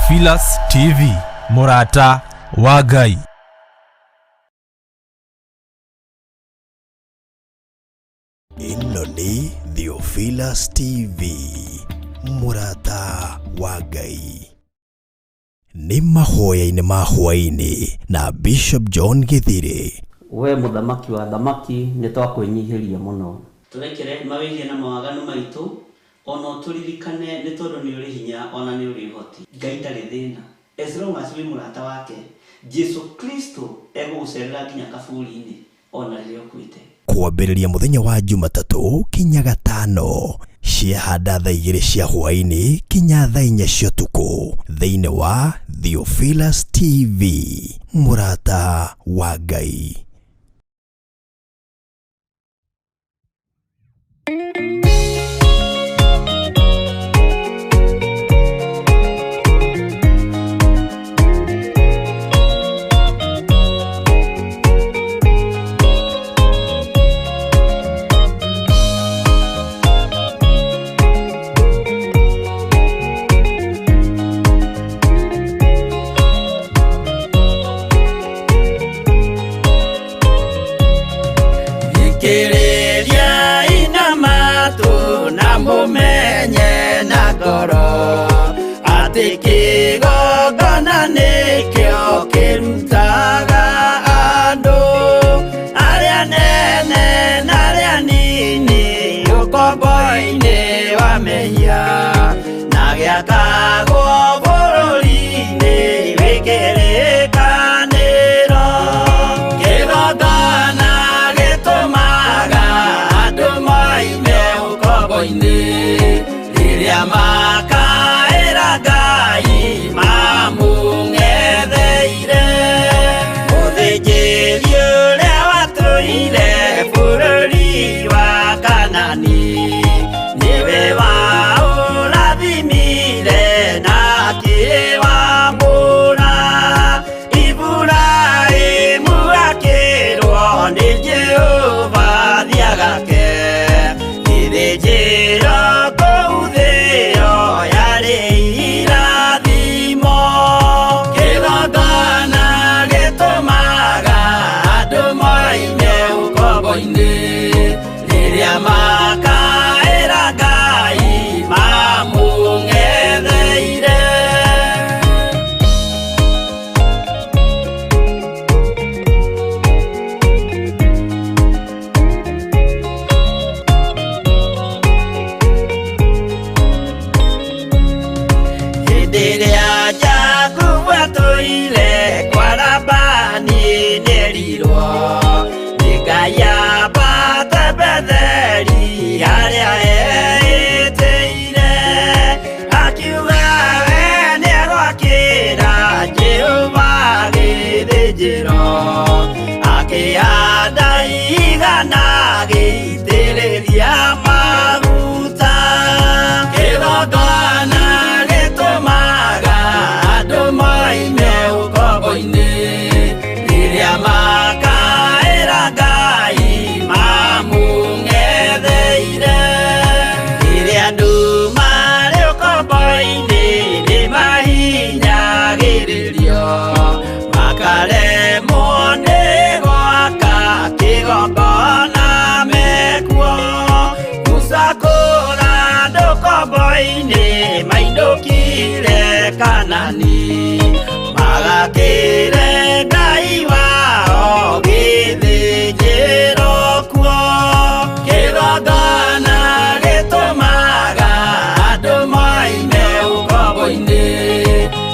Theophilus TV, mũrata wa Ngai. Ĩno nĩ Theophilus TV, mũrata wa Ngai. Nĩ mahoya-inĩ ma hwaĩ-inĩ na Bishop John Gĩthirĩ. We mũthamaki wa athamaki, nĩ twakwĩnyihĩria mũno. Tũrekere mawĩhia na mawaganu maitũ, o na ũtũririkane, nĩ tondũ nĩ ũrĩ hinya o na nĩ ũrĩ ũhoti. Ngai ndarĩ thĩna as long as wĩ mũrata wake. Jesu Kristo egũgũcerera nginya kaburi-inĩ o na rĩrĩa ũkuĩte. Kwambĩrĩria mũthenya wa Jumatatũ kinya Gatano ciahanda thaa igĩrĩ cia hwaĩ-inĩ kinya thaa inya cia ũtukũ thĩinĩ wa Theophilus TV, mũrata wa Ngai. Thikĩrĩriai na matũ na mũmenye na ngoro atĩ kĩgongona nĩkĩo kĩrutaga andũ arĩa nene na arĩa nini ũkombo-inĩ wa mehia na gĩakagwo bũrũri-inĩ wĩ kĩrĩkanĩro. Kĩgongona gĩtũmaga andũ moime ũkombo-inĩ rĩrĩa makaĩra Ngai mamũng'etheire. Mũthĩnjĩri ũrĩa watũire bũrũri wa Kanani nĩwe waũrathimire na akĩwamũra. Iburahĩmu akĩrwo nĩ Jehova thiagake gĩthĩnjĩro kũu thĩo yarĩ irathimo. Kĩgongona gĩtũmaga andũ moime ũkombo-inĩ rĩrĩa makaĩra Ngai mamũng'etheire. Hĩndĩ ĩrĩa Jakubu atũire kwa Labani nĩerirwo nĩ Ngai ambate Betheli harĩa eĩtĩire, akiuga we nĩegwakĩra Jehova gĩthĩnjĩro, akĩhanda igana agĩitĩrĩria maguta. Kĩgongona gĩtũmaga andũ moime ũkombo-inĩ rĩrĩa makaĩra Ngai mamũng'etheire. Rĩrĩa andũ marĩ ũkombo-inĩ nĩmahinyagĩrĩrio, makaremwo nĩ gwaka kĩgongona mekuo. Musa kũra andũ ũkombo-inĩ mainũkire Kanani, magakĩre Ngai wao gĩthĩnjĩro kuo. Kĩgongona gĩtũmaga andũ moime ũkombo-inĩ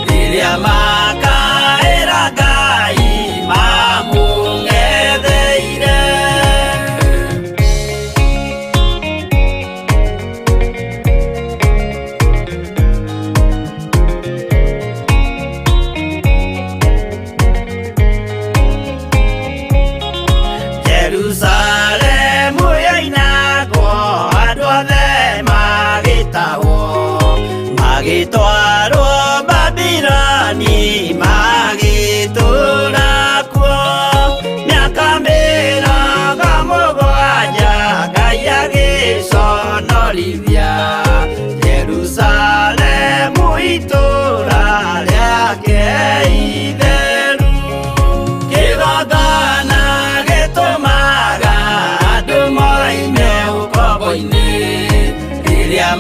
rĩrĩa makaĩra Ngai mamũng'etheire. Jerusalemu yoinagwo andũ othe magĩtahwo, magĩtwarwo Babiloni magĩtũũra kuo. Mĩaka mĩrongo mũgwanja Ngai agĩconorithia Jerusalemu itũũra.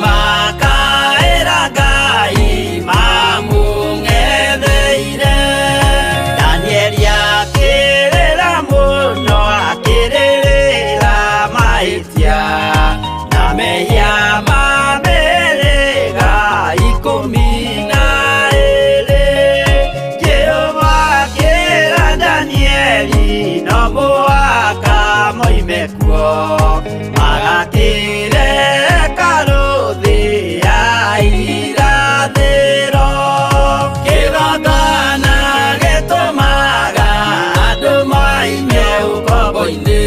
Makaĩra Ngai mamũng'etheire. Danieli akĩrĩra mũno, akĩrĩrĩra mahĩtia na mehia ma mĩhĩrĩga 12. Jehova akĩra Danieli no mũhaka moime kuo, magakĩre hekarũ thĩ ya irathĩro. Kĩgongona gĩtũmaga andũ moime ũkombo-inĩ,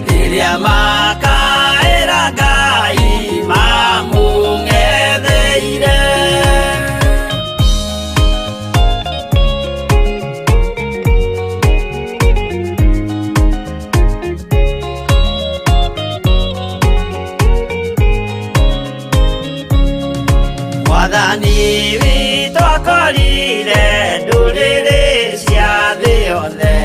rĩrĩa makaĩra Ngai mamũng'etheire. Mwathani witũ akorire ndũrĩrĩ cia thĩ yothe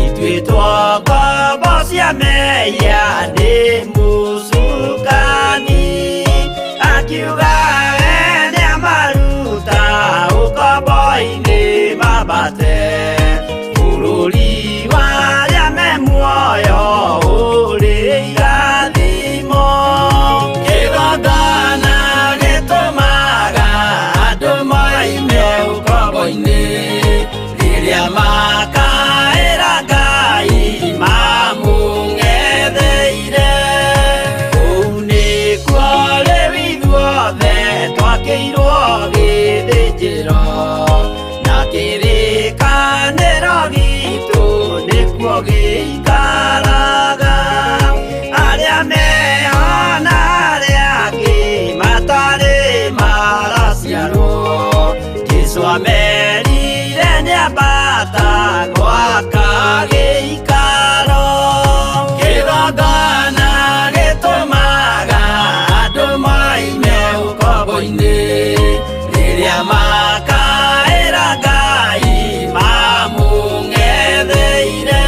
ituĩtwo ngombo cia mehia nĩ mũcukani, akiuga we nĩamaruta ũkombo-inĩ mambate bũrũri wa arĩa me muoyo ũrĩ irathimo. Kĩgongona gĩtũmaga andũ moime ũkombo-inĩ, rĩrĩa makaĩra Ngai mamũng'etheire. Kũu nĩkuo rĩu ithuothe twakĩirwo gĩthĩnjĩro, na kĩrĩkanĩro gitũ nĩkuo gĩikaraga. Arĩa meho na arĩa angĩ matarĩ maraciarwo, Jesũ amerire nĩambata gwaka gĩikaro. Kĩgongona gĩtũmaga andũ moime ũkombo-inĩ, rĩrĩa makaĩra Ngai mamũng'etheire.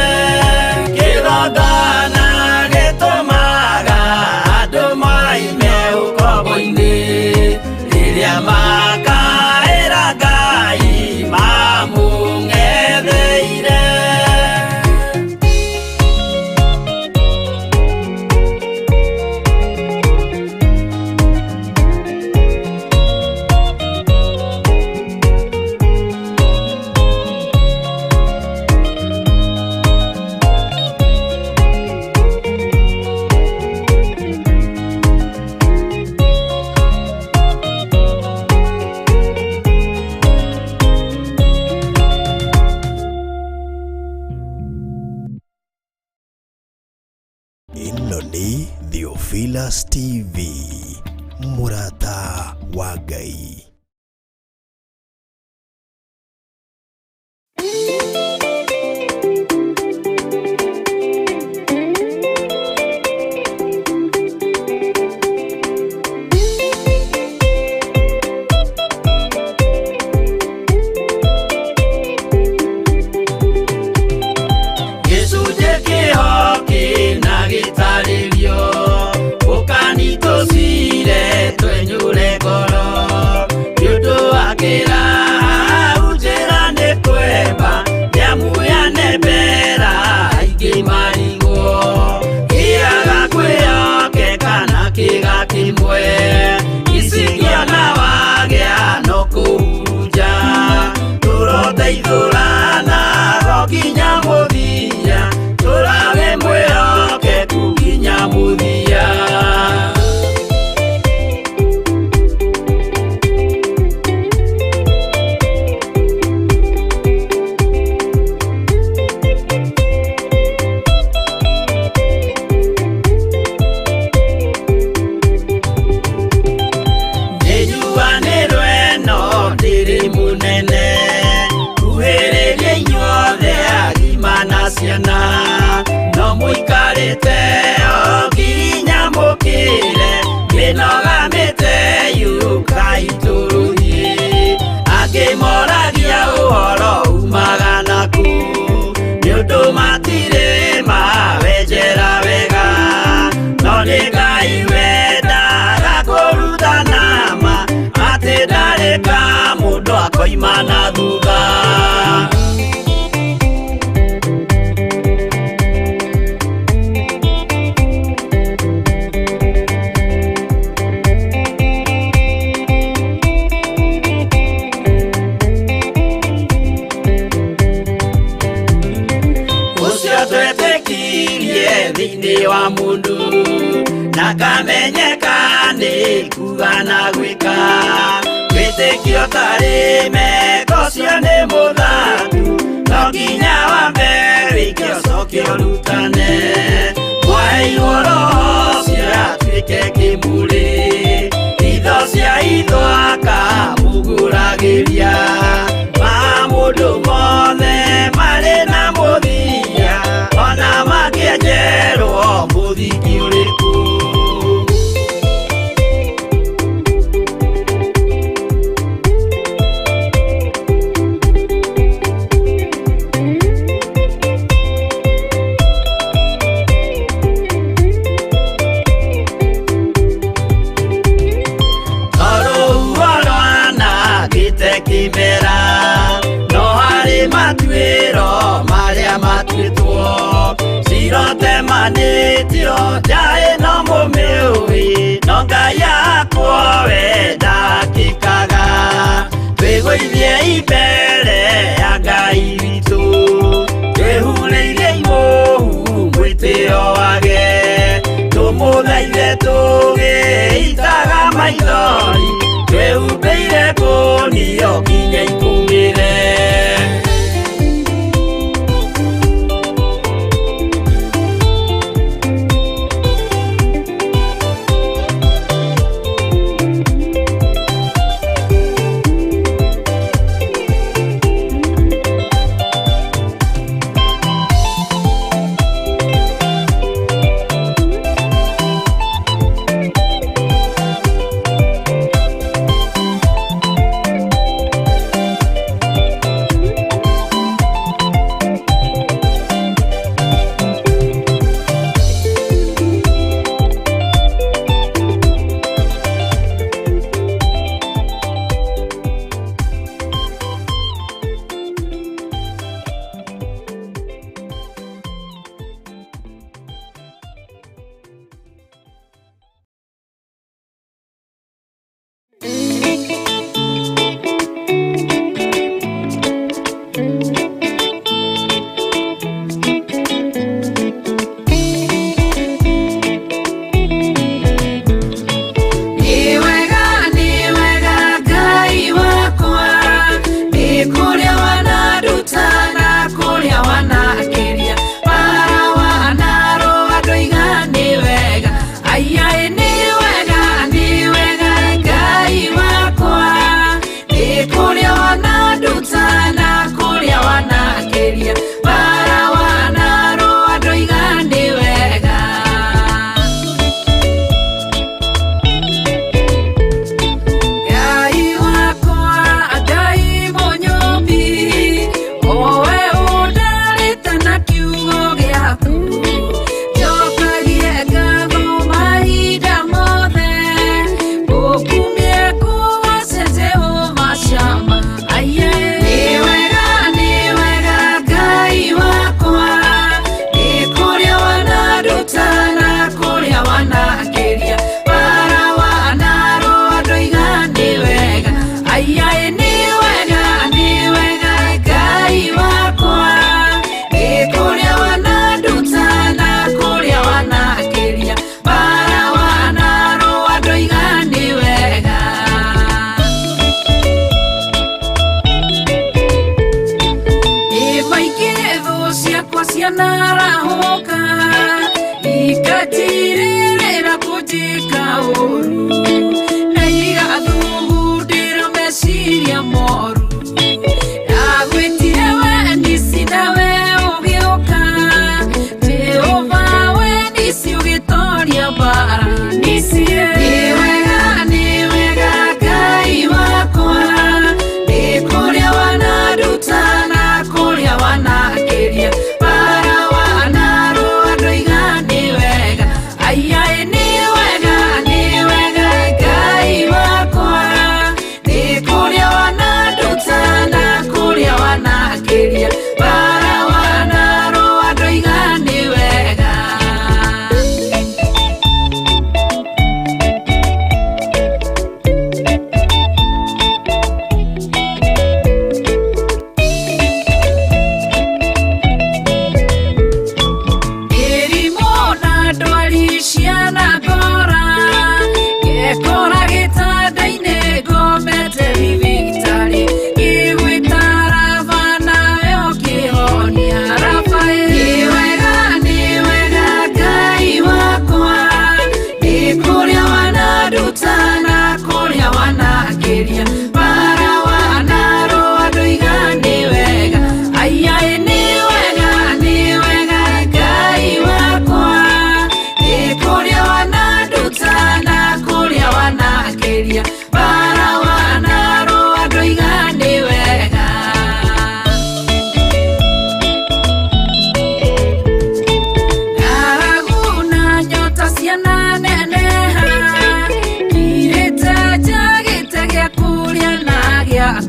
Kĩgongona gĩtũmaga andũ moime ũkombo-inĩ, rĩrĩa makaĩra Ngai mamũng'etheire. Ĩno nĩ Theophilus TV, mũrata wa Ngai. Gĩcunjĩ kĩho kĩna gĩtarĩrio, ũkani tũcire twenyũre ngoro, nĩ ũndũ wa kĩraha njĩra nĩ kwemba, nĩamu yanembera aingĩ marigwo, kĩaga kwĩyokeka na kĩga kĩmwe, icingĩona wagĩa no kũhurunja, tũroteithũrana go nginya mũthia, tũrage mwĩhokeku nginya mũthia. Nĩnjuanĩrwo ĩno ndĩrĩ mũnene, kuhĩrĩria inyuothe agima na ciana, no mũikarĩte o nginya mũkĩre, mĩnoga mĩteyũkai tũrũthiĩ. Angĩ moragia ũhoro umaga naku, nĩ ũndũ matirĩ mawenjera wega, no nĩ Ngai wendaga. Mundu na kamenyeka nĩ kuga na gwĩka wĩtĩkio tarĩ meko cio nĩ mũthatu no nginya wambe wĩke ũcoke ũrutane mwaheirwo roho ũcio atuĩke kĩmũrĩ itho cia itho akamũgũragĩria ma mũndũ mothe marĩ na mũthia ona mangĩenjerwo mũthingi ũrĩkũ. Rũhuho rwanangĩte kĩmera no harĩ matuĩro marĩa matuĩtwo cirotemanĩtio njaĩ no mũmĩũĩ no Ngai akwo we ndakĩkaga twĩgũithie imbere ya Ngai witũ twĩhurĩirie imũhu mwĩtĩo wage tũmũthaithe tũgĩitaga maithori twĩhumbĩire ngũnio nginya ikũmĩre.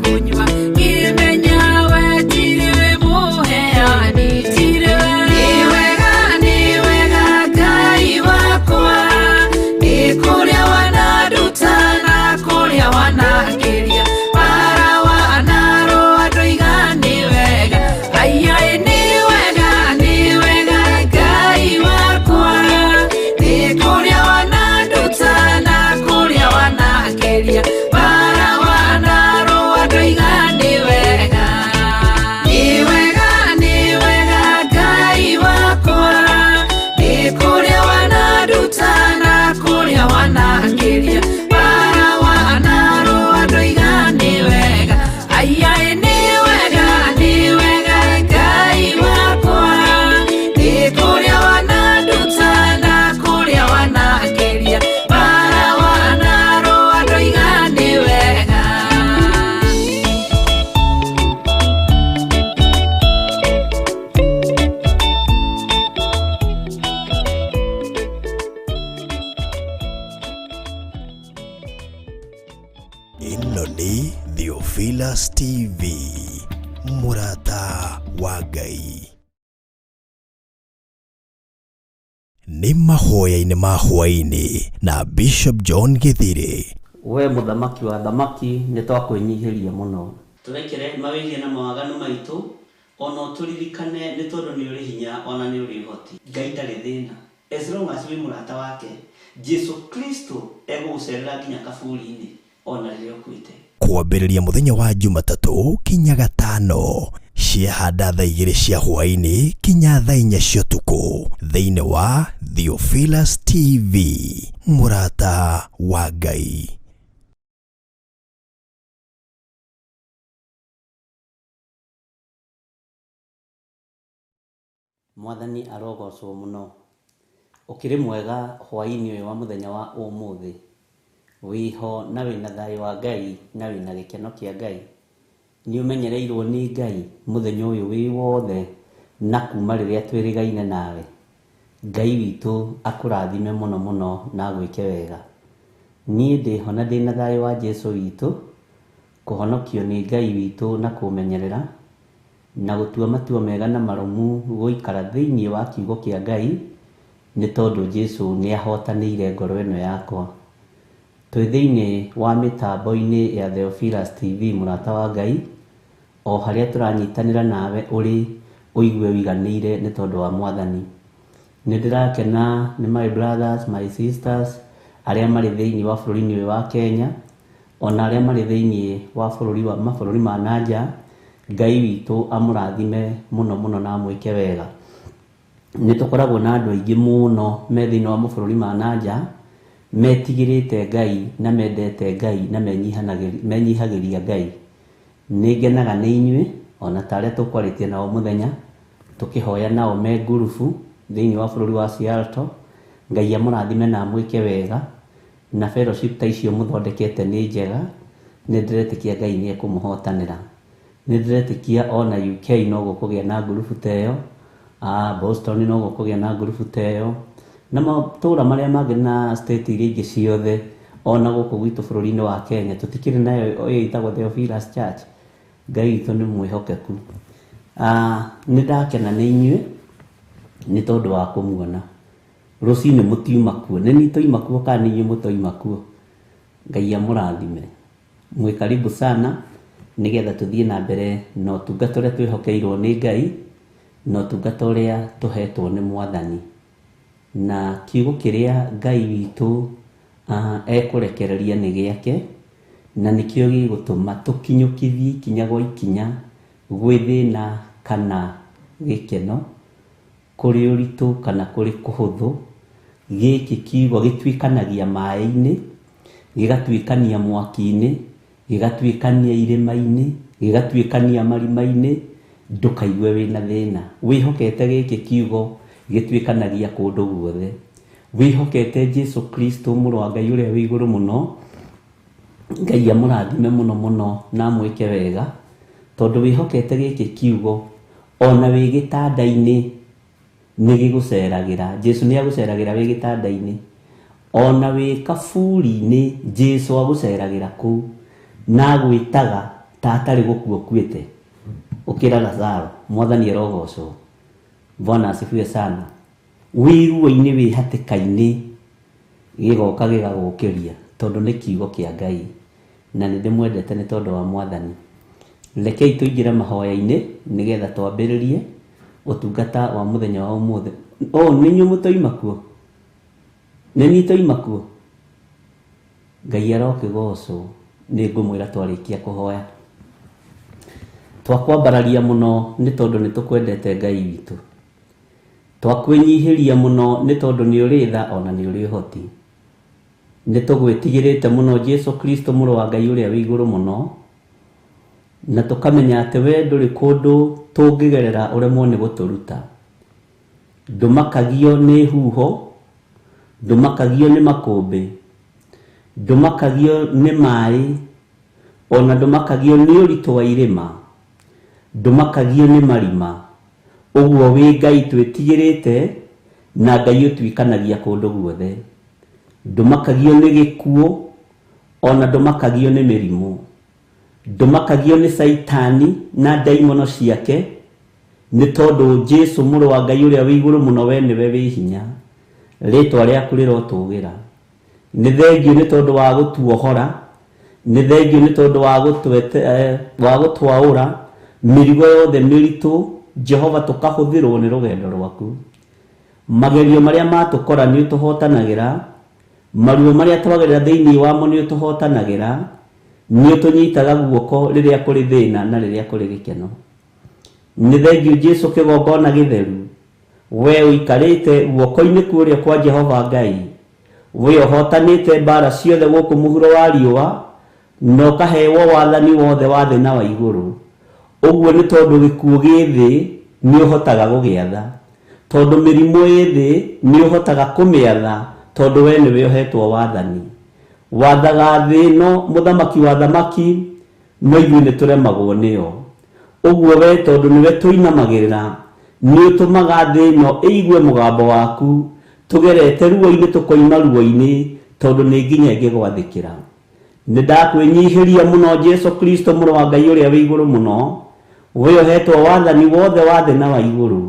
kũnyua ngĩmenya we tirĩ mũheani tirĩ we. Nĩ wega nĩ wega Ngai wakwa nĩ kũrĩa wananduta na kũrĩa wanakĩria bara wanarũa ndoiga nĩ wega aiai nĩ wega nĩ wega Ngai wakwa nĩ kũrĩa wananduta na kũrĩa wanakĩria bara wanarũa ndoiga nĩ wega nĩ wega nĩ wega Ngai wakwa nĩ kũrĩa wananduta na kũrĩa wanakĩria bara wanarũa ndoiga nĩ wega aiai nĩ wega nĩ wega Ngai wakwa nĩ kũrĩa wananduta na kũrĩa wanakĩria bara wanarũa ndoiga nĩ wega. Ĩno nĩ Theophilus TV, mũrata wa Ngai. Nĩ mahoya-inĩ ma hwaĩ-inĩ na Bishop John Gĩthirĩ. We mũthamaki wa thamaki nĩ twakwĩnyihĩria mũno. Tũrekere mawĩhia na mawaganu maitũ ona ũtũririkane nĩ tondũ nĩ ũrĩ hinya ona nĩ ũrĩ ũhoti. Ngai ndarĩ thĩna as long as wĩ mũrata wake. Jesu Kristo egũgũcerera nginya kaburi-inĩ ona rĩrĩa ũkuĩte. Kwambĩrĩria mũthenya wa Jumatatũ kinya gatano ciahanda thaa 2 cia hwaĩ-inĩ kinya thaa 4 cia ũtukũ thĩinĩ wa Theophilus TV, mũrata wa Ngai. Mwathani arogocwo mũno. Ũkĩrĩ mwega hwaĩ-inĩ ũyũ wa mũthenya wa ũmũthĩ. Wĩho na wĩna thayũ wa Ngai na wĩna gĩkeno kĩa Ngai. Nĩ ũmenyereirwo nĩ Ngai mũthenya ũyũ wĩ wothe na kuma rĩrĩa twĩrĩgaine nawe. Ngai witũ akũrathime mũno mũno na agwĩke wega. Niĩ ndĩho na ndĩna thayũ wa Jesu witũ, kũhonokio nĩ Ngai witũ na kũmenyerera na gũtua matua mega na marũmu gũikara thĩinĩ wa kiugo kĩa Ngai nĩ tondũ Jesu nĩ ahotanĩire ngoro ĩno yakwa. Twĩ thĩinĩ wa mĩtambo-inĩ ya Theophilus TV mũrata wa Ngai, o harĩa tũranyitanĩra nawe ũrĩ ũigue ũiganĩire nĩ tondũ wa Mwathani. Nĩ ndĩrakena nĩ my brothers, my sisters arĩa marĩ thĩinĩ wa bũrũri-inĩ ũyũ wa Kenya, ona arĩa marĩ thĩinĩ wa bũrũri wa mabũrũri ma na nja. Ngai witũ amũrathime mũno mũno na amwĩke wega. Nĩ tũkoragwo na andũ aingĩ mũno me thĩinĩ wa mabũrũri ma na nja metigĩrĩte Ngai na mendete Ngai na menyihagĩria Ngai. Nĩ ngenaga nĩ inyuĩ ona ta arĩa tũkwarĩtie nao mũthenya tũkĩhoya nao me ngurubu thĩinĩ wa bũrũri wa Seattle. Ngai amũrathime na amwĩke wega na fellowship ta icio mũthondekete nĩ njega. Nĩ ndĩretĩkia Ngai nĩ ekũmũhotanĩra. Nĩ ndĩretĩkia ona UK no gũkũgĩa na ngurubu ta ĩyo, Boston no gũkũgĩa na ngurubu ta ĩyo, na matũũra marĩa mangĩ na state iria ingĩ ciothe. Ona gũkũ gwitũ bũrũri-inĩ wa Kenya tũtikĩrĩ nayo ĩyo ĩtagwo Theophilus Church. Ngai witũ nĩ mwĩhokeku. Nĩ ndakena nĩ inyuĩ nĩ tondũ wa kũmuona. Rũcinĩ mũtiuma kuo, nĩ niĩ twaima kuo kana nĩ inyuĩ mũtoima kuo? Ngai amũrathime. Mwĩ karibu sana nĩgetha tũthiĩ na mbere na ũtungata ũrĩa twĩhokeirwo nĩ Ngai na ũtungata ũrĩa tũhetwo nĩ Mwathani. Na kiugo kĩrĩa Ngai witũ ekũrekereria nĩ gĩake, na nĩkĩo gĩgũtũma tũkinyũkithie ikinya gwa ikinya gwĩ thĩna kana gĩkeno, kũrĩ ũritũ kana kũrĩ kũhũthũ. Gĩkĩ kiugo gĩtuĩkanagia maĩ-inĩ, gĩgatuĩkania mwaki-inĩ, gĩgatuĩkania irĩma-inĩ, gĩgatuĩkania marima-inĩ. Ndũkaigue wĩna thĩna. Wĩhokete gĩkĩ kiugo gĩtuĩkanagia kũndũ guothe. Wĩhokete Jesu Kristo mũrũ wa Ngai ũrĩa wĩ igũrũ mũno. Ngai amũrathime mũno mũno na amwĩke wega, tondũ wĩhokete gĩkĩ kiugo ona wĩ gĩtanda-inĩ nĩ gĩgũceragĩra. Jesu nĩ agũceragĩra wĩ gĩtanda-inĩ, ona wĩ kaburi-inĩ Jesu agũceragĩra kũu na agwĩtaga Ta atarĩ gũkua ũkuĩte. Ũkĩra Lazaro, Mwathani arogocwo. Bwana asifiwe sana. Wĩ ruo-inĩ, wĩ hatĩka-inĩ, gĩgoka gĩgagũkĩria tondũ nĩ kiugo kĩa Ngai, na nĩ ndĩmwendete nĩ tondũ wa Mwathani. Rekei tũingĩre mahoya-inĩ nĩgetha twambĩrĩrie ũtungata wa mũthenya wa ũmũthĩ. Ũũ nĩ inyuĩ mũtoima kuo? Nĩ niĩ toima kuo? Ngai arokĩgocwo. Nĩ ngũmwĩra twarĩkia kũhoya. Twakwambararia mũno nĩ tondũ nĩ tũkwendete Ngai witũ. Twakwĩnyihĩria mũno nĩ tondũ nĩ ũrĩ tha ona nĩ ũrĩ ũhoti. Nĩ tũgwĩtigĩrĩte mũno Jesu Kristo mũrũ wa Ngai ũrĩa wĩ igũrũ mũno, na tũkamenya atĩ we ndũrĩ kũndũ tũngĩgerera ũremwo nĩ gũtũruta. Ndũmakagio nĩ huho, ndũmakagio nĩ makũmbĩ, ndũmakagio nĩ maĩ, ona ndũmakagio nĩ ũritũ wa irĩma, ndũmakagio nĩ marima. Ũguo wĩ Ngai twĩtigĩrĩte na Ngai ũtuĩkanagia kũndũ guothe. Ndũmakagio nĩ gĩkuũ, ona ndũmakagio nĩ mĩrimũ, ndũmakagio nĩ Caitani na ndaimono ciake, nĩ tondũ Jesu mũrũ wa Ngai ũrĩa wĩ igũrũ mũno we nĩwe wĩ hinya. Rĩtwa rĩaku rĩrotũgĩra. Nĩ thengio nĩ tondũ wa gũtuohora, nĩ thengio nĩ tondũ wa gũtwaũra mĩrigo yothe mĩritũ. Jehova, tũkahũthĩrwo nĩ rũgendo rwaku. Magerio marĩa matũkora nĩ ũtũhotanagĩra, maruo marĩa twagerera thĩinĩ wamo nĩ ũtũhotanagĩra, nĩ ũtũnyitaga guoko rĩrĩa kũrĩ thĩna na rĩrĩa kũrĩ gĩkeno. Nĩ thengio Jesu kĩgongona gĩtheru, we ũikarĩte guoko-inĩ kũrĩa kwa Jehova Ngai, we ũhotanĩte mbara ciothe gũkũ mũhuro wa riũa, na ũkahewo wathani wothe wa thĩ na wa igũrũ. Ũguo nĩ tondũ gĩkuũ gĩ thĩ nĩ ũhotaga gũgĩatha, tondũ mĩrimũ ĩ thĩ nĩ ũhotaga kũmĩatha, tondũ we nĩwe ũhetwo wathani. Wathaga thĩ ĩno, mũthamaki wa thamaki, no ithuĩ nĩ tũremagwo nĩyo. Ũguo we tondũ nĩwe tũinamagĩrĩra, nĩ ũtũmaga thĩ ĩno ĩigue mũgambo waku, tũgerete ruo-inĩ tũkoima ruo-inĩ, tondũ nĩ nginya ĩngĩgwathĩkĩra. Nĩ ndakwĩnyihĩria mũno Jesu Kristo mũrũ wa Ngai ũrĩa wĩ igũrũ mũno, we ũhetwo wathani wothe wa thĩ na wa igũrũ.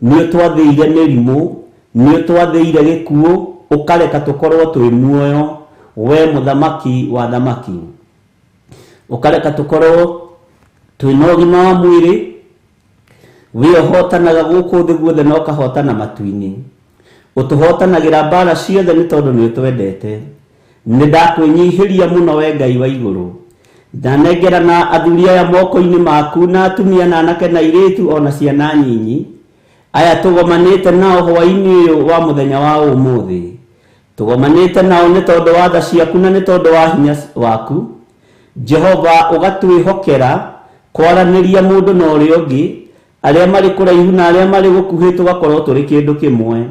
Nĩ ũtwathĩire mĩrimũ, nĩ ũtwathĩire gĩkuũ, ũkareka tũkorwo twĩ muoyo, we mũthamaki wa thamaki. Ũkareka tũkorwo twĩna ũgima wa mwĩrĩ, we ũhotanaga gũkũ thĩ guothe na ũkahotana matu-inĩ. Ũtũhotanagĩra mbara ciothe nĩ tondũ nĩ ũtwendete. Nĩ ndakwĩnyihĩria mũno we Ngai wa igũrũ. Ndanengera na athuri aya moko-inĩ maku, na atumia na anake na airĩtu ona ciana nyinyi, aya tũgomanĩte nao hwaĩ-inĩ ũyũ wa mũthenya wa ũmũthĩ. Tũgomanĩte nao nĩ tondũ wa tha ciaku na nĩ tondũ wa hinya waku. Jehova, ũgatwĩhokera kwaranĩria mũndũ na ũrĩa ũngĩ, arĩa marĩ kũraihu na arĩa marĩ gũkuhĩ, tũgakorwo tũrĩ kĩndũ kĩmwe.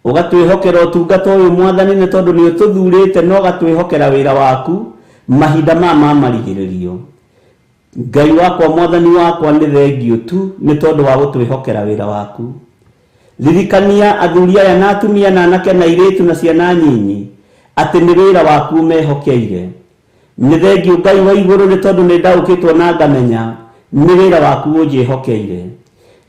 Ũgatwĩhokera ũtungata ũyũ Mwathani nĩ tondũ nĩ ũtũthurĩte na ũgatwĩhokera wĩra waku mahinda maya ma marigĩrĩrio. Ngai wakwa, Mwathani wakwa, nĩ thengio tu nĩ tondũ wa gũtwĩhokera wĩra waku. Ririkania athuri aya na atumia na anake na airĩtu na ciana nyinyi atĩ nĩ wĩra waku mehokeire. Nĩ thengio Ngai wa igũrũ nĩ tondũ nĩ ndaũkĩtwo na ngamenya nĩ wĩra waku ũnjĩhokeire.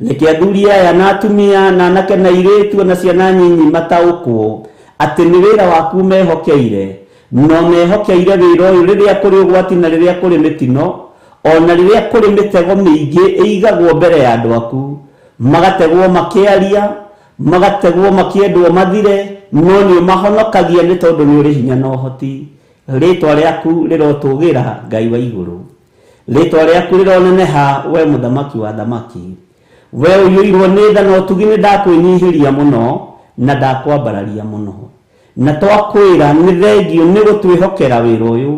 Reke athuri aya na atumia na anake na airĩtu na ciana nyinyi mataũkwo atĩ nĩ wĩra waku mehokeire, no mehokeire wĩra ũyũ rĩrĩa kũrĩ ũgwati na rĩrĩa kũrĩ mĩtino, ona rĩrĩa kũrĩ mĩtego mĩingĩ ĩigagwo mbere ya andũ aku, magategwo makĩaria, magategwo makĩendwo mathire, no nĩ ũmahonokagia nĩ tondũ nĩ ũrĩ hinya na ũhoti. Rĩtwa rĩaku rĩrotũgĩra Ngai wa igũrũ, rĩtwa rĩaku rĩroneneha we mũthamaki wa thamaki. We ũiyũirwo nĩ tha na ũtugi, nĩ ndakwĩnyihĩria mũno na ndakwambararia mũno, na twakwĩra nĩ thengio nĩ gũtwĩhokera wĩra ũyũ,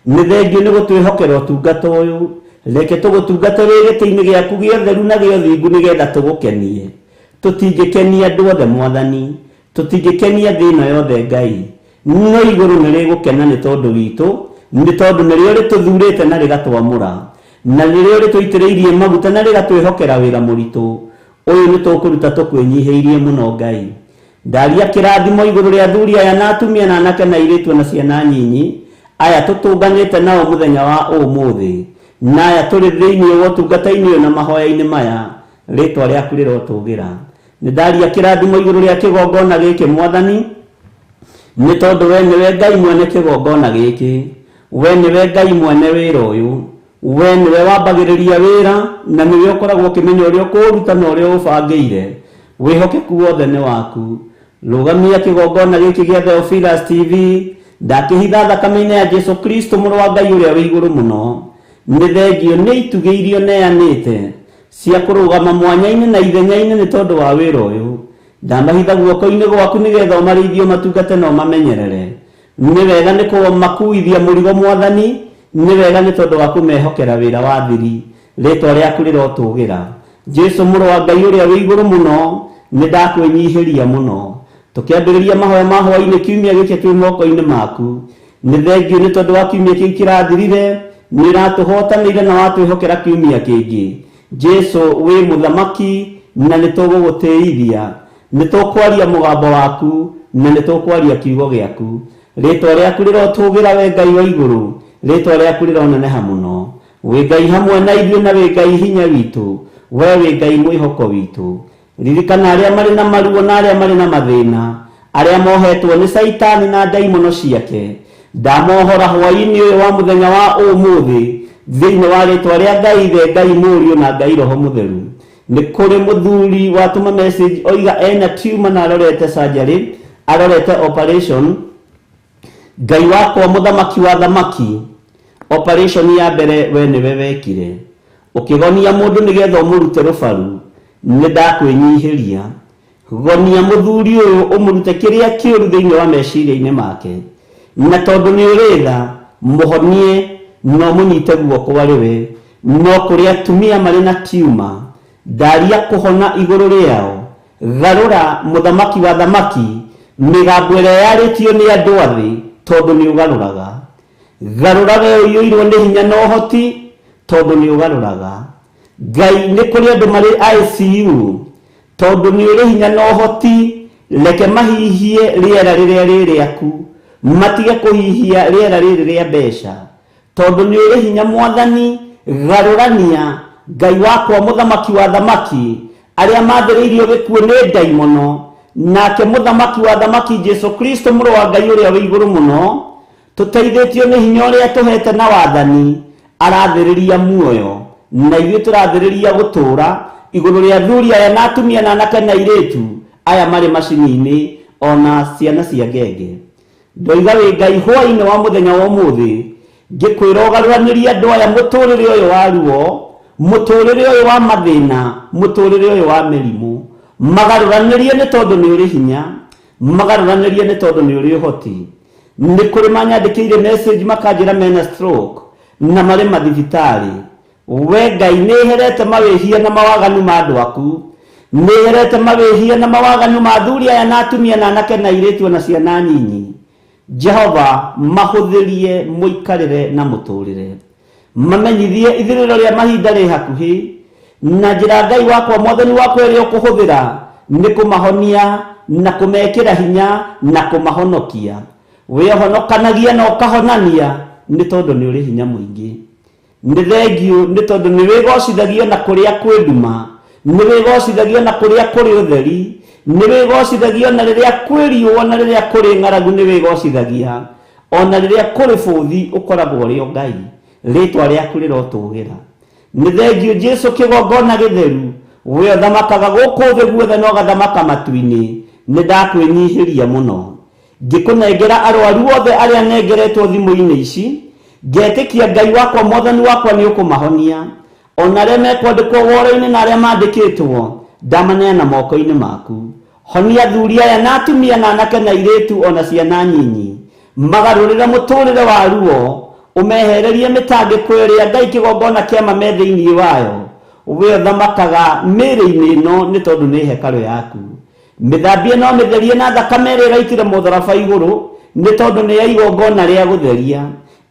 nĩ thengio nĩ gũtwĩhokera ũtungata ũyũ. Reke tũgũtungate wĩ gĩtĩ-inĩ gĩaku gĩatheru na gĩa ũthingu nĩgetha tũgũkenie. Tũtingĩkenia andũ othe Mwathani, tũtingĩkenia thĩ ĩno yothe Ngai, no igũrũ nĩ rĩgũkena nĩ tondũ witũ, nĩ tondũ nĩrĩo rĩtũthurĩte na rĩgatwamũra, na nĩrĩo rĩtũitĩrĩirie maguta na rĩgatwĩhokera wĩra mũritũ ũyũ. Nĩ tũkũruta tũkwĩnyihĩirie mũno Ngai. Ndaria kĩrathimo igũrũ rĩa athuri aya na atumia na anake na airĩtu na ciana nyinyi aya tũtũnganĩte nao mũthenya wa ũmũthĩ. Naya tũrĩ thĩinĩ wa ũtungata-inĩ na mahoya-inĩ maya rĩtwa rĩaku rĩrotũgĩra. Nĩ ndaria kĩrathimo igũrũ rĩa kĩgongona gĩkĩ mwathani, nĩ tondũ we nĩwe Ngai mwene kĩgongona gĩkĩ, we nĩwe Ngai mwene wĩra ũyũ, we nĩwe wambagĩrĩria wĩra na nĩwe ũkoragwo ũkĩmenya ũrĩa ũkũũruta na ũrĩa ũbangĩire. Wĩhokeku wothe nĩ waku. Rũgamia kĩgongona gĩkĩ gĩa Theophilus TV, ndakĩhitha thakame-inĩ ya Jesu Kristo mũrũ wa Ngai ũrĩa wĩ igũrũ mũno. Nĩ thengio nĩ itugĩ iria ũneanĩte cia kũrũgama mwanya-inĩ na ithenya-inĩ nĩ tondũ wa wĩra ũyũ. Ndamahitha guoko-inĩ gwaku nĩgetha ũmarĩithie ũmatungate na ũmamenyerere. Nĩ wega nĩ kũmakuithia mũrigo mwathani, nĩ wega nĩ tondũ wa kũmehokera wĩra wa thiri. Rĩtwa rĩaku rĩrotũgĩra. Jesu mũrũ wa Ngai ũrĩa wĩ igũrũ mũno, nĩ ndakwĩnyihĩria mũno. Tũkĩambĩrĩria mahoya ma hwaĩ-inĩ kiumia gĩkĩ twĩ moko-inĩ maku. Nĩ thengio nĩ tondũ wa kiumia kĩu kĩrathirire, nĩ ũratũhotanĩire na watwĩhokera kiumia kĩngĩ. Jesu wĩ mũthamaki na nĩ tũgũgũtĩithia, nĩ tũkwaria mũgambo waku na nĩ tũkwaria kiugo gĩaku. Rĩtwa rĩaku rĩrotũgĩra we Ngai wa igũrũ, rĩtwa rĩaku rĩroneneha mũno. Wĩ Ngai hamwe na ithuĩ na wĩ Ngai hinya witũ, we wĩ Ngai mwĩhoko witũ. Ririkana arĩa marĩ na maruo na arĩa marĩ na mathĩna, arĩa mohetwo nĩ Caitani na ndaimono ciake. Ndamohora hwaĩ-inĩ ũyũ wa mũthenya wa ũmũthĩ thĩinĩ wa rĩtwa rĩa Ngai Ithe, Ngai Mũriũ na Ngai Roho Mũtheru. Nĩ kũrĩ mũthuri watũma message oiga ena tumor na arorete surgery, arorete operation. Ngai wakwa mũthamaki wa thamaki, operation ya mbere we nĩwe wekire, ũkĩgonia mũndũ nĩgetha ũmũrute rũbaru. Nĩ ndakwĩnyihĩria, gonia mũthuri ũyũ ũmũrute kĩrĩa kĩũru thĩinĩ wa meciria-inĩ make, na tondũ nĩ ũrĩ tha mũhonie na ũmũnyite guoko arĩ we. No kũrĩ atumia marĩ na tumor, ndaria kũhona igũrũ rĩao. Garũra mũthamaki wa thamaki mĩgambo ĩrĩa yarĩtio nĩ andũ a thĩ, tondũ nĩ ũgarũraga. Garũra we ũiyũirwo nĩ hinya na ũhoti, tondũ nĩ ũgarũraga. Ngai nĩ kũrĩ andũ marĩ ICU, tondũ nĩ ũrĩ hinya na ũhoti, reke mahihie rĩera rĩrĩa rĩ rĩaku, matige kũhihia rĩera rĩrĩ rĩa mbeca, tondũ nĩ ũrĩ hinya mwathani. Garũrania Ngai wakwa mũthamaki wa thamaki, arĩa mathĩrĩirio gĩkuũ nĩ ndaimono, nake mũthamaki wa thamaki Jesu Kristo mũrũ wa Ngai ũrĩa wĩ igũrũ mũno, tũteithĩtio nĩ hinya ũrĩa tũhete na wathani, arathĩrĩria muoyo na ithuĩ tũrathĩrĩria gũtũũra igũrũ rĩa athuri aya na atumia na anake na airĩtu aya marĩ macini-inĩ ona ciana cia ngenge. Ndoiga wĩ Ngai hwaĩ-inĩ wa mũthenya wa ũmũthĩ, ngĩkwĩra ũgarũranĩrie andũ aya mũtũrĩre ũyũ wa ruo, mũtũrĩre ũyũ wa mathĩna, mũtũrĩre ũyũ wa mĩrimũ. Magarũranĩrie nĩ tondũ nĩ ũrĩ hinya, magarũranĩrie nĩ tondũ nĩ ũrĩ ũhoti. Nĩ kũrĩ manyandĩkĩire message makanjĩra mena stroke na marĩ mathibitarĩ. We Ngai nĩ herete mawĩhia na mawaganu ma andũ aku, nĩ herete mawĩhia na mawaganu ma athuri aya na atumia na anake na airĩtu na ciana nyinyi. Jehova mahũthĩrie mũikarĩre na mũtũrĩre, mamenyithie ithirĩro rĩa mahinda rĩ hakuhĩ, na njĩra Ngai wakwa mwathani wakwa ĩrĩa ũkũhũthĩra nĩ kũmahonia na kũmekĩra hinya na kũmahonokia. We ũhonokanagia na ũkahonania nĩ tondũ nĩ ũrĩ hinya mũingĩ. Nĩ thengio nĩ tondũ nĩ wĩgocithagio na kũrĩa kwĩ nduma, nĩ wĩgocithagio na kũrĩa kũrĩ ũtheri, nĩ wĩgocithagio na rĩrĩa kwĩ riũa na rĩrĩa kũrĩ ng'aragu nĩ wĩgocithagia, ona rĩrĩa kũrĩ bũthi ũkoragwo ũrĩ o Ngai. Rĩtwa rĩaku rĩrotũgĩra. Nĩ thengio Jesu kĩgongona gĩtheru, we ũthamakaga gũkũ thĩ guothe na ũgathamaka matu-inĩ. Nĩ ndakwĩnyihĩria mũno ngĩkũnengera arwaru othe arĩa nengeretwo thimũ-inĩ ici, ngetĩkia Ngai wakwa mwathani wakwa nĩ ũkũmahonia, ona arĩa mekwandĩkwo woro-inĩ na arĩa mandĩkĩtwo ndamaneana moko-inĩ maku. Honia athuri aya na atumia na anake na airĩtu ona ciana nyinyi, magarũrĩre mũtũrĩre wa ruo, ũmehererie mĩtangĩko ĩrĩa Ngai kĩgongona kĩama me thĩinĩ wayo. We ũthamakaga mĩĩrĩ-inĩ ĩno nĩ tondũ nĩ hekarũ yaku. Mĩthambie no mĩtherie na thakame ĩrĩa ĩraitire mũtharaba igũrũ, nĩ tondũ nĩ ya igongona rĩa gũtheria.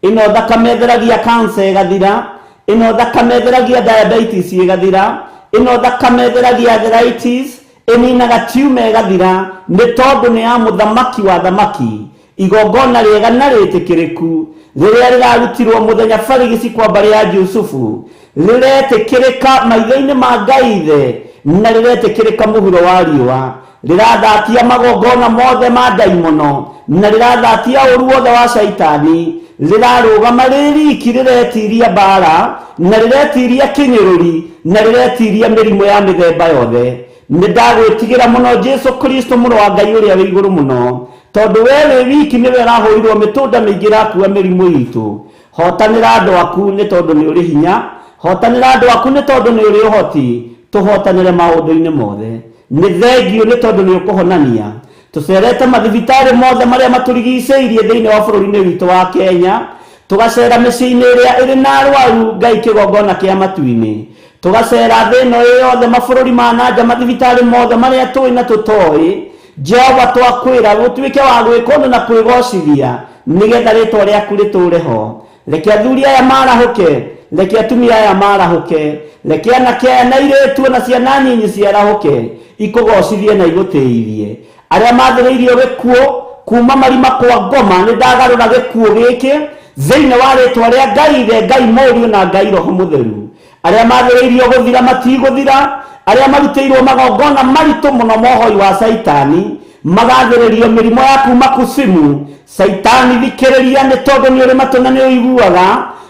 Ĩno thakame ĩtheragia cancer ĩgathira, ĩno thakame ĩtheragia diabetes ĩgathira, ĩno thakame ĩtheragia arthritis, ĩninaga tumor ĩgathira, nĩ tondũ nĩ ya mũthamaki wa thamaki. Igongona rĩega na rĩtĩkĩrĩku. Rĩrĩa rĩrarutirwo mũthenya barigici kwa mbarĩ ya Jusufu, rĩretĩkĩrĩka maitho-inĩ ma Ngai Ithe, na rĩretĩkĩrĩka mũhuro wa riũa. Rĩrathatia magongona mothe ma ndaimono, na rĩrathatia ũru wothe wa caitani. Rĩrarũgama rĩ riki, rĩretiria mbara, na rĩretiria kĩnyũrũri, na rĩretiria mĩrimũ ya mĩthemba yothe. Nĩ ndagwĩtigĩra mũno Jesu Kristo mũrũ wa Ngai ũrĩa wĩ igũrũ mũno, tondũ we wĩ wiki nĩwe ũrahũrirwo mĩtũnda mĩingĩ ĩrakua mĩrimũ itũ. Hotanĩra andũ aku nĩ tondũ nĩ ũrĩ hinya, hotanĩra andũ aku nĩ tondũ nĩ ũrĩ ũhoti, tũhotanĩre maũndũ-inĩ mothe. Nĩ thengiũ nĩ tondũ nĩ ũkũhonania. Tũcerete mathibitarĩ mothe marĩa matũrigicĩirie thĩinĩ wa bũrũri-inĩ witũ wa Kenya, tũgacera mĩciĩ-inĩ ĩrĩa ĩrĩ na arwaru Ngai kĩgongona kĩa matu-inĩ, tũgacera thĩ ĩno ĩ yothe, mabũrũri ma na nja, mathibitarĩ mothe marĩa tũĩ na tũtoĩ. Jehova, twakwĩra gũtuĩke wa gwĩka ũndũ na kwĩgocithia, nĩgetha rĩtwa rĩaku rĩtũũre ho. Reke athuri aya marahũke, reke atumia aya marahũke, reke anake aya na airĩtu na ciana nyinyi ciarahũke, ikũgocithie na igũtĩithie. Arĩa mathĩrĩirio gĩkuũ kuma marima kwa ngoma, nĩ ndagarũra gĩkuũ gĩkĩ thĩinĩ wa rĩtwa rĩa Ngai Ithe, Ngai Mũriũ na Ngai Roho Mũtheru. Arĩa mathĩrĩirio gũthira matigũthira, arĩa marutĩirwo magongona maritũ mũno mohoi wa caitani, magathĩrĩrio mĩrimũ ya kuma kusimu. Caitani thikĩrĩria, nĩ tondũ nĩ ũrĩ matũ na nĩ ũiguaga.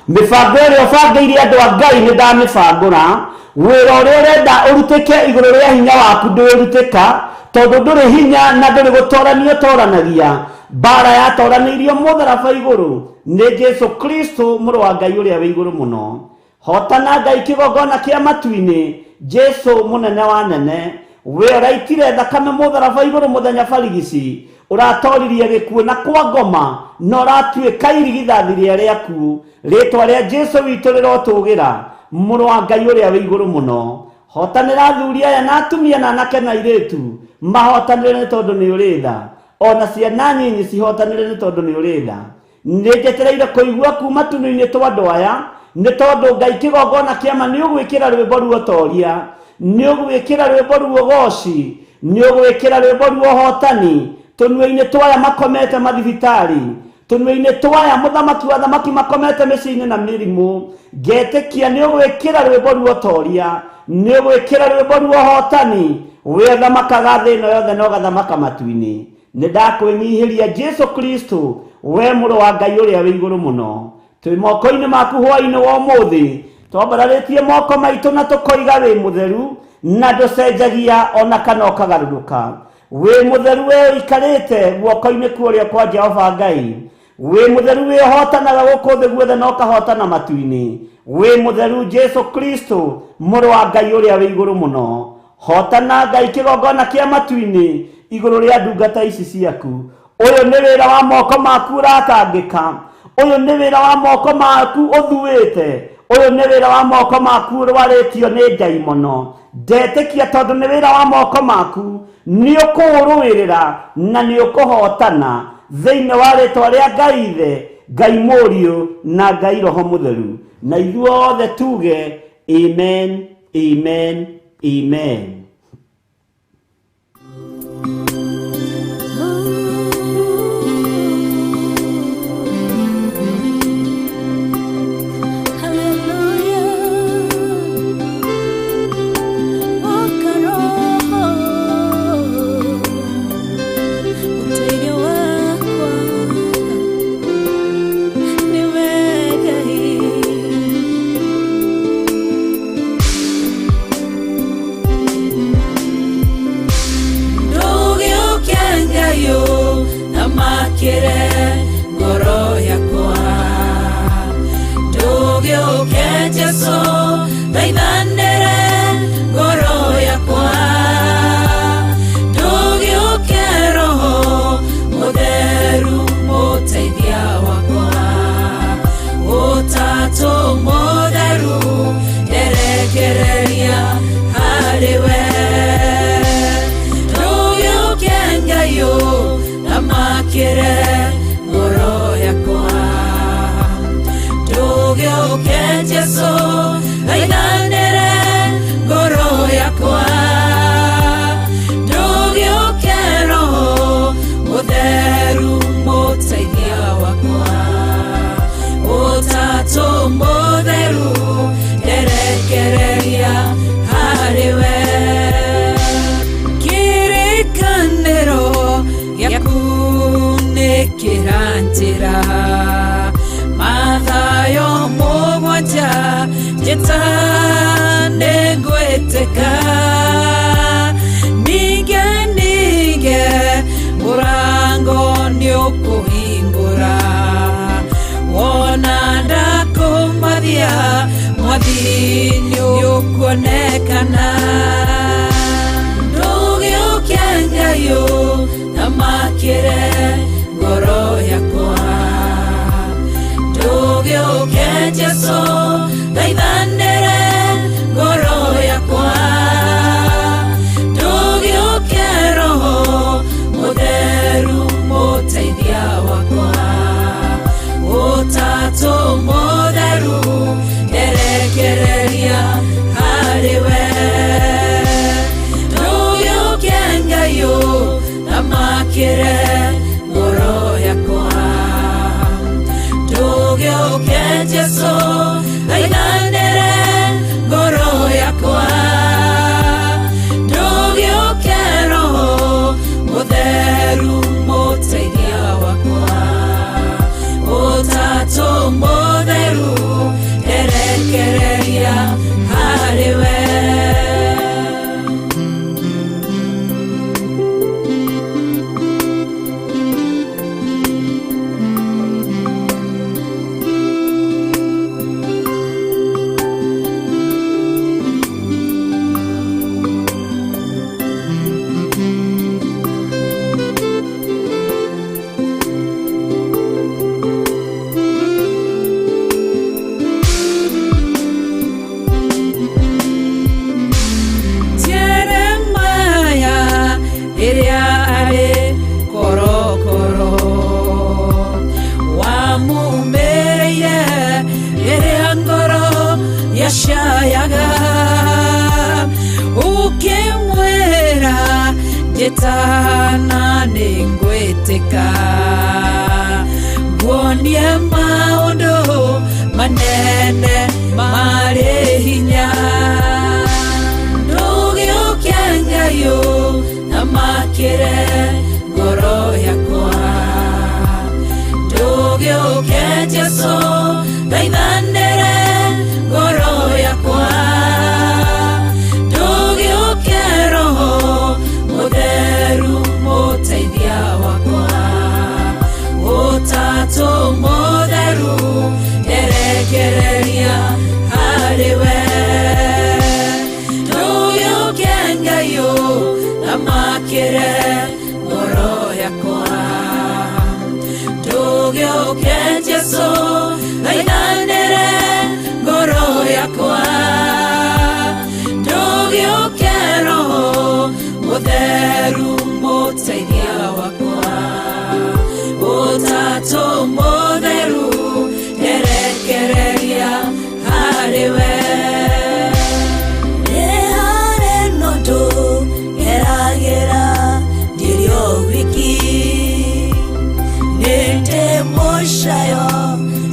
Mĩbango ĩrĩa ũbangĩire andũ a Ngai nĩ ndamĩbangũra. Wĩra ũrĩa ũrenda ũrutĩke igũrũ rĩa hinya waku ndũrutĩka, tondũ ndũrĩ hinya na ndũrĩ gũtorania ũtoranagia. Mbara yatoranĩirio mũtharaba igũrũ nĩ Jesu Kristo mũrũ wa Ngai ũrĩa wĩ igũrũ mũno. Hotana Ngai kĩgongona kĩa matu-inĩ, Jesu mũnene wa nene, we ũraitire thakame mũtharaba igũrũ mũthenya barigici, ũratoririe gĩkuũ na kwa ngoma, na ũratuĩka irigithathi rĩa rĩaku. Rĩtwa rĩa Jesu witũ rĩrotũgĩra, mũrũ wa Ngai ũrĩa wĩ igũrũ mũno. Hotanĩra athuri aya na atumia na anake na airĩtu, mahotanĩre nĩ tondũ nĩ ũrĩ tha. Ona ciana nyinyi cihotanĩre nĩ tondũ nĩ ũrĩ tha. Nĩ njetereire kũigua kuma tunu-inĩ twa andũ aya, nĩ tondũ Ngai kĩgongona kĩama nĩ ũgwĩkĩra rwĩmbo ruotoria, nĩ ũgwĩkĩra rwĩmbo ruogoci, nĩ ũgwĩkĩra rwĩmbo ruohotani tũnua-inĩ twaya makomete mathibitarĩ, tũnua-inĩ twaya mũthamaki wa thamaki makomete mĩciĩ-inĩ na mĩrimũ. Ngetĩkia nĩ ũgwĩkĩra rwĩmbo ruotoria, nĩ ũgwĩkĩra rwĩmbo ruohotani. We ũthamakaga thĩ ĩno yothe na ũgathamaka matu-inĩ. Nĩ ndakwĩnyihĩria Jesu Kristo, we mũrũ wa Ngai ũrĩa wĩ igũrũ mũno. Twĩ moko-inĩ maku hwaĩ-inĩ wa ũmũthĩ, twambararĩtie moko maitũ na tũkoiga wĩ mũtheru, na ndũcenjagia ona kana ũkagarũrũka. Wĩ mũtheru we ũikarĩte guoko-inĩ kũrĩa kwa Jehova Ngai. Wĩ mũtheru wĩ ũhotanaga gũkũ thĩ guothe na ũkahotana matu-inĩ. Wĩ mũtheru Jesu Kristo mũrũ wa Ngai ũrĩa wĩ igũrũ mũno. Hotana Ngai kĩgongona kĩa matu-inĩ igũrũ rĩa ndungata ici ciaku. Ũyũ nĩ wĩra wa moko maku ũratangĩka, ũyũ nĩ wĩra wa moko maku ũthuĩte, ũyũ nĩ wĩra wa moko maku ũrwarĩtio nĩ ndaimono. Ndetĩkia tondũ nĩ wĩra wa moko maku, nĩ ũkũũrũĩrĩra na nĩ ũkũhotana thĩinĩ wa rĩtwa rĩa Ngai Ithe, Ngai Mũriũ na Ngai Roho Mũtheru. Na ithuothe tuge amen, amen, amen. Njĩta nĩngwĩtĩka Ninge ninge Mũrango nĩũkũhingũra Wona ndakũmathia Mwathi nĩũkuonekana Ndũgĩũke Ngai ũthamakĩre ngoro yakwa Ndũgĩũke Jesũ thaithanĩre ngoro yakwa Ndũgĩũke Roho Mũtheru mũteithia wakwa Ũtatũ mũtheru nderekereria harĩ we Ndũgĩũke Ngai ũthamakĩre ngoro yakwa Ndũgĩũke Jesũ thaithanĩre ngoro yakwa Ndũgĩũke Roho Mũtheru mũteithia wakwa Ũtatũ mũtheru nderekereria harĩ we Jeremaya rĩrĩa arĩ korokoro wamumĩrĩire rĩrĩa ngoro yacayaga ũkĩmwĩra njĩtana nĩngwĩtĩka nguonie maũndũ manene marĩ hinya Ndũgĩũke Ngai ũthamakĩre ngoro yakwa Ndũgĩũke Jesũ thaithanĩre ngoro yakwa Ndũgĩũke Roho Mũtheru mũteithia wakwa Ũtatũ mũtheru nderekereria harĩ we Ndũgĩũke Ngai ũthamakĩre ngoro yakwa Ndũgĩũke Jesũ thaithanĩre ngoro yakwa Ndũgĩũke Roho Mũtheru mũteithia wakwa Ũtatũ mũtheru nderekereria harĩ we Nĩ harĩ na ũndũ ngeragĩra ndĩrĩ o wiki Nĩ ndĩ mũcayo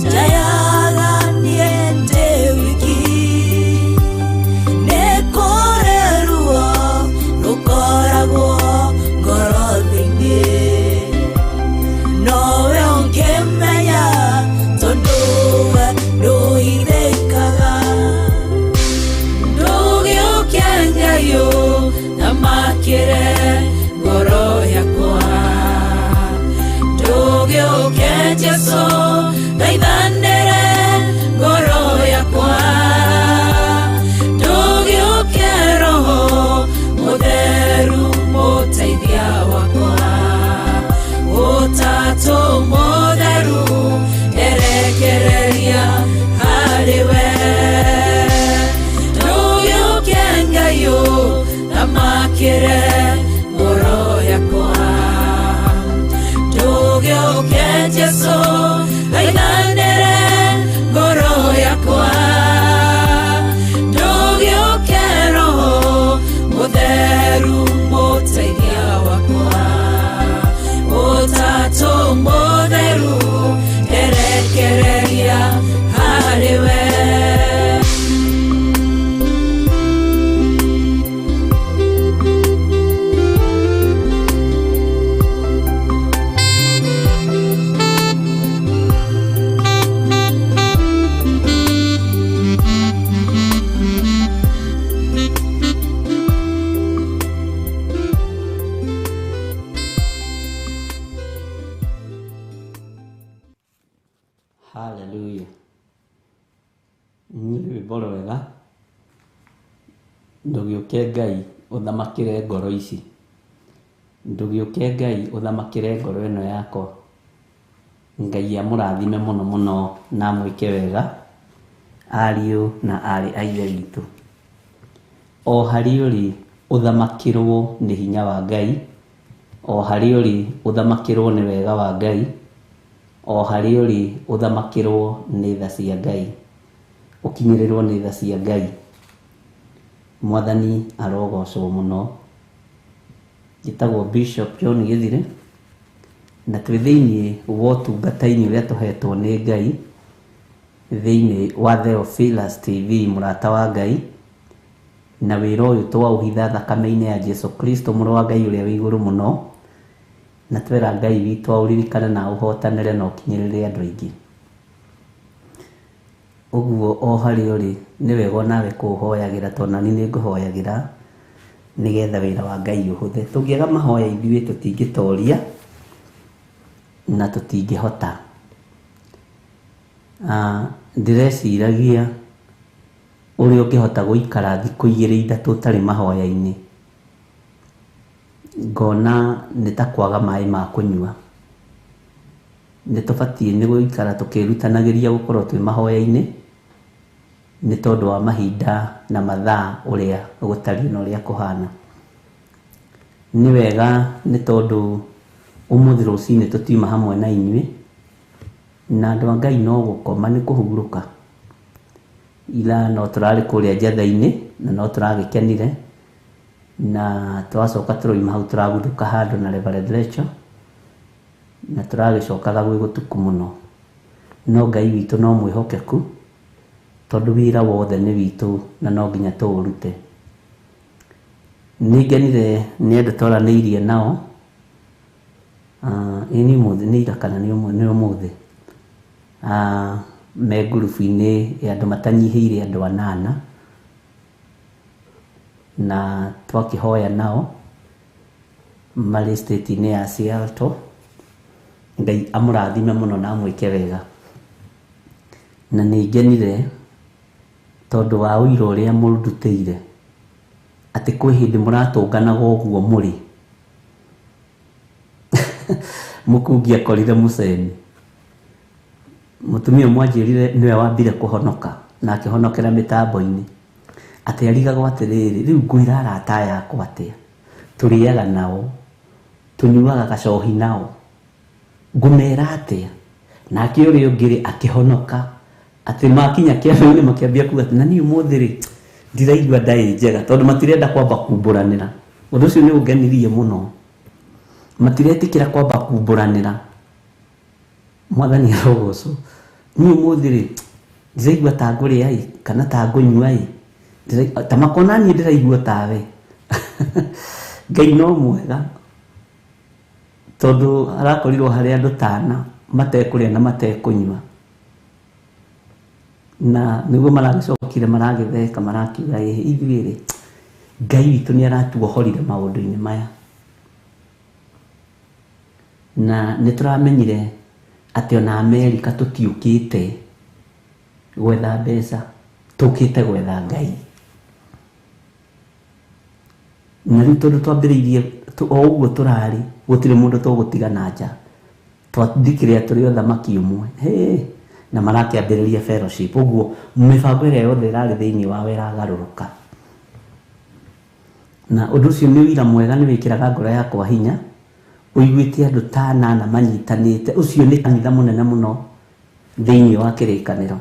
njayaga niĩ ndĩ wiki Nĩ kũrĩ ruo rũkoragwo ngoro thĩinĩ Nowe ũngĩmenya tondũ we ndũhithĩkaga. Nĩ rwĩmbo rwega, ndũgĩũke Ngai ũthamakĩre ngoro ici, ndũgĩũke Ngai ũthamakĩre ngoro ĩno yakwa. Ngai amũrathime mũno mũno na amwĩke wega, ariũ na aarĩ a Ithe witũ. O harĩa ũrĩ ũthamakĩrwo nĩ hinya wa Ngai, o harĩa ũrĩ ũthamakĩrwo nĩ wega wa Ngai, o harĩa ũrĩ ũthamakĩrwo nĩ tha cia Ngai, ũkinyĩrĩrwo nĩ tha cia Ngai. Mwathani arogocwo mũno. Njĩtagwo Bishop John Gĩthire, na twĩ thĩiniĩ wa ũtungata-inĩ ũrĩa tũhetwo nĩ Ngai, thĩiniĩ wa Theophilus TV mũrata wa Ngai, na wĩra ũyũ twaũhitha thakame-inĩ ya Jesu Kristo mũrũ wa Ngai ũrĩa wĩ igũrũ mũno, na twera Ngai witũ aũririkane na aũhotanĩre na ũkinyĩrĩre andũ aingĩ. Ũguo o harĩa ũrĩ nĩ wega onawe kũũhoyagĩra, tondũ nani nĩ ngũhoyagĩra nĩgetha wĩra wa Ngai ũhũthe. Tũngĩaga mahoya ithuĩ tũtingĩtoria na tũtingĩhota. Ndĩreciragia ũrĩa ũngĩhota gũikara thikũ igĩrĩ ithatũ ũtarĩ mahoya-inĩ, ngona nĩ ta kwaga maĩ ma kũnyua. Nĩ tũbatiĩ nĩ gũikara tũkĩrutanagĩria gũkorwo twĩ mahoya-inĩ, nĩ tondũ wa mahinda na mathaa ũrĩa gũtariĩ na ũrĩa kũhana. Nĩ wega nĩ tondũ ũmũthĩ rũcinĩ tũtiuma hamwe na inyuĩ, na andũ a Ngai no gũkoma nĩ kũhurũka. Ira no tũrarĩ kũrĩa njatha-inĩ na no tũragĩkenire, na twacoka tũroima hau tũraguthũka handũ na Reverend Rachel, na tũragĩcokaga gwĩ gũtuku mũno. No Ngai witũ no mwĩhokeku, tondũ wĩra wothe nĩ witũ na no nginya tũũrute. Nĩ ngenire nĩ andũ twaranĩirie nao, ĩ nĩ ũmũthĩ, nĩ ira kana nĩ ũmũthĩ, me ngurubu-inĩ ya andũ matanyihĩire andũ anana, na twakĩhoya nao marĩ state-inĩ ya Seattle. Ngai amũrathime mũno na amwĩke wega. Na nĩ ngenire tondũ wa ũira ũrĩa mũndutĩire, atĩ kwĩ hĩndĩ mũratũnganaga ũguo mũrĩ. Mũkungi akorire mũcemi. Mũtumia ũmwe anjĩrire nĩwe wambire kũhonoka, na akĩhonokera mĩtambo-inĩ. Atĩ arigagwo atĩrĩrĩ, rĩu ngwĩra arata aya akwa atĩa? Tũrĩaga nao, tũnyuaga gacohi nao, ngũmera atĩa? Nake ũrĩa ũngĩ rĩ, akĩhonoka. Atĩ makinya kĩama-inĩ makĩambia kuga atĩ, na niĩ ũmũthĩ rĩ, ndiraigua ndaĩ njega, tondũ matirenda kwamba kumbũranĩra. Ũndũ ũcio nĩ ũngenirie mũno. Matiretĩkĩra kwamba kumbũranĩra. Mwathani arogocwo. Niĩ ũmũthĩ rĩ, ndiraigua ta ngũrĩa ĩ, kana ta ngũnyua ĩ, ta makona niĩ ndĩraigua tawe. Ngai no mwega, tondũ harakorirwo harĩ andũ tana matekũrĩa na matekũnyua. Na nĩguo maragĩcokire maragĩtheka marakiuga ĩ ithuĩ rĩ, Ngai witũ nĩ aratuohorire maũndũ-inĩ maya. Na nĩ tũramenyire atĩ ona Amerika tũtiũkĩte gwetha mbeca, tũkĩte gwetha Ngai. Na rĩu tondũ twambĩrĩirie o ũguo tũrarĩ, gũtirĩ mũndũ tũgũtiga na nja. Twadikĩrĩa tũrĩ ũthamaki ũmwe. Hĩ, na marakĩambĩrĩria fellowship. Ũguo mĩbango ĩrĩa yothe ĩrarĩ thĩinĩ wao ĩragarũrũka. Na ũndũ ũcio nĩ ũira mwega, nĩ wĩkĩraga ngoro yakwa hinya, ũiguĩte andũ ta anana manyitanĩte. Ũcio nĩ kanitha mũnene mũno thĩinĩ wa kĩrĩkanĩro,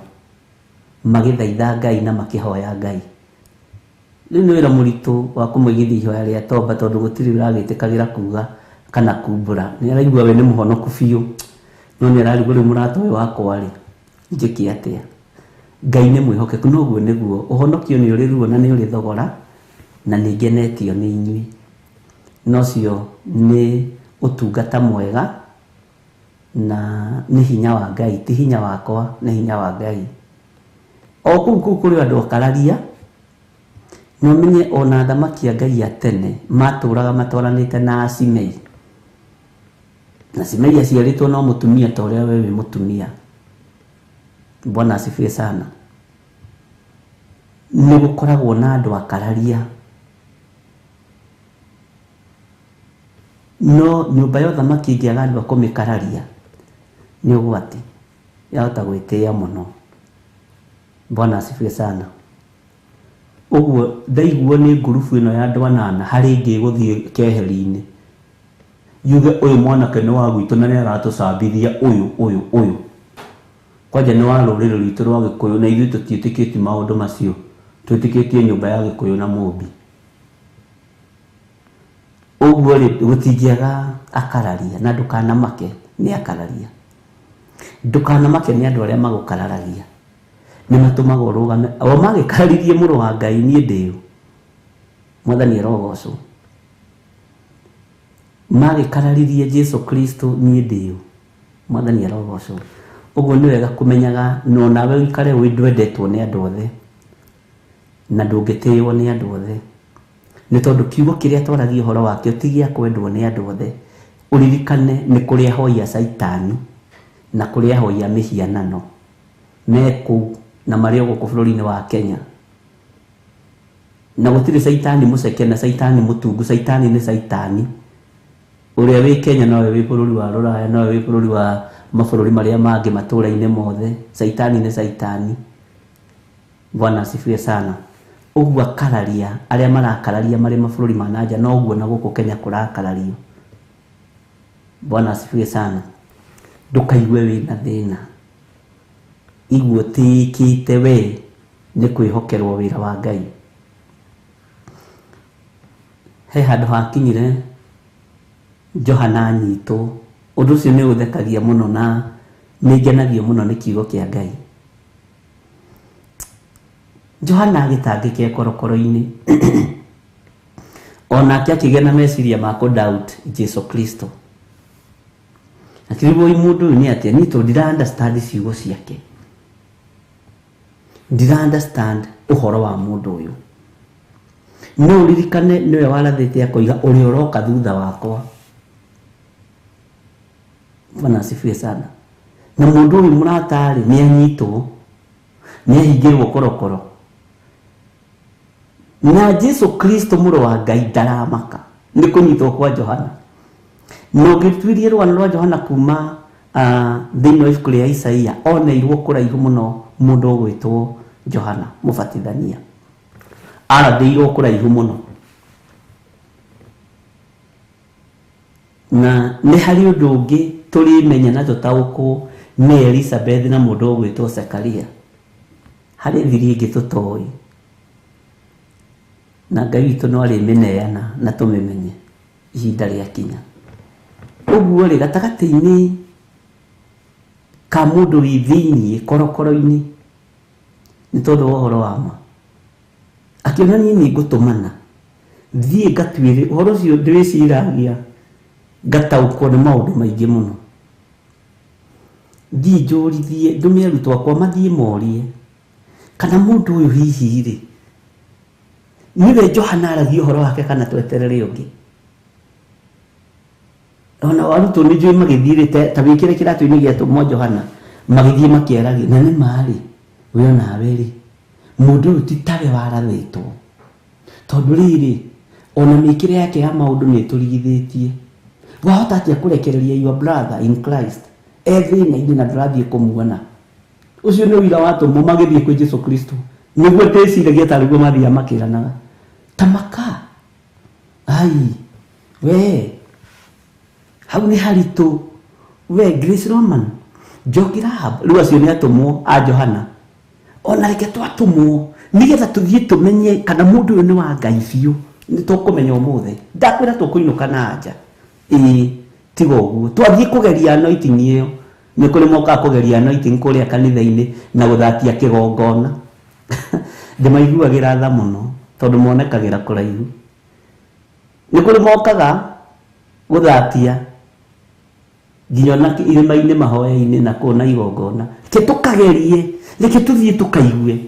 magĩthaitha Ngai na makĩhoya Ngai. Rĩu nĩ wĩra mũritũ wa kũmũigithia ihoya rĩa tomba, tondũ gũtirĩ ũragĩtĩkagĩra kuga kana kumbũra. Nĩ araigua we nĩ mũhonoku biũ, no nĩ ararigwo rĩu mũrata ũyũ wakwa rĩ, njĩke atĩa? Ngai nĩ mwĩhokeku, na ũguo nĩguo ũhonokio nĩ ũrĩ ruo na nĩ ũrĩ thogora, na nĩ ngenetio nĩ inyuĩ. Na ũcio nĩ ũtungata mwega, na nĩ hinya wa Ngai, ti hinya wakwa, nĩ hinya wa Ngai. O kũu kũu kũrĩ andũ akararia, na ũmenye ona athamaki a Ngai a tene matũraga matwaranĩte na Asimei. Na Simei aciarĩtwo no mũtumia ta ũrĩa we wĩ mũtumia. Bwana asifiwe sana. Nĩ gũkoragwo na andũ akararia. No nyũmba ya ũthamaki ĩngĩaga andũ a kũmĩkararia nĩ ũgwati. Yahota gwĩtĩĩa mũno. Bwana asifiwe sana. Ũguo ndaiguo nĩ ngurubu ĩno ya andũ anana harĩ ĩngĩ ĩgũthiĩ keheri-inĩ. Yuge ũyũ mwanake nĩ wa gwitũ na nĩ aratũcambithia ũyũ ũyũ ũyũ. Kwanja nĩ wa rũrĩrĩ rwitũ rwa Gĩkũyũ na ithuĩ tũtiĩtĩkĩtie maũndũ macio. Twĩtĩkĩtie nyũmba ya Gĩkũyũ na Mũmbi. Ũguo rĩ gũtingĩaga akararia na ndũkanamake nĩ akararia. Ndũkanamake nĩ andũ arĩa magũkararagia. Nĩ matũmaga ũrũgame. O magĩkararirie mũrũ wa Ngai niĩ ndĩũ. Mwathani arogocwo. Magĩkararirie Jesu Kristo niĩ ndĩũ. Mwathani arogocwo. Ũguo nĩ wega kũmenyaga no nawe ũikare wĩ ndwendetwo nĩ andũ othe na ndũngĩtĩĩo nĩ andũ othe. Nĩ tondũ kiugo kĩrĩa twaragia ũhoro wakĩo ti gĩa kwendwo nĩ andũ othe. Ũririkane nĩ kũrĩ ahoi a caitani na kũrĩ ahoi a mĩhianano me kũu na marĩ o gũkũ bũrũri-inĩ wa Kenya. Na gũtirĩ caitani mũceke na caitani mũtungu. Caitani nĩ caitani. Ũrĩa wĩ Kenya nowe wĩ bũrũri wa Rũraya, nowe wĩ bũrũri wa mabũrũri marĩa mangĩ matũũra-inĩ mothe. Caitani nĩ caitani. Bwana asifiwe sana. Ũguo akararia arĩa marakararia marĩ mabũrũri ma na nja noguo na gũkũ Kenya kũrakarario. Bwana asifiwe sana. Ndũkaigue wĩna thĩna. Igua ũtĩĩkĩte we nĩ kwĩhokerwo wĩra wa Ngai. He handũ hakinyire Johana anyitwo. Ũndũ ũcio nĩ ũthekagia mũno na nĩ ngenagio mũno nĩ kiugo kĩa Ngai. Johana agĩtangĩka e korokoro-inĩ. Onake akĩgĩa na meciria ma kũ doubt Jesu Kristo. Akĩrigwo mũndũ ũyũ nĩ atĩa, niĩ tondũ ndira understand ciugo ciake. Ndira understand ũhoro wa mũndũ ũyũ. No ũririkane nĩwe warathĩte akoiga ũrĩa ũroka thutha wakwa. Bwana asifiwe sana. Na mũndũ ũyũ mũratarĩ nĩ anyitwo, nĩ ahingĩrwo korokoro. Na Jesu Kristo mũrũ wa Ngai ndaramaka nĩ kũnyitwo kwa Johana. Na ũngĩtuirie rũgano rwa Johana kuma thĩinĩ wa ibuku rĩa Isaia, oneirwo kũraihu mũno mũndũ ũgwĩtwo Johana mũbatithania. Arathĩirwo kũraihu mũno. Na nĩ harĩ ũndũ ũngĩ tũrĩmenya na tũtaũkwo nĩ Elizabeth na mũndũ ũgwĩtwo Zekaria. Harĩ thiri ĩngĩ tũtoĩ. Na Ngai witũ no arĩmĩneana na tũmĩmenye ihinda rĩakinya. Ũguo rĩ gatagatĩ-inĩ ka mũndũ wĩ thĩiniĩ korokoro-inĩ nĩ tondũ wa ũhoro wa ma. Akĩona niĩ nĩ ngũtũmana thiĩ ngatuĩre ũhoro ũcio ndĩwĩciragia ngataũkwo nĩ maũndũ maingĩ mũno. Thiĩ njũrithie ndũme arutwo akwa mathiĩ morie kana mũndũ ũyũ hihi rĩ nĩwe Johana aragia ũhoro wake kana tweterere ũngĩ. Ona arutwo nĩ njũĩ magĩthiĩ ta wĩkĩre kĩratũ-inĩ gĩa atũmwo Johana magĩthiĩ makĩaragia na nĩ ma rĩ we onawe rĩ mũndũ ũyũ ti tawe warathĩtwo tondũ rĩrĩ ona mĩkĩre yake ya maũndũ nĩ ĩtũrigithĩtie. Wahota atĩa kũrekereria your brother in Christ e thĩna-inĩ na ndũrathiĩ kũmuona? Ũcio nĩ ũira wa atũmwo magĩthiĩ kwĩ Jesu Kristo. Nĩguo ndĩciragia tarĩ guo mathiaga makĩranaga ta maka ai we hau nĩ haritũ we Grace Roman Njoki Rahab rĩu acio nĩ atũmwo a Johana. Ona reke twatũmwo nĩgetha tũthiĩ tũmenye kana mũndũ ũyũ nĩ wa Ngai biũ. Nĩ tũkũmenya ũmũthĩ. Ndakwĩra tũkũinũka na nja. Ĩĩ tiga ũguo twathiĩ kũgeria anointing ĩyo. Nĩ kũrĩ mokaga kũgeria anointing kũrĩa kanitha-inĩ na gũthatia kĩgongona. Ndĩmaiguagĩra tha mũno tondũ monekagĩra kũraihu. Nĩ kũrĩ mokaga gũthatia nginya ona irĩma-inĩ mahoya-inĩ na kũu na igongona. Reke tũkagerie, reke tũthiĩ tũkaigue.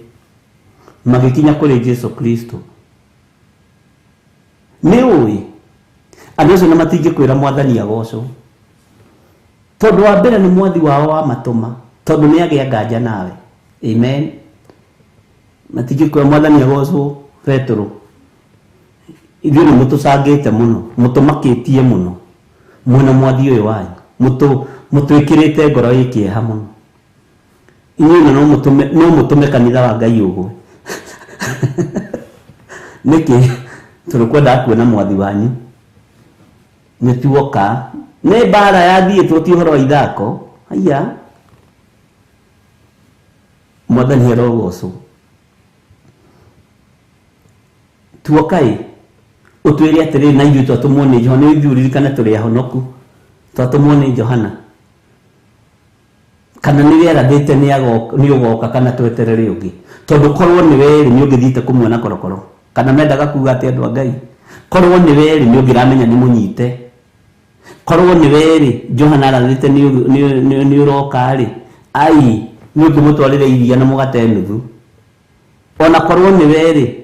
Magĩkinya kũrĩ Jesu Kristo. Nĩ ũĩ andũ acio nĩ matingĩkwĩra mwathani agocwo. Tondũ wa mbere nĩ mwathi wao wa matũma, tondũ nĩ agĩa nganja nawe. Amen. Matingĩkuoya mwathani agocwo Petero. Ithuĩ nĩ mũtũcangĩte mũno, mũtũmakĩtie mũno. Mwena mwathi ũyũ wanyu. Mũtwĩkĩrĩte ngoro ĩ kĩeha mũno. Inyuĩ no mũtũme kanitha wa Ngai ũgwe. Nĩkĩ? Tondũ kwendaga kuona mwathi wanyu. Nĩ tuoka. Nĩ mbara yathiĩtwo ti ũhoro wa ithako. Haiya. Mwathani arogocwo. Tuoka ĩ ũtwĩre atĩrĩrĩ na ithuĩ twatũmwo nĩ Johana, nĩ ithuĩ ũririkane tũrĩ ahonoku. Twatũmwo nĩ Johana. Kana nĩ werathĩte nĩ ũgoka kana tweterere ũngĩ. Tondũ korwo nĩ werĩ nĩ ũngĩthiĩte kũmuona korokoro. Kana mendaga kuga atĩ andũ a Ngai. Korwo nĩ werĩ nĩ ũngĩramenya nĩ mũnyite. Korwo nĩ werĩ Johana arathĩte nĩ ũroka rĩ. Ai nĩ ũngĩmũtwarĩra iria na mũgate nuthu. Ona korwo nĩ werĩ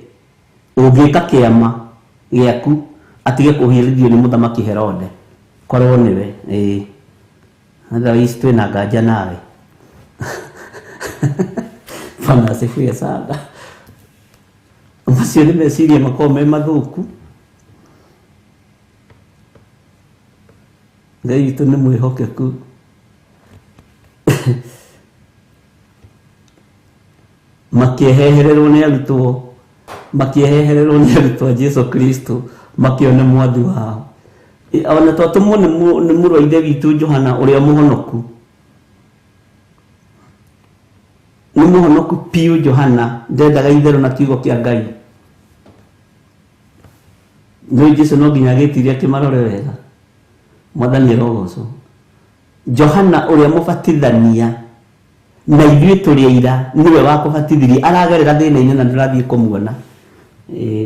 ũngĩka kĩama gĩaku atige kũhiũrithio nĩ mũthamaki Herode. Korwo nĩwe ĩĩ. Otherwise twĩna nganja nawe. Bwana asifiwe sana. Macio nĩ meciria makoragwo me mathũku. Ngai witũ nĩ mwĩhokeku. Makĩehehererwo nĩ arutwo, makĩehehererwo nĩ arutwo a Jesu Kristo, makĩone mwathi wao. Ona twatũmwo nĩ mũrũ wa ithe witũ Johana ũrĩa mũhonoku. Nĩ mũhonoku piũ Johana, ndendaga itherũ na kiugo kĩa Ngai. Nĩ Jesu no nginya agĩtirie akĩmarore wega. Mwathani arogocwo. Johana ũrĩa mũbatithania na ithuĩ tũrĩ aira nĩwe wakũbatithirie, aragerera thĩna-inĩ na ndũrathiĩ kũmuona.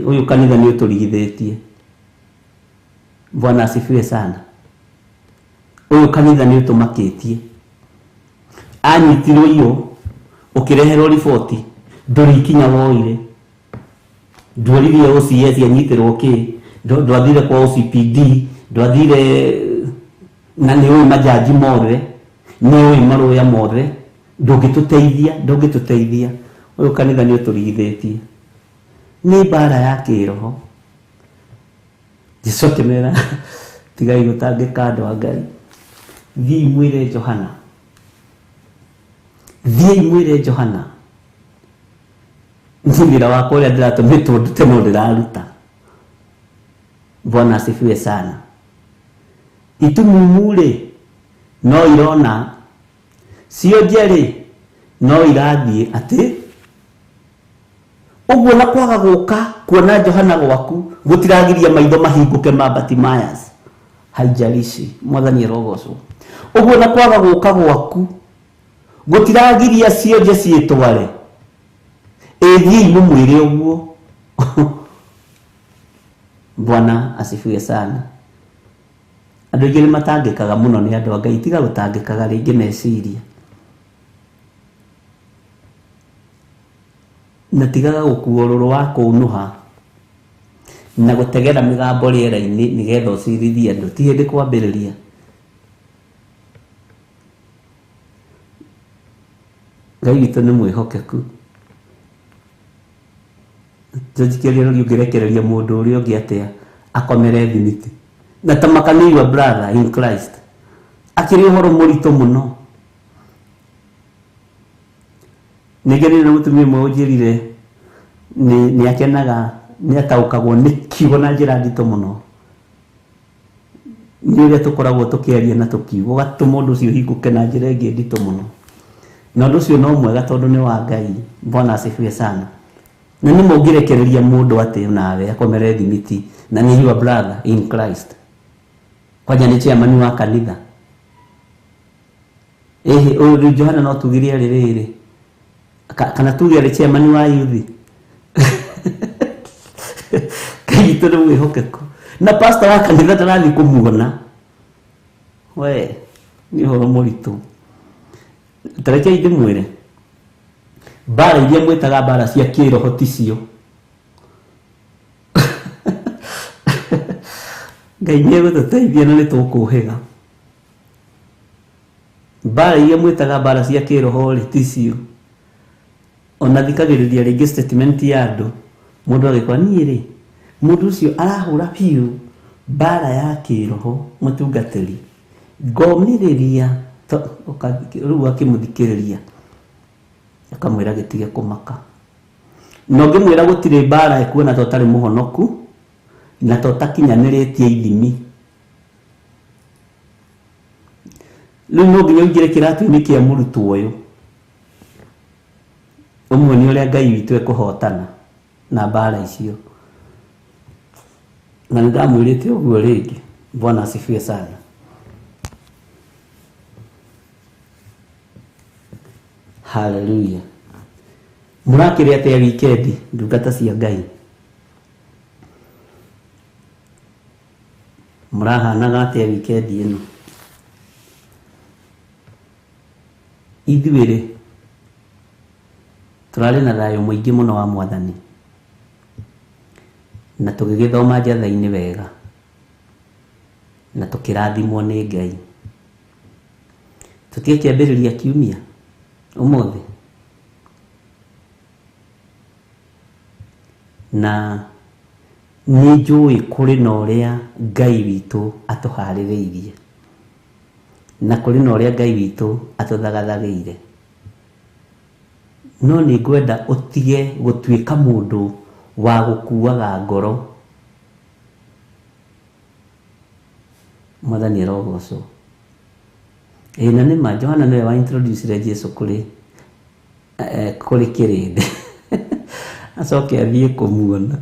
Ũyũ kanitha nĩ ũtũrigithĩtie. Bwana asifiwe sana. Ũyũ kanitha nĩ ũtũmakĩtie. Anyitirwo iyo ũkĩreherwo riboti ndũrĩ ikinya woire. Ndworirie OCS anyitĩrwo kĩ, ndwathire kwa OCPD, ndwathire na nĩ ũĩ majaji mothe, nĩ ũĩ marũya mothe, ndũngĩtũteithia. Ũyũ kanitha nĩ ũtũrigithĩtie. Nĩ mbara ya kĩroho. Jesu akĩmera tigai gũtangĩka andũ a Ngai. Thiĩi mwĩre Johana. Thiĩi mwĩre Johana. Niĩ wĩra wakwa ũrĩa ndĩratũmĩtwo ndute no ndĩraruta. Bwana asifiwe sana. Itumumu rĩ no irona, cionje rĩ no irathiĩ atĩ ũguo na kwaga gũka kuona Johana gwaku gũtiragiria maitho mahingũke ma Bartimaeus. Haijalishi, mwathani arogocwo. Ũguo na kwaga gũka gwaku gũtiragiria cionje ciĩtware. Ĩthiĩi mũmwĩre ũguo. Bwana asifiwe sana. Andũ aingĩ nĩ matangĩkaga mũno nĩ andũ a Ngai, tiga gũtangĩkaga rĩngĩ meciria. Na tigaga gũkua ũrũrũ wa kũũnũha na gũtegera mĩgambo rĩera-inĩ nĩgetha ũcirithie andũ, ti hĩndĩ kwambĩrĩria. Ngai witũ nĩ mwĩhokeku. Njikĩrie rũri ũngĩrekereria mũndũ ũrĩa ũngĩ atĩa akomere thimiti. Na ta makani your brother in Christ. Akĩrĩ ũhoro mũritũ mũno. Nĩngenire nĩ mũtumia ũmwe ũnjĩrire nĩ akenaga, nĩ ataũkagwo nĩ kiugo na njĩra nditũ mũno. Nĩ ũrĩa tũkoragwo tũkĩaria na tũkiuga, ũgatũma ũndũ ũcio ũhingũke na njĩra ĩngĩ nditũ mũno. Na ũndũ ũcio no mwega tondũ nĩ wa Ngai. Bwana asifiwe sana. Na nĩ mũngĩrekereria mũndũ atĩ nawe akomere thimiti na nĩ your brother in Christ. Kwanja nĩ chairman wa kanitha. Ĩhĩ, ũyũ rĩu Johana no tugire arĩ rĩrĩ. Kana tuge arĩ chairman wa youth. Ngai witũ nĩ mwĩhokeku. Na pastor wa kanitha ndarathiĩ kũmuona. We, nĩ ũhoro mũritũ. Ta rekei ndĩmwĩre. Mbara iria mwĩtaga mbara cia kĩroho ti cio. Ngai nĩ egũtũteithia na nĩ tũkũhĩga. Mbara iria mwĩtaga mbara cia kĩroho rĩ ti cio. Ona thikagĩrĩria rĩngĩ statement ya andũ, mũndũ agĩkora niĩ rĩ, mũndũ ũcio arahũra biũ mbara ya kĩroho mũtungatĩri, ngomĩrĩria rĩu akĩmũthikĩrĩria akamwĩra gĩtige kũmaka. Na ũngĩmwĩra gũtirĩ mbara ĩkuona ta ũtarĩ mũhonoku na ta ũtakinyanĩrĩtie ithimi. Rĩu no nginya ũingĩre kĩratũ-inĩ kĩa mũrutwo ũyũ ũmuonie ũrĩa Ngai witũ ekũhotana na mbara icio. Na nĩndamwĩrĩte ũguo rĩngĩ. Bwana asifiwe sana. Haleluya. Mũrakĩrĩ atĩa wikendi ndungata cia Ngai? Mũrahanaga atĩa wikendi ĩno? Ithuĩ rĩ, tũrarĩ na thayũ mũingĩ mũno wa Mwathani na tũgĩgĩthoma njatha-inĩ wega na tũkĩrathimwo nĩ Ngai. Tũtiĩ kiumia ũmũthĩ na nĩ njũĩ kũrĩ na ũrĩa Ngai witũ atũharĩrĩirie na kũrĩ na ũrĩa Ngai witũ atũthagathagĩire. No nĩ ngwenda ũtige gũtuĩka mũndũ wa gũkuaga ngoro. Mwathani arogocwo. Ĩĩ na nĩma Johana nĩwe wa introduce Jesu kũrĩ kũrĩ kĩrĩndĩ acoke athiĩ kũmuona.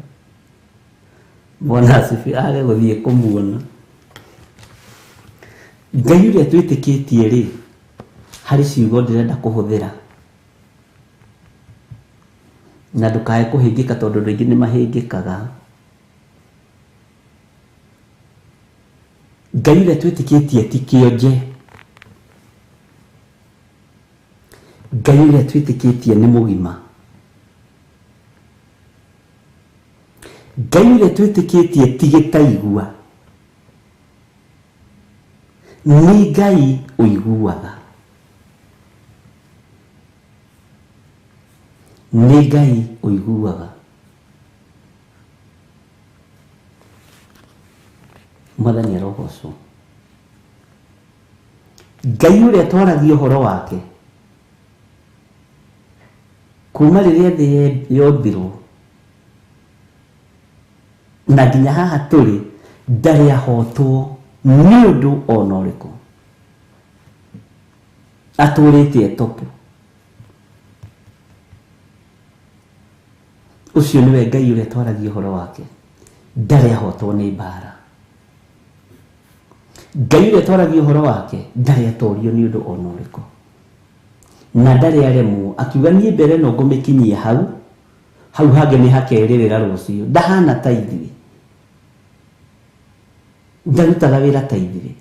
Bwana asifiwe, age gũthiĩ kũmuona. Ngai ũrĩa twĩtĩkĩtie rĩ, harĩ ciugo ndĩrenda kũhũthĩra na ndũkae kũhĩngĩka tondũ andũ aingĩ nĩ mahĩngĩkaga. Ngai ũrĩa twĩtĩkĩtie ti kĩonje. Ngai ũrĩa twĩtĩkĩtie nĩ mũgima. Ngai ũrĩa twĩtĩkĩtie ti gĩtaigua. Nĩ Ngai ũiguaga. Nĩ Ngai ũiguaga. Mwathani arogocwo. Ngai ũrĩa twaragia ũhoro wake kuma rĩrĩa thĩ yombirwo na nginya haha tũrĩ, ndarĩ ahotwo nĩ ũndũ ona ũrĩkũ. Atũrĩte etopu. Ũcio nĩwe Ngai ũrĩa twaragia ũhoro wake, ndarĩ ahotwo nĩ mbara. Ngai ũrĩa twaragia ũhoro wake ndarĩ atorio nĩ ũndũ ona ũrĩkũ na ndarĩ aremwo. Akiuga niĩ mbere no ngũmĩkinyie hau, hau hangĩ nĩ hakerĩrĩra rũciũ. Ndahana ta ithuĩ, ndarutaga wĩra ta ithuĩ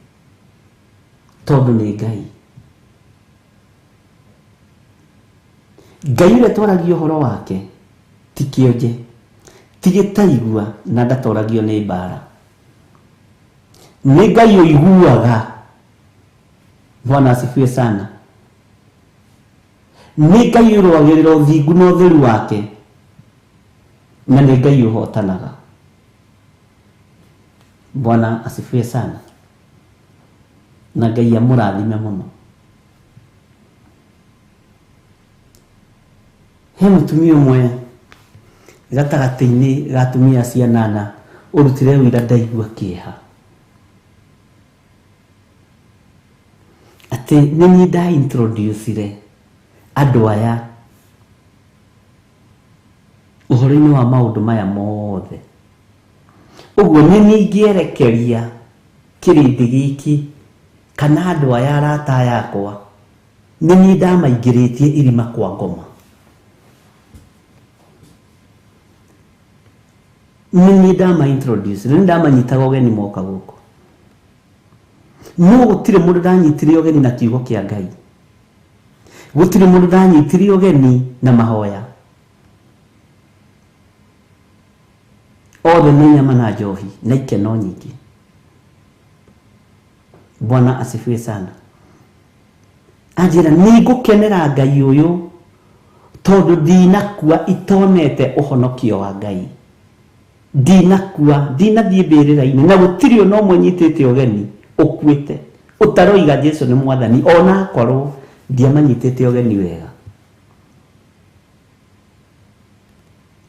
tondũ nĩ Ngai. Ngai ũrĩa twaragia ũhoro wake ti kĩonje, ti gĩtaigua na ndatoragio nĩ mbara. Nĩ Ngai ũiguaga. Bwana asifiwe sana. Nĩ Ngai ũrũagĩrĩra ũthingu na ũtheru wake na nĩ Ngai ũhotanaga. Bwana asifiwe sana. Na Ngai amũrathime mũno. He mũtumia ũmwe gatagatĩ-inĩ ga atumia acio anana ũrutire ũira ndaigua kĩeha atĩ nĩ niĩ nda introducire andũ aya ũhoro-inĩ wa maũndũ maya mothe. Ũguo nĩ niĩ ingĩerekeria kĩrĩndĩ gĩkĩ kana andũ aya arata aya akwa, nĩ niĩ ndamaingĩrĩtie irima kwa ngoma. Nĩ niĩ ndama introduce, nĩ ndamanyitaga ũgeni moka gũkũ. No gũtirĩ mũndũ ndanyitire ũgeni na kiugo kĩa Ngai. Gũtirĩ mũndũ ndanyitire ũgeni na mahoya. Othe nĩ nyama na njohi na ikeno nyingĩ. Bwana asifiwe sana. Anjĩra nĩ ngũkenera Ngai ũyũ Tondu ndinakua itonete uhonokio wa Ngai. Ndinakua, ndinathie mbĩrĩra-inĩ na gũtirĩ ona ũmwe nyitĩte ũgeni ũkuĩte ũtaroiga Jesu nĩ mwathani ona akorwo ndiamanyitĩte ũgeni wega.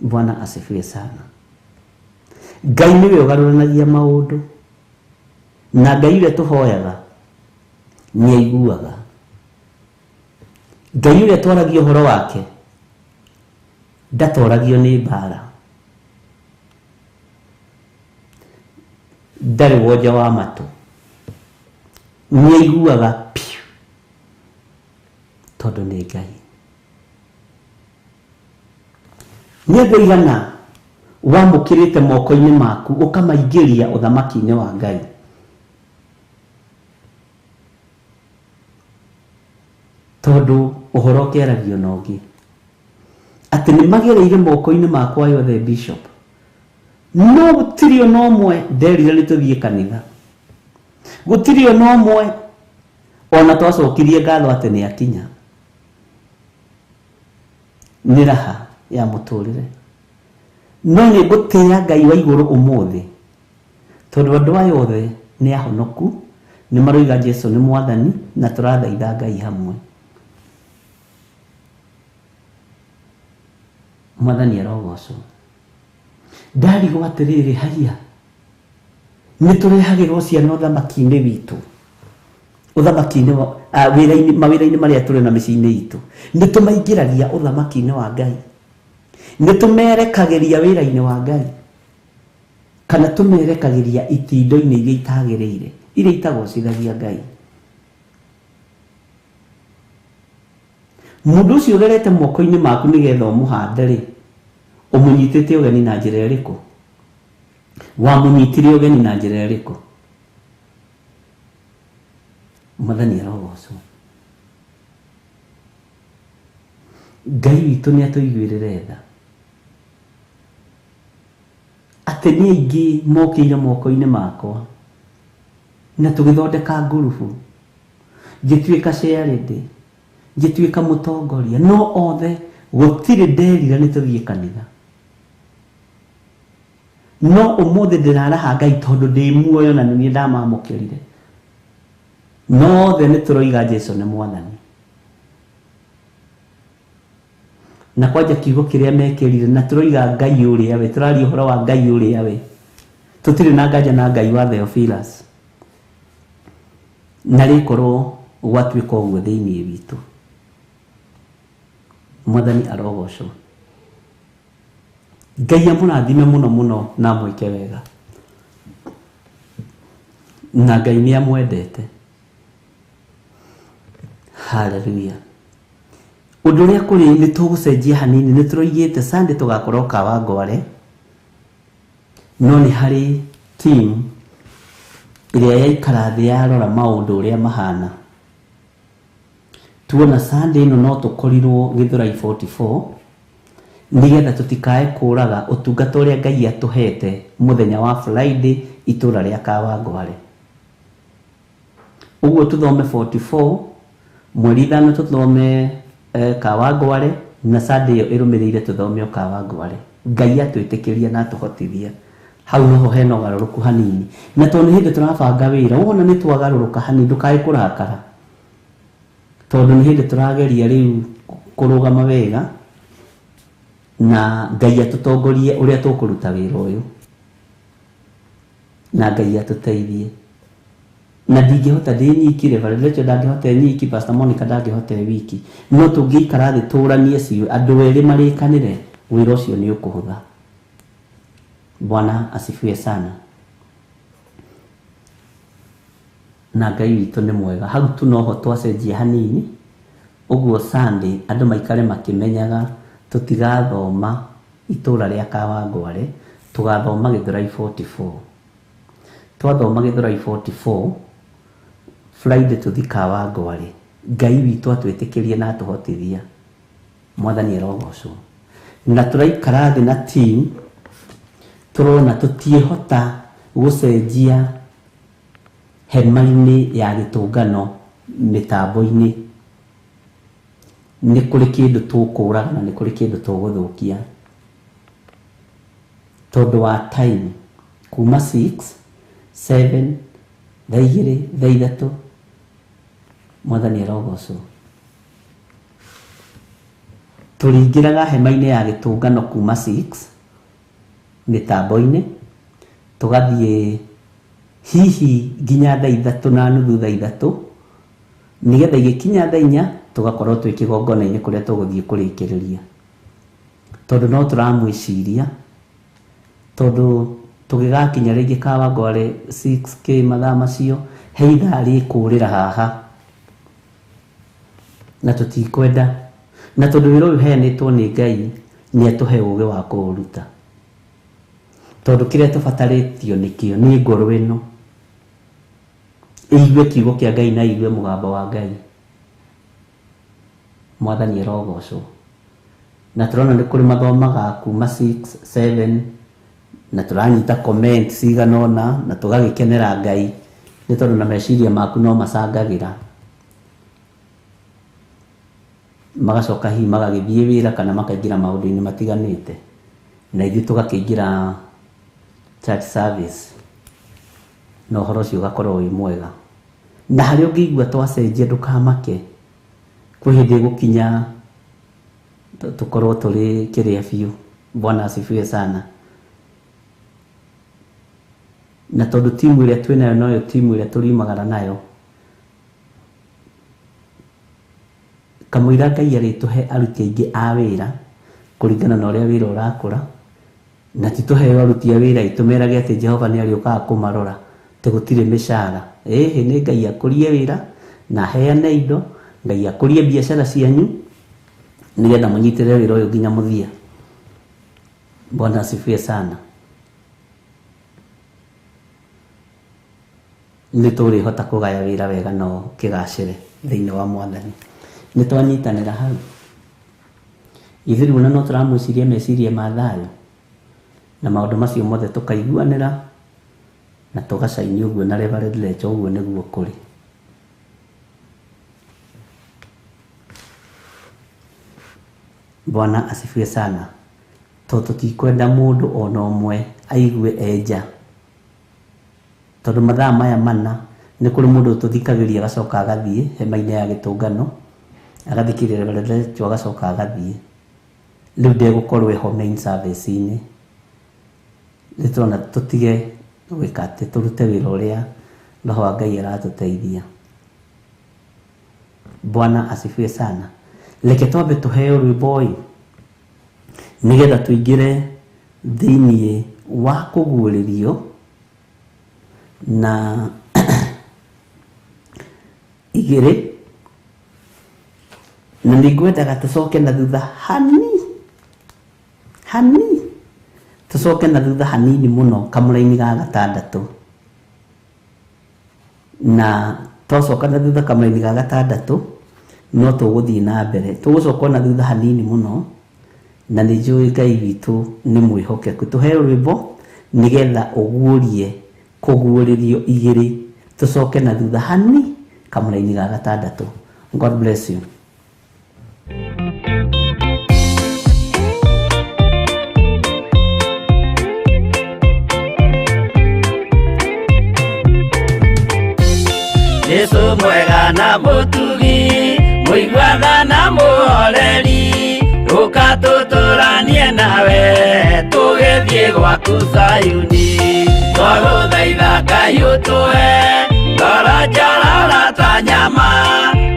Bwana asifiwe sana. Ngai nĩwe ũgarũranagia maũndũ na Ngai ũrĩa tũhoyaga nĩ aiguaga. Ngai ũrĩa twaragia ũhoro wake ndatoragio nĩ mbara, ndarĩ wonja wa matũ, nĩ aiguaga piũ tondũ nĩ Ngai. Nĩ andũ aigana wamũkĩrĩte moko-inĩ maku ũkamaingĩria ũthamaki-inĩ wa Ngai? Tondũ ũhoro ũkĩaragio na ũngĩ atĩ nĩ magereire moko-inĩ makwa yothe bishop, no gũtirĩ ona ũmwe nderire nĩ tũthiĩ kanitha, gũtirĩ ona ũmwe ona twacokirie ngatho atĩ nĩ akinya. Nĩ raha ya mũtũrĩre. No nĩ ngũtĩĩa Ngai wa igũrũ ũmũthĩ tondũ andũ aya othe nĩ ahonoku, nĩ maroiga Jesu nĩ mwathani na tũrathaitha Ngai hamwe. Mwathani arogocwo. Ndarigwo atĩrĩrĩ, haiya nĩ tũrehagĩrwo ciana ũthamaki-inĩ witũ, ũthamaki-inĩ wĩra-inĩ, mawĩra-inĩ marĩa tũrĩ na mĩciĩ-inĩ itũ, nĩ tũmaingĩragia ũthamaki-inĩ wa Ngai, nĩ tũmerekagĩria wĩra-inĩ wa Ngai, kana tũmerekagĩria itindo-inĩ iria itagĩrĩire, iria itagocithagia Ngai. Mũndũ ũcio ũgerete moko-inĩ maku nĩgetha ũmũhande rĩ, ũmũnyitĩte ũgeni na njĩra ĩrĩkũ? Wamũnyitire ũgeni na njĩra ĩrĩkũ? Mwathani arogocwo. Ngai witũ nĩ atũiguĩrĩre tha atĩ nĩ aingĩ mokĩire moko-inĩ makwa na tũgĩthondeka ngurubu, ngĩtuĩka chairlady, ngĩtuĩka mũtongoria, no othe gũtirĩ nderire nĩ tũthiĩ kanitha. No ũmũthĩ ndĩraraha Ngai tondũ ndĩ muoyo na nĩ niĩ ndamamũkĩrire. No othe nĩ tũroiga Jesu nĩ mwathani. Na kwanja kiugo kĩrĩa mekĩrire na tũroiga Ngai ũrĩa we, tũraria ũhoro wa Ngai ũrĩa we, tũtirĩ na nganja na Ngai wa Theophilus. Na rĩkorwo gwatuĩka ũguo thĩinĩ witũ. Mwathani arogocwo. Ngai amũrathime mũno mũno na amwĩke wega. Na Ngai nĩ amwendete. Hallelujah. Ũndũ ũrĩa kũrĩ nĩ tũgũcenjia hanini, nĩ tũroigĩte Sunday tũgakorwo Kawangware, no nĩ harĩ team ĩrĩa yaikara thĩ yarora maũndũ ũrĩa mahana. Tuona Sunday ĩno no tũkorirwo Gĩthũrai 44 nĩgetha tũtikae kũraga ũtungata ũrĩa Ngai atũhete mũthenya wa Friday itũra rĩa Kawangware. Ũguo tũthome 44 mweri 5 tũthome Kawangware na Sunday ĩyo ĩrũmĩrĩire tũthome o Kawangware. Ngai atwĩtĩkĩria na atũhotithia. Hau noho hena ũgarũrũku hanini. Na tondũ nĩ hĩndĩ tũrabanga wĩra, wona nĩ twagarũrũka hanini ndũkae kũrakara. Tondũ nĩ hĩndĩ tũrageria rĩu kũrũgama wega na Ngai atũtongorie ũrĩa tũkũruta wĩra ũyũ. Na Ngai atũteithie. Na ndingĩhota ndĩ nyiki, Reverend Rachel ndangĩhota e nyiki, Pastor Monica ndangĩhota e wiki. No tũngĩikara thĩ tũranie ciũ, andũ erĩ marĩkanĩre, wĩra ũcio nĩ ũkũhũtha. Bwana asifiwe sana. Na Ngai witũ nĩ mwega. Hau tu noho twacenjia hanini. Ũguo Sunday andũ maikare makĩmenyaga tũtigathoma itũra rĩa Kawangware, tũgathoma Gĩthũrai 44. Twathoma Gĩthũrai 44, Friday tũthi Kawangware. Ngai witũ atwĩtĩkĩrie na atũhotithia. Mwathani arogocwo. Na tũraikara thĩ na team tũrona tũtiĩhota gũcenjia hema-inĩ ya gĩtũngano mĩtambo-inĩ. Nĩ kũrĩ kĩndũ tũkũraga na nĩ kũrĩ kĩndũ tũgũthũkia tondũ wa time kuma 6 7 thaa 2 thaa 3. Mwathani arogocwo. Tũringĩraga hema-inĩ ya gĩtũngano kuma 6 mĩtambo-inĩ, tũgathiĩ hihi nginya thaa 3:30 thaa 3, nĩgetha igĩkinya thaa 4 tũgakorwo twĩ kĩgongona-inĩ kũrĩa tũgũthiĩ kũrĩkĩrĩria, tondũ no tũramwĩciria, tondũ tũgĩgakinya rĩngĩ Kawangware 6k mathaa macio he ithaa rĩkũrĩra haha na tũtikwenda, na tondũ wĩra ũyũ ũheanĩtwo nĩ Ngai nĩ atũhe ũgĩ wa kũũruta, tondũ kĩrĩa tũbatarĩtio nĩkĩo nĩ ngoro ĩno ĩigue kiugo kĩa Ngai na ĩigue mũgambo wa Ngai. Mwathani arogocwo. Na tũrona nĩ kũrĩ mathomaga kuma 6 7 na tũranyita comment cigana ũna na tũgagĩkenera Ngai nĩ tondũ na meciria maku no macangagĩra, magacoka hihi magagĩthiĩ wĩra kana makaingĩra maũndũ-inĩ matiganĩte, na ithuĩ tũgakĩingĩra church service na ũhoro ũcio ũgakorwo wĩ mwega. Na harĩa ũngĩigua twacenjia ndũkamake, kwĩ hĩndĩ ĩgũkinya tũkorwo tũrĩ kĩrĩa biũ. Bwana asifiwe sana. Na tondũ timu ĩrĩa twĩnayo noyo timu ĩrĩa tũriumagara nayo, kamũira Ngai arĩtũhe aruti aingĩ a wĩra kũringana na ũrĩa wĩra ũrakũra, na ti tũheo aruti a wĩra tũmerage atĩ Jehova nĩ arĩũkaga kũmarora atĩ gũtirĩ mĩcara. Ĩhĩ, nĩ Ngai akũrie wĩra na aheane indo, Ngai akũrie biacara cianyu nĩgetha mũnyitĩrĩre wĩra ũyũ nginya mũthia. Bwana asifiwe sana. Nĩ tũrĩhota kũgaya wĩra wega na ũkĩgacĩre thĩinĩ wa Mwathani. Nĩ twanyitanĩra hau ithuĩ rĩu ona no tũramwĩciria meciria ma thayũ na maũndũ macio mothe tũkaiguanĩra na tũgacaini ũguo na Reverend Lecho, ũguo nĩguo kũrĩ. Bwana asifiwe sana. Tondũ tũtikwenda mũndũ ona ũmwe aigue enja, tondũ mathaa maya mana nĩ kũrĩ mũndũ ũtũthikagĩrĩria agacoka agathiĩ hema-inĩ ya gĩtũngano agathikĩrĩria Reverend Lecho agacoka agathiĩ, rĩu ndegũkorwo eho main service-inĩ. Nĩ tũrona tũtige gwĩka atĩ tũrute wĩra ũrĩa Roho wa Ngai aratũteithia. Bwana asifiwe sana. Reke twambe tũheo rwĩmbo ĩ nĩgetha tũingĩre thĩinĩ wa kũguũrĩrio na igĩrĩ, na nĩngwendaga tũcoke na thutha hani tũcoke na thutha hanini mũno kamũraini ga gatandatũ, na twacoka na thutha kamũraini ga gatandatũ no tũgũthiĩ na mbere, tũgũcoka na thutha hanini mũno, na nĩ njũĩ Ngai witũ nĩ mwĩhokeku. Tũheo rwĩmbo nĩgetha ũguũrie kũguũrĩrio igĩrĩ, tũcoke na thutha hani kamũraini ga gatandatũ. God bless you. Jesu mwega na mũtugi, mũiguana na mũhoreri, ũka tũtũranie nawe tũgĩthiĩ gwaku Zayuni. Twagũthaitha Ngai ũtũhe ngoro njororo ta nyama,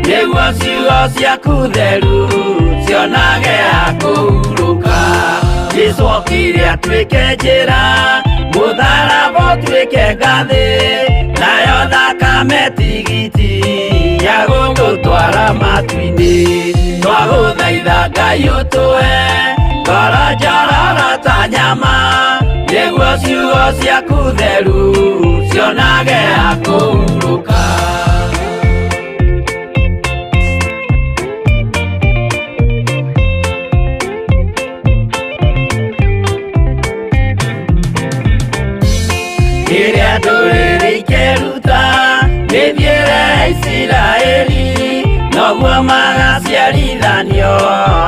nĩguo ciugo ciaku theru cionage ha kũhurũka. Jesu okire atuĩke njĩra, mũtharaba ũtuĩke ngathĩ, nayo thakame tigiti ya gũtũtwara matu-inĩ. Twagũthaitha Ngai ũtũhe ngoro njororo ta nyama, nĩguo ciugo ciaku theru cionage ha kũhurũka. Rĩrĩa ndũrĩrĩ ikeruta mĩthiĩre ya Isiraeli, noguo Nĩguo magaciarithanio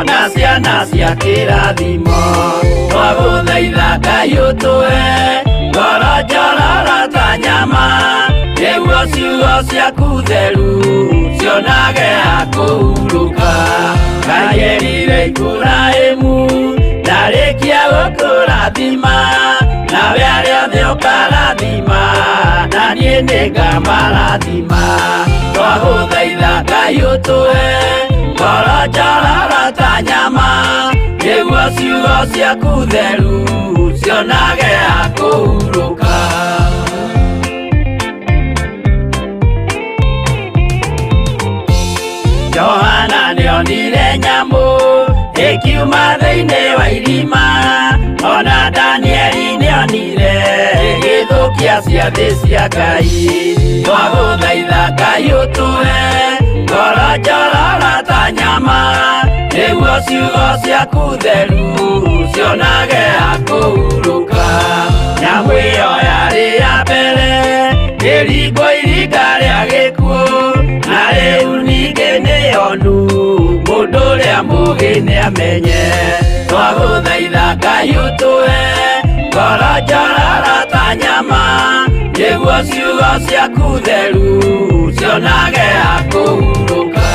na ciana cia kĩrathimo. Twagũthaitha Ngai ũtũhe ngoro njororo ta nyama, nĩguo ciugo ciaku theru cionage ha kũhurũka. Ngai erire Iburahĩmu ndarĩkia gũkũrathima, nawe arĩa othe ũkarathima, na niĩ nĩngamarathima. Twagũthaitha Ngai ũtũhe ngoro njororo ta nyama, nĩguo ciugo ciaku theru cionage ha kũhurũka. Johana nĩonire nyamũ ĩkiuma thĩinĩ wa irima, ona Danieli nĩonire ĩgĩthũkia ciathĩ cia Ngai. Twagũthaitha Ngai ũtũhe ngoro njororo ta nyama, nĩguo ciugo ciaku theru cionage ha kũhurũka. Nyamũ ĩyo yarĩ ya mbere ĩringwo iringa rĩa gĩkuũ, na rĩu ningĩ nĩyonu mũndũ ũrĩa mũũgĩ nĩamenye. Twagũthaitha Ngai ũtũhe ngoro njororo ta nyama, nĩguo ciugo ciaku theru cionage ha kũhurũka.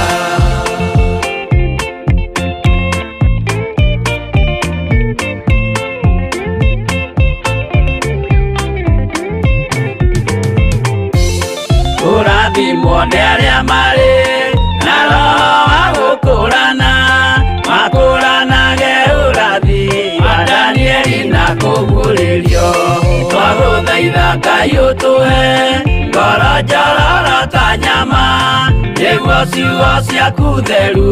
Kũrathimwo nĩ arĩa marĩ na roho wa gũkũrana, makũranage ũrathi wa Danieli na kũguũrĩrio. Twagũthaitha Ngai ũtũhe ngoro njororo ta nyama, nĩguo ciugo ciaku theru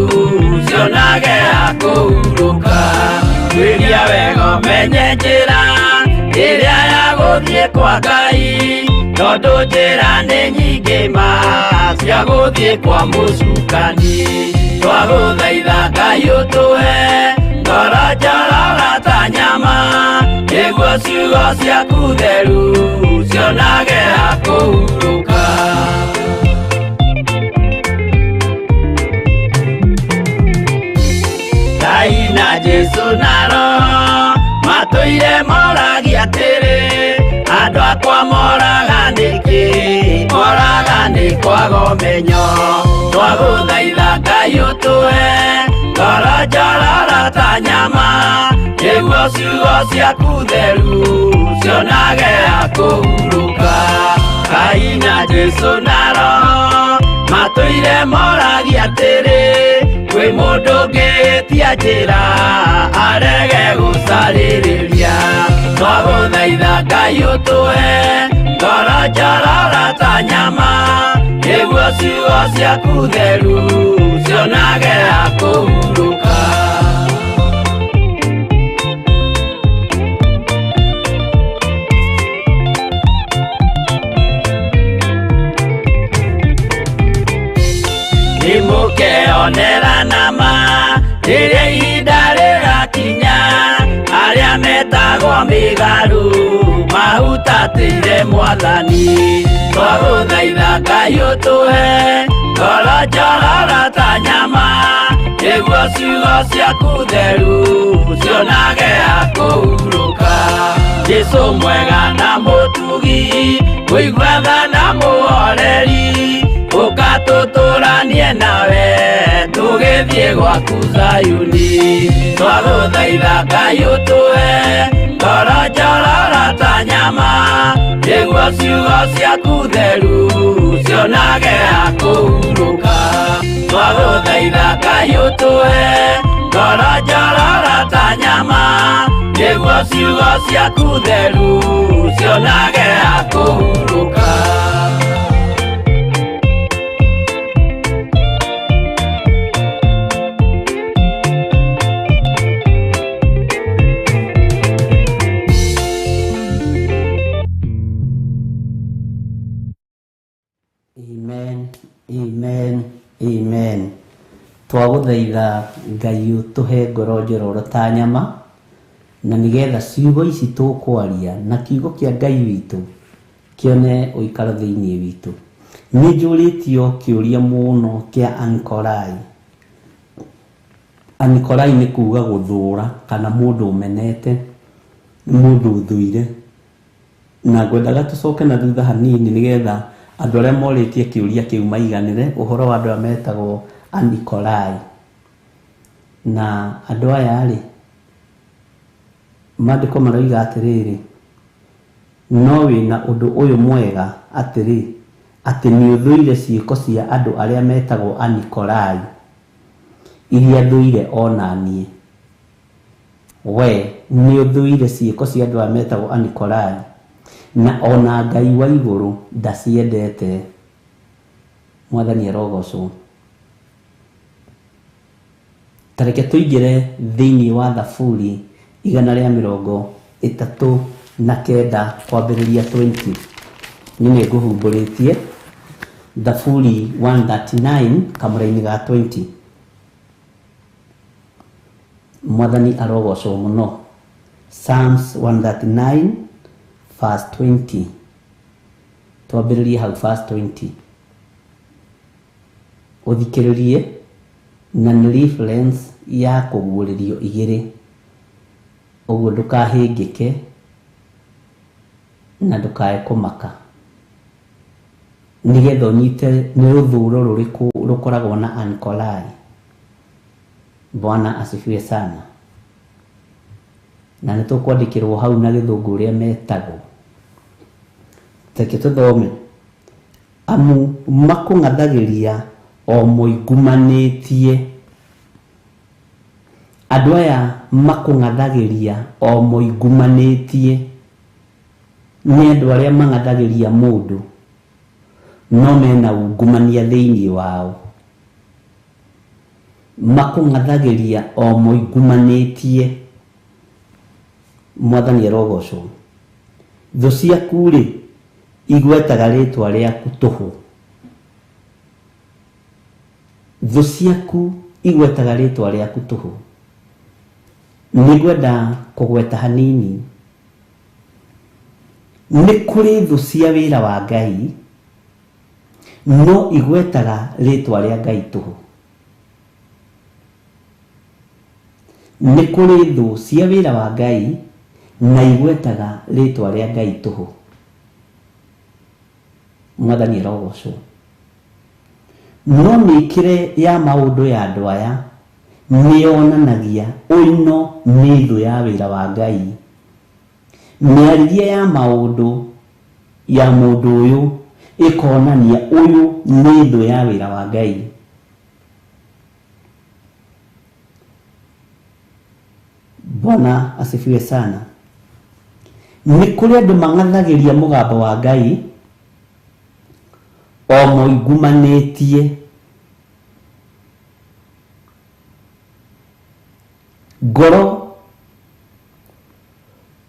cionage ha kũhurũka. Tuĩria wega ũmenye njĩra ĩrĩa ya gũthiĩ kwa Ngai, tondũ njĩra nĩ nyingĩ ma cia gũthiĩ kwa mũcukani. Twagũthaitha Ngai ũtũhe ngoro njororo ta nyama, nĩguo ciugo ciaku theru cionage ha kũhurũka. Ngai na Jesũ na Roho matũire moragia atĩrĩ, andũ akwa moraga nĩkĩ? Moraga nĩ kwaga ũmenyo. Twagũthaitha Ngai ũtũhe ngoro njororo ta nyama, nĩguo ciugo ciaku theru cionage ha kũhurũka. Ngai na Jesũ na Roho matũire moragia atĩrĩ, kwĩ mũndũ ũngĩtia njĩra arege gũcarĩrĩria. Twagũthaitha Ngai ũtũhe ngoro njororo ta nyama, nĩguo ciugo ciaku theru cionage ha kũhurũka. Nĩmũkeonera nama rĩrĩa ihinda rĩgakinya, arĩa metagwo mĩgarũ mahutatĩire Mwathani. Twagũthaitha Ngai ũtũhe ngoro njororo ta nyama, nĩguo ciugo ciaku theru cionage ha kũhurũka. Jesũ mwega na mũtugi, mũigua tha na mũhoreri, ũka tũtũranie nawe tũgĩthiĩ gwaku Zayuni. Twagũthaitha Ngai ũtũhe ngoro njororo ta nyama, nĩguo ciugo ciaku theru cionage ha kũhurũka. Twagũthaitha Ngai ũtũhe ngoro njororo ta nyama, nĩguo ciugo ciaku theru cionage ha kũhurũka. Amen, amen, amen. Twagũthaitha Ngai ũtũhe ngoro njororo ta nyama, na nĩgetha ciugo ici tũkwaria na kiugo kĩa Ngai witũ kĩone ũikaro thĩinĩ witũ. Nĩ njũrĩtio kĩũria mũno kĩa Anikorai. Anikorai nĩ kuga gũthũra kana mũndũ ũmenete, mũndũ ũthũire. Na ngwendaga tũcoke na thutha hanini nĩgetha andũ arĩa morĩtie kĩũria kĩu maiganĩre ũhoro wa andũ aya metagwo Anikolai. Na andũ aya rĩ, maandĩko maroiga atĩrĩrĩ, no wĩna ũndũ ũyũ mwega atĩrĩ, atĩ nĩ ũthũire ciĩko cia andũ arĩa metagwo Anikolai, iria thũire ona niĩ. We nĩ ũthũire ciĩko cia andũ arĩa metagwo Anikolai, na ona Ngai wa igũrũ ndaciendete. Mwathani arogocwo. Ta reke tũingĩre thĩinĩ wa Thaburi 139 kwambĩrĩria 20. Niĩ nĩ ngũhumbũrĩtie Thaburi 139 kamũra-inĩ ga 20. Mwathani arogocwo mũno. Psalms 139 verse 20. Twambĩrĩrie hau verse 20. Ũthikĩrĩrie, na nĩ reference ya kũguũrĩrio igĩrĩ, ũguo ndũkahĩngĩke na ndũkae kũmaka, nĩgetha ũnyite nĩ rũthũro rũrĩkũ rũkoragwo na Anikolai. Bwana asifiwe sana. Na nĩ tũkwandĩkĩrwo hau na gĩthũngũ ũrĩa metagwo. Reke tũthome. Amu makũng'athagĩria o moingumanĩtie. Andũ aya makũng'athagĩria o moingumanĩtie nĩ andũ arĩa mang'athagĩria mũndũ no mena ungumania thĩinĩ wao. Makũng'athagĩria o moingumanĩtie. Mwathani arogocwo. Thũ ciaku rĩ, igwetaga rĩtwa rĩaku tũhũ. Thũ ciaku igwetaga rĩtwa rĩaku tũhũ. Nĩngwenda kũgweta hanini. Nĩ kũrĩ thũ cia wĩra wa Ngai, no igwetaga rĩtwa rĩa Ngai tũhũ. Nĩ kũrĩ thũ cia wĩra wa Ngai na igwetaga rĩtwa rĩa Ngai tũhũ. Mwathani arogocwo. No mĩkĩre ya maũndũ ya andũ aya nĩ yonanagia ũino nĩ thũ ya wĩra wa Ngai. Mĩarĩrie ya maũndũ ya mũndũ ũyũ ĩkonania ũyũ nĩ thũ ya wĩra wa Ngai. Bwana asifiwe sana. Nĩ kũrĩ andũ mang'athagĩria mũgambo wa Ngai o moingumanĩtie. Ngoro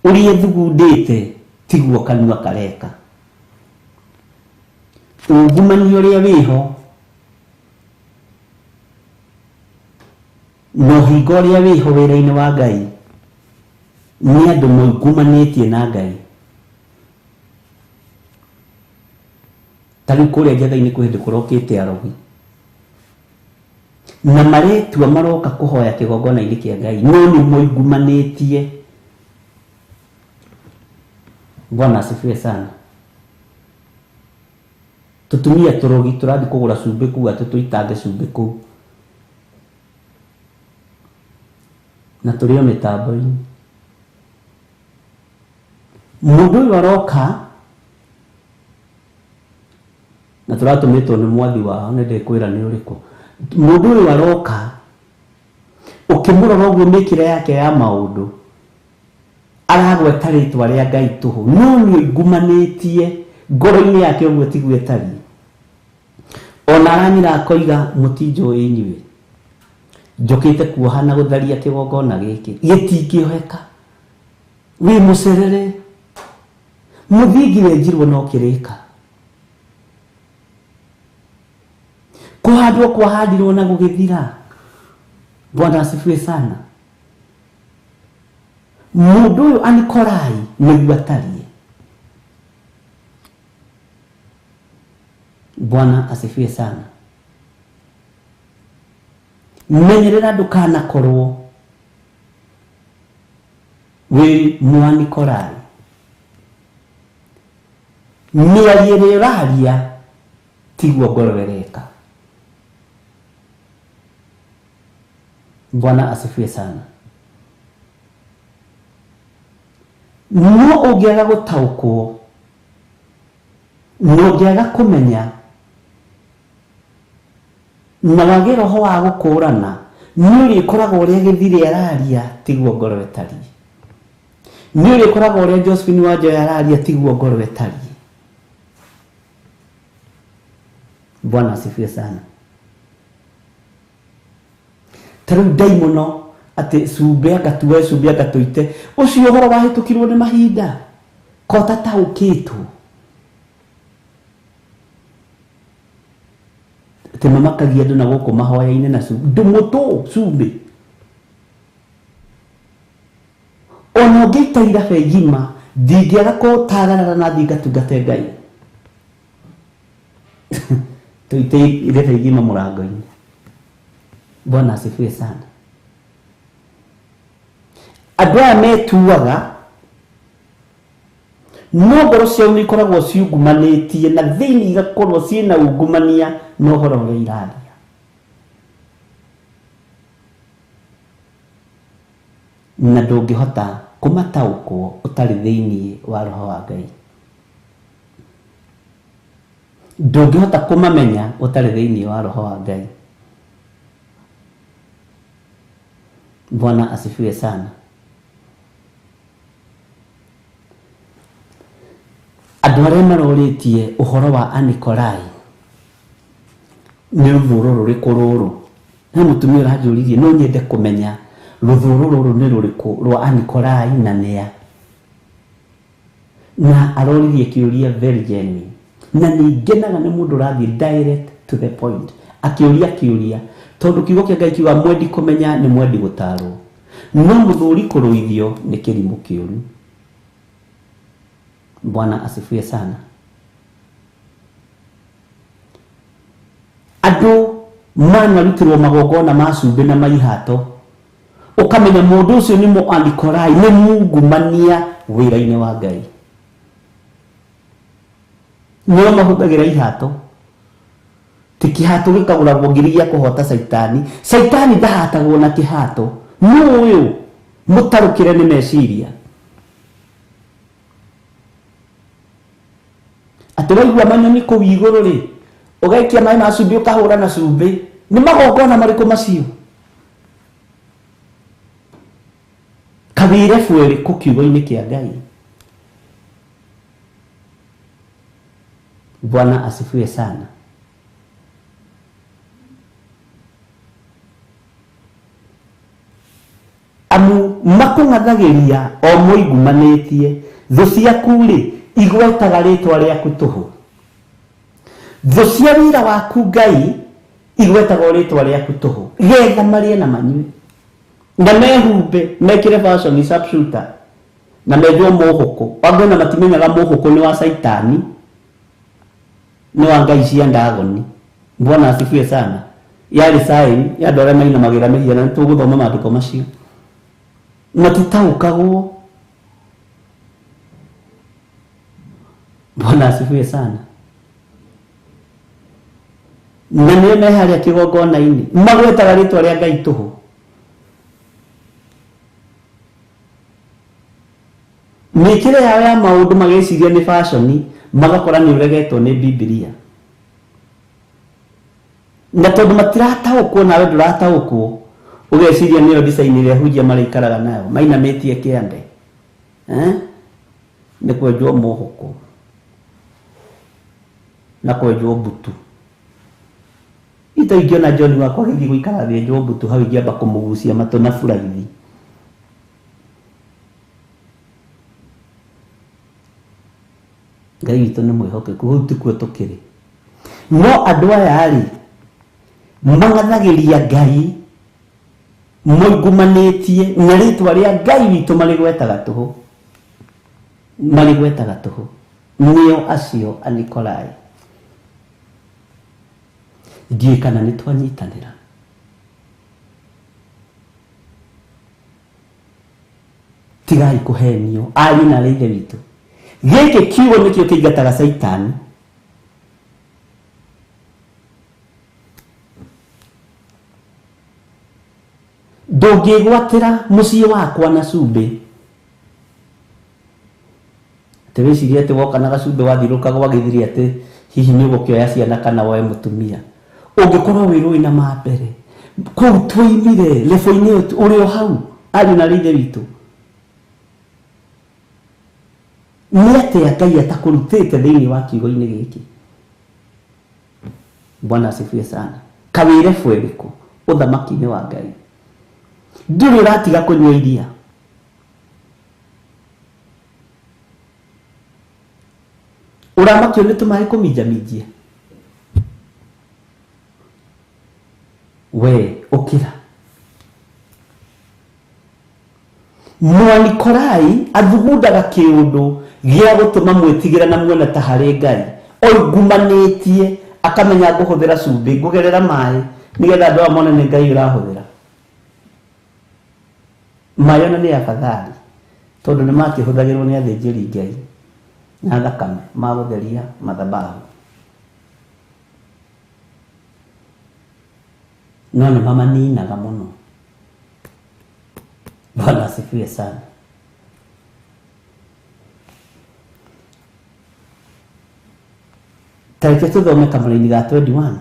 ũrĩa ĩthugundĩte tiguo kanua kareka. Ungumania ũrĩa wĩho na ũhinga ũrĩa wĩho wĩra-inĩ wa Ngai nĩ andũ moingumanĩtie na Ngai. Ta rĩu kũrĩa njetha-inĩ kwĩ hĩndĩ kũrokĩte arogi na maretua maroka kũhoya kĩgongona-inĩ kĩa Ngai, no nĩ moingumanĩtie. Bwana asifiwe sana. Tũtumia tũrogi tũrathiĩ kũgũra cumbĩ kũu atĩ tũitange cumbĩ kũu na tũrĩ o mĩtambo-inĩ. Mũndũ ũyũ aroka na tũratũmĩtwo nĩ mwathi wao, nĩ ndĩkwĩra nĩ ũrĩkũ. Mũndũ ũyũ aroka ũkĩmũrora ũguo mĩkĩre yake ya maũndũ aragweta rĩtwa rĩa Ngai tũhũ, no nĩ oingumanĩtie ngoro-inĩ yake ũguo tiguo ĩtariĩ. Ona aranyira akoiga mũtinjũĩ inyuĩ, njũkĩte kuoha na gũtharia kĩgongona gĩkĩ gĩtingĩoheka. Wĩ mũcerere, mũthingi wenjirwo no kĩrĩka. Kũhandwo kwahandirwo na gũgĩthira. Bwana asifiwe sana. Mũndũ ũyũ Anikolai nĩguo atariĩ. Bwana asifiwe sana. Menyerera ndukanakorwo wĩ Mwanikolai. Mĩario ĩrĩa ũraria tiguo ngoro ĩreka. Bwana asifiwe sana. No ũngĩaga gũtaũkwo na ũngĩaga kũmenya na wage roho wa gũkũrana, nĩ ũrĩkoragwo ũrĩa Gĩthire araria tiguo ngoro ĩtariĩ. Nĩ ũrĩkoragwo ũrĩa Josephine Wanjoya araria tiguo ngoro ĩtariĩ. Bwana asifiwe sana. Ta rĩu ndaimono atĩ cumbĩ angatuoe cumbĩ angatũite, ũcio ũhoro wahĩtũkirwo nĩ mahinda ko tataũkĩtwo. Atĩ mamakagia andũ na gũkũ mahoya-inĩ na cumbĩ ndũmũtũ cumbĩ. Ona ũngĩita irabe ngima ndingĩaga kũtagarara na thiĩ ngatungate Ngai. Tũite irabe ngima mũrango-inĩ. Bwana asifiwe sana. Andũ aya metuaga no ngoro ciao nĩ ikoragwo ciungumanĩtie na thĩinĩ igakorwo ciĩna ungumania na ũhoro ũrĩa iraria. Na ndũngĩhota kũmataũkwo ũtarĩ thĩinĩ wa roho wa Ngai. Ndũngĩhota kũmamenya ũtarĩ thĩinĩ wa roho wa Ngai. Bwana asifiwe sana. Andũ arĩa marorĩtie ũhoro wa Anikolai nĩ rũthũro rũrĩkũ rũrũ? He mũtumia ũranjũririe no nyende kũmenya rũthũro rũrũ nĩ rũrĩkũ rwa Anikolai na nĩa. Na aroririe kĩũria very genuine. Na nĩ ngenaga nĩ mũndũ ũrathiĩ direct to the point akĩũria kĩũria, tondũ kiugo kĩa Ngai kiuga mwendi kũmenya nĩ mwendi gũtarwo, no mũthũri kũrũithio nĩ kĩrimũ kĩũru. Bwana asifiwe sana. Andũ manarutirwo magongona ma cumbĩ na maihato, ũkamenya mũndũ ũcio nĩ Mũanikolai, nĩ mungumania wĩra-inĩ wa Ngai. Nĩo mahũthagĩra ihato. Ti kĩhato gĩkagũragwo ngiri gĩa kũhota Caitani. Caitani ndahatagwo na kĩhato. Nũ ũyũ mũtarũkĩre nĩ meciria. Atĩ waigua manyoni kũu igũrũ rĩ, ũgaikia maĩ ma cumbĩ ũkahũra na cumbĩ. Nĩ magongona marĩkũ macio? Kawĩre bwerĩ kiugo-inĩ kĩa Ngai. Bwana asifiwe sana. Amu makũng'athagĩria o moigumanĩtie, thũ ciaku rĩ igwetaga rĩtwa rĩaku tũhũ. Thũ cia wĩra waku Ngai igwetaga rĩtwa rĩaku tũhũ, getha marĩe na manyue na mehumbe mekĩre fashion sharpshooter na menjwo mũhũkũ. Andũ ona matimenyaga mũhũkũ nĩ wa Caitani, nĩ wa ngai cia ndagoni. Bwana asifiwe sana. Yarĩ sign ya andũ arĩa mainamagĩra mĩhianano, tũgũthoma maandĩko macio. Matitaũkagwo. Bwana asifiwe sana. Na nĩo me harĩa kĩgongona-inĩ magwetaga rĩtwa rĩa Ngai tũhũ. Mĩkĩre yao ya maũndũ mageciria nĩ fashion, magakora nĩ ũregetwo nĩ Bibilia. Na tondũ matirataũkwo nawe ndũrataũkwo, ũgeciria nĩyo design ĩrĩa hunjia marĩikaraga nayo, mainamĩtie kĩande. Nĩ kwenjwo mũhũkũ na kwenjwo mbutu. Ito ingĩona John wakwa agĩthiĩ gũikara thĩ enjwo mbutu hau ingĩamba kũmũgucia matũ na buraithi. Ngai witũ nĩ mwĩhokeku, hau tikuo tũkĩrĩ. No andũ aya rĩ mang'athagĩria Ngai moigumanĩtie na rĩtwa rĩa Ngai witũ marĩgwetaga tũhũ, marĩgwetaga tũhũ. Nĩo acio Anikolai. Ndiũĩ kana nĩ twanyitanĩra. Tigai kũhenio ariũ na aarĩ a Ithe witũ. Gĩkĩ kiugo nĩkĩo kĩingataga Caitani. Ndũngĩgwatĩra mũciĩ wakwa na cumbĩ. Atĩ wĩcirie atĩ woka na gacumbĩ wathiũrũrũka gwa gĩthiri atĩ hihi nĩ ũgũkĩoya ciana kana woe mũtumia. Ũngĩkorwo wĩ rũĩ na mambere kũu twoimire lebo-inĩ ĩyo ũrĩ o hau ariũ na aarĩ a Ithe witũ. Nĩ atĩa Ngai atakũrutĩte thĩinĩ wa kiugo-inĩ gĩkĩ? Bwana asifiwe sana. Kawĩre bwerĩkũ ũthamaki-inĩ wa Ngai? Ndũrĩ ũratiga kũnyua iria. Ũramakio nĩ tũmaĩ kũminjaminjia? We ũkĩra. Mwanikolai athugundaga kĩũndũ gĩa gũtũma mwĩtigĩre na muone ta harĩ Ngai. Oingumanĩtie akamenya ngũhũthĩra cumbĩ, ngũgerera maĩ nĩgetha andũ aya mone nĩ Ngai ũrahũthĩra. Maĩ ona nĩ afadhali tondũ nĩ makĩhũthagĩrwo nĩ athĩnjĩri Ngai na thakame ma gũtheria mathabahu. No nĩ mamaninaga mũno. Bwana asifiwe sana. Tareke tũthome kamũraini ga 21.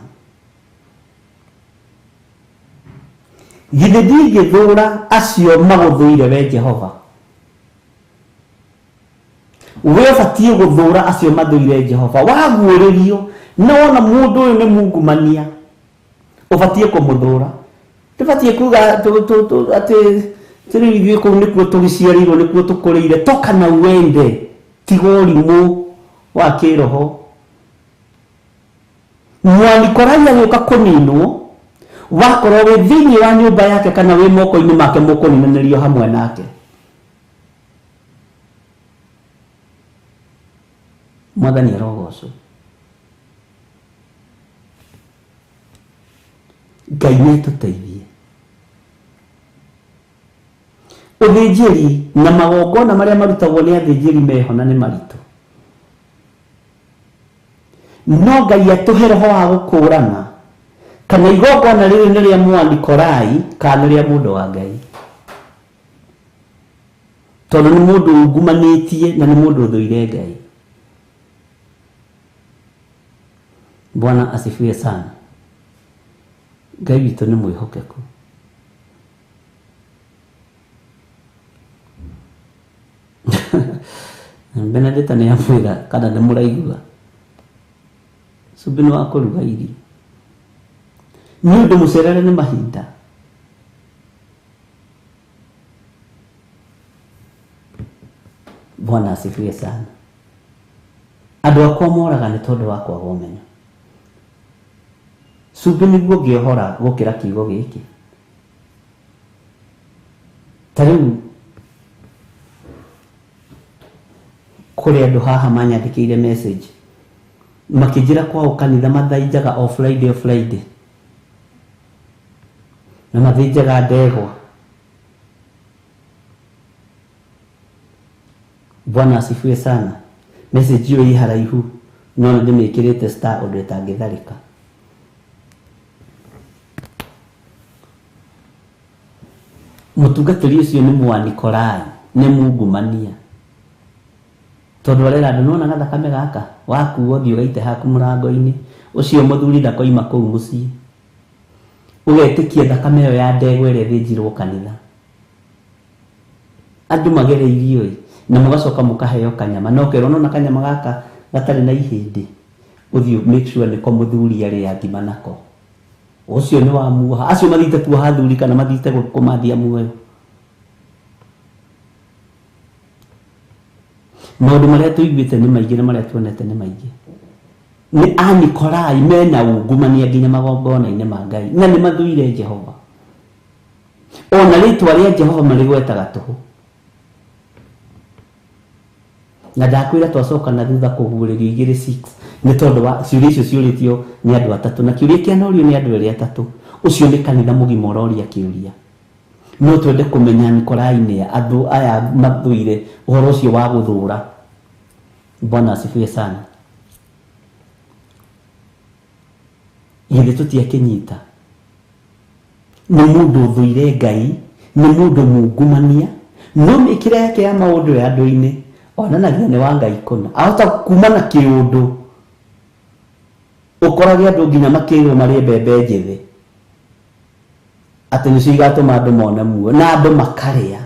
Githĩ ndingĩthũũra acio magũthũire we Jehova? We ũbatiĩ gũthũũra acio mathũire Jehova. Waguũrĩrio na wona mũndũ ũyũ nĩ mungumania, ũbatiĩ kũmũthũũra. Tũbatiĩ kuga atĩ rĩu ithuĩ kũu nĩkuo tũgĩciarĩirwo, nĩkuo tũkũrĩire. Toka na uende, tiga ũrimũ wa kĩroho. Mwanikolai agĩũka kũninwo, wakorwo wĩ thĩinĩ wa nyũmba yake kana wĩ moko-inĩ make mũkũninanĩrio hamwe nake. Mwathani arogocwo. Ngai nĩ atũteithie. Ũthĩnjĩri na magongona marĩa marutagwo nĩ athĩnjĩri meho na nĩ maritũ. No Ngai atũhe roho wa gũkũrana kana igongona rĩrĩ nĩ rĩa Mwanikolai kana nĩ rĩa mũndũ wa Ngai. Tondũ nĩ mũndũ ungumanĩtie na nĩ mũndũ ũthũire Ngai. Bwana asifiwe sana. Ngai witũ nĩ mwĩhokeku. Benedetta nĩ amwĩra kana nĩ mũraigua. Cumbĩ nĩ wa kũruga irio. Nĩ ũndũ mũcerere nĩ mahinda. Bwana asifiwe sana. Andũ akwa moraga nĩ tondũ wa kwaga ũmenyo. Cumbĩ nĩguo ũngĩohora gũkĩra kiugo gĩkĩ. Ta rĩu kũrĩ andũ haha manyandĩkĩire message makĩnjĩra kwao kanitha mathainjaga o Friday o Friday na mathĩnjaga ndegwa. Bwana asifiwe sana. Message ĩyo ĩ haraihu no nĩ ndĩmĩkĩrĩte star ũndũ ĩtangĩtharĩka. Mũtungatĩri ũcio nĩ Mwanikolai, nĩ mungumania. Tondũ arera andũ nĩwona gathakame gaka wakuo ũthiĩ ũgaite haku mũrango-inĩ, ũcio mũthuri ndakoima kũu mũciĩ. Ũgetĩkia thakame ĩyo ya ndegwa ĩrĩa ĩthĩnjirwo kanitha. Andũ magereirio ĩ, na mũgacoka mũkaheo kanyama. Na ũkerwo nĩwona kanyama gaka gatarĩ na ihĩndĩ, ũthiĩ make sure nĩko mũthuri arĩa ngima nako. Ũcio nĩ wa muoha. Acio mathiĩte kuoha athuri kana mathiĩte kũmathia muoyo. Maũndũ marĩa tũiguĩte nĩ maingĩ na marĩa tuonete nĩ maingĩ. Nĩ Anikolai mena ungumania nginya magongona-inĩ ma Ngai na nĩ mathũire Jehova. Ona rĩtwa rĩa Jehova marĩgwetaga tũhũ. Na ndakwĩra twacoka na thutha kũguũrĩrio 2:6 Nĩ tondũ wa ciũria icio ciũrĩtio nĩ andũ atatũ na kĩũria kĩanorio nĩ andũ erĩ atatũ ũcio nĩ kanitha mũgima ũroria kĩũria. No twende kũmenya Nikolai nĩ andũ aya mathũire ũhoro ũcio wa gũthũra. Bwana asifiwe sana. Githĩ tũtiakĩnyita? Nĩ mũndũ ũthũire Ngai, nĩ mũndũ mungumania, no mĩkĩre yake ya maũndũ ya andũ-inĩ onanagia nĩ wa Ngai kũna. Ahota kuma na kĩũndũ ũkorage andũ nginya makĩrwo marĩe mbembe njĩthĩ atĩ nĩcio igatũma andũ mone muoyo na andũ makarĩa.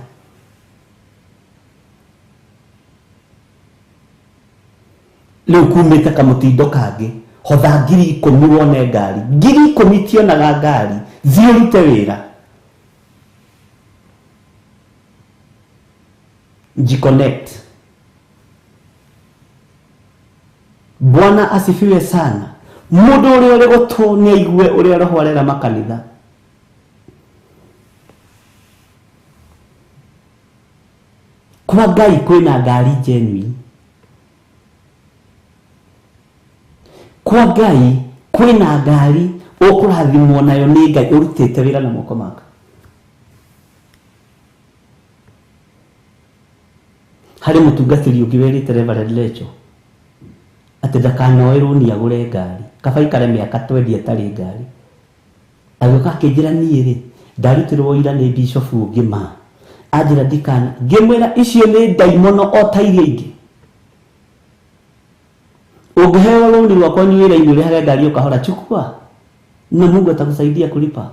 Rĩu kumĩte kamũtindo kangĩ, hotha 10,000 wone ngari. 10,000 itionaga ngari, thiĩ ũrute wĩra. Jiconnect. Bwana asifiwe sana. Mũndũ ũrĩa ũrĩ gũtũ nĩ aigue ũrĩa Roho arera makanitha. Kwa Ngai kwĩna ngari genuine. Kwa Ngai kwĩna ngari ũkũrathimwo nayo nĩ Ngai ũrutĩte wĩra na moko maku. Harĩ mũtungatĩri ũngĩ werĩte Reverend Lecho atĩ ndakanoe rũni agũre ngari, kaba aikare mĩaka 20 atarĩ ngari. Agĩũka akĩnjĩra niĩ rĩ, ndarutirwo ũira nĩ bishop ũngĩ ma. Anjĩra ndikana, ngĩmwĩra icio nĩ ndaimono o ta iria ingĩ. Ũngĩheo rũni rwa kwanyu wĩra-inĩ ũrĩhage ngari ũkahora, chukua na Mungu atakusaidia kulipa.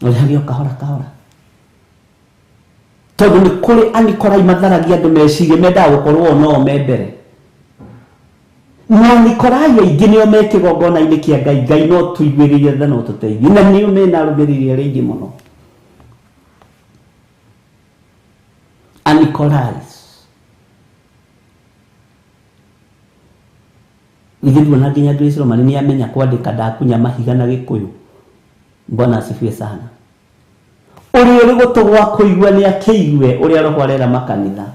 Ũrĩhage ũkahora kahora. Tondũ nĩ kũrĩ Anikolai matharagia andũ meciria mendaga gũkorwo no me mbere. No Nikolai aingĩ nĩo me kĩgongona-inĩ kĩa Ngai. Ngai no tũiguĩrĩrie tha no tũteithie, na nĩo mena arũmĩrĩri arĩa aingĩ mũno. Anikolais. Ithe nduona nginya Grace Romani nĩ amenya kwandĩka ndakunya mahiga na Gĩkũyũ. Bwana asifiwe sana. Ũrĩa ũrĩ gũtũ gwa kũigua nĩ akĩigue ũrĩa Roho arera makanitha.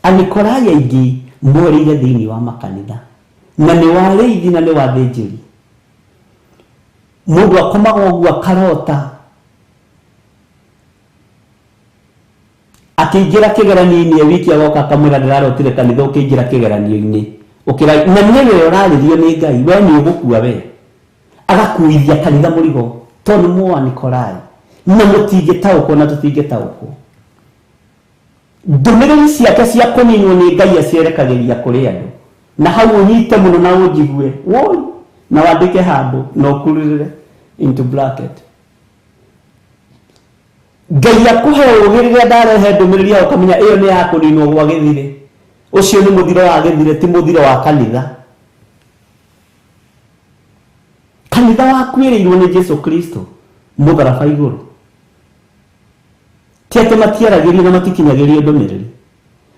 Anikolai aingĩ morĩire thĩinĩ wa makanitha, na nĩ warĩithi na nĩ wathĩnjĩri. Mũndũ akomaga ũguo akarota akĩingĩra kĩgeranio-inĩ wiki agoka akamwĩra ndĩrarotire kanitha ũkĩingĩra kĩgeranio-inĩ ũkĩra, na nĩwe ũrarĩrio nĩ Ngai, we nĩ ũgũkua we. Agakuithia kanitha mũrigo tondũ nĩ mwa Nikolai, na mũtingĩtaũkwo na tũtingĩtaũkwo. Ndũmĩrĩri ciake cia kũninwo nĩ Ngai acierekagĩria kũrĩ andũ, na hau ũnyite mũno na ũnjigue woi, na wandĩke handũ na ũkururĩre into bracket. Ngai akũhe ũũgĩ rĩrĩa ndarehe ndũmĩrĩri yaku ũkamenya ĩyo nĩ ya kũninwo gwa gĩthirĩ. Ũcio nĩ mũthiro wa gĩthirĩ, ti mũthiro wa kanitha. Kanitha wakuĩrĩirwo nĩ Jesu Kristo mũtharaba igũrũ. Ti atĩ matiaragĩrio na matikinyagĩrio ndũmĩrĩri,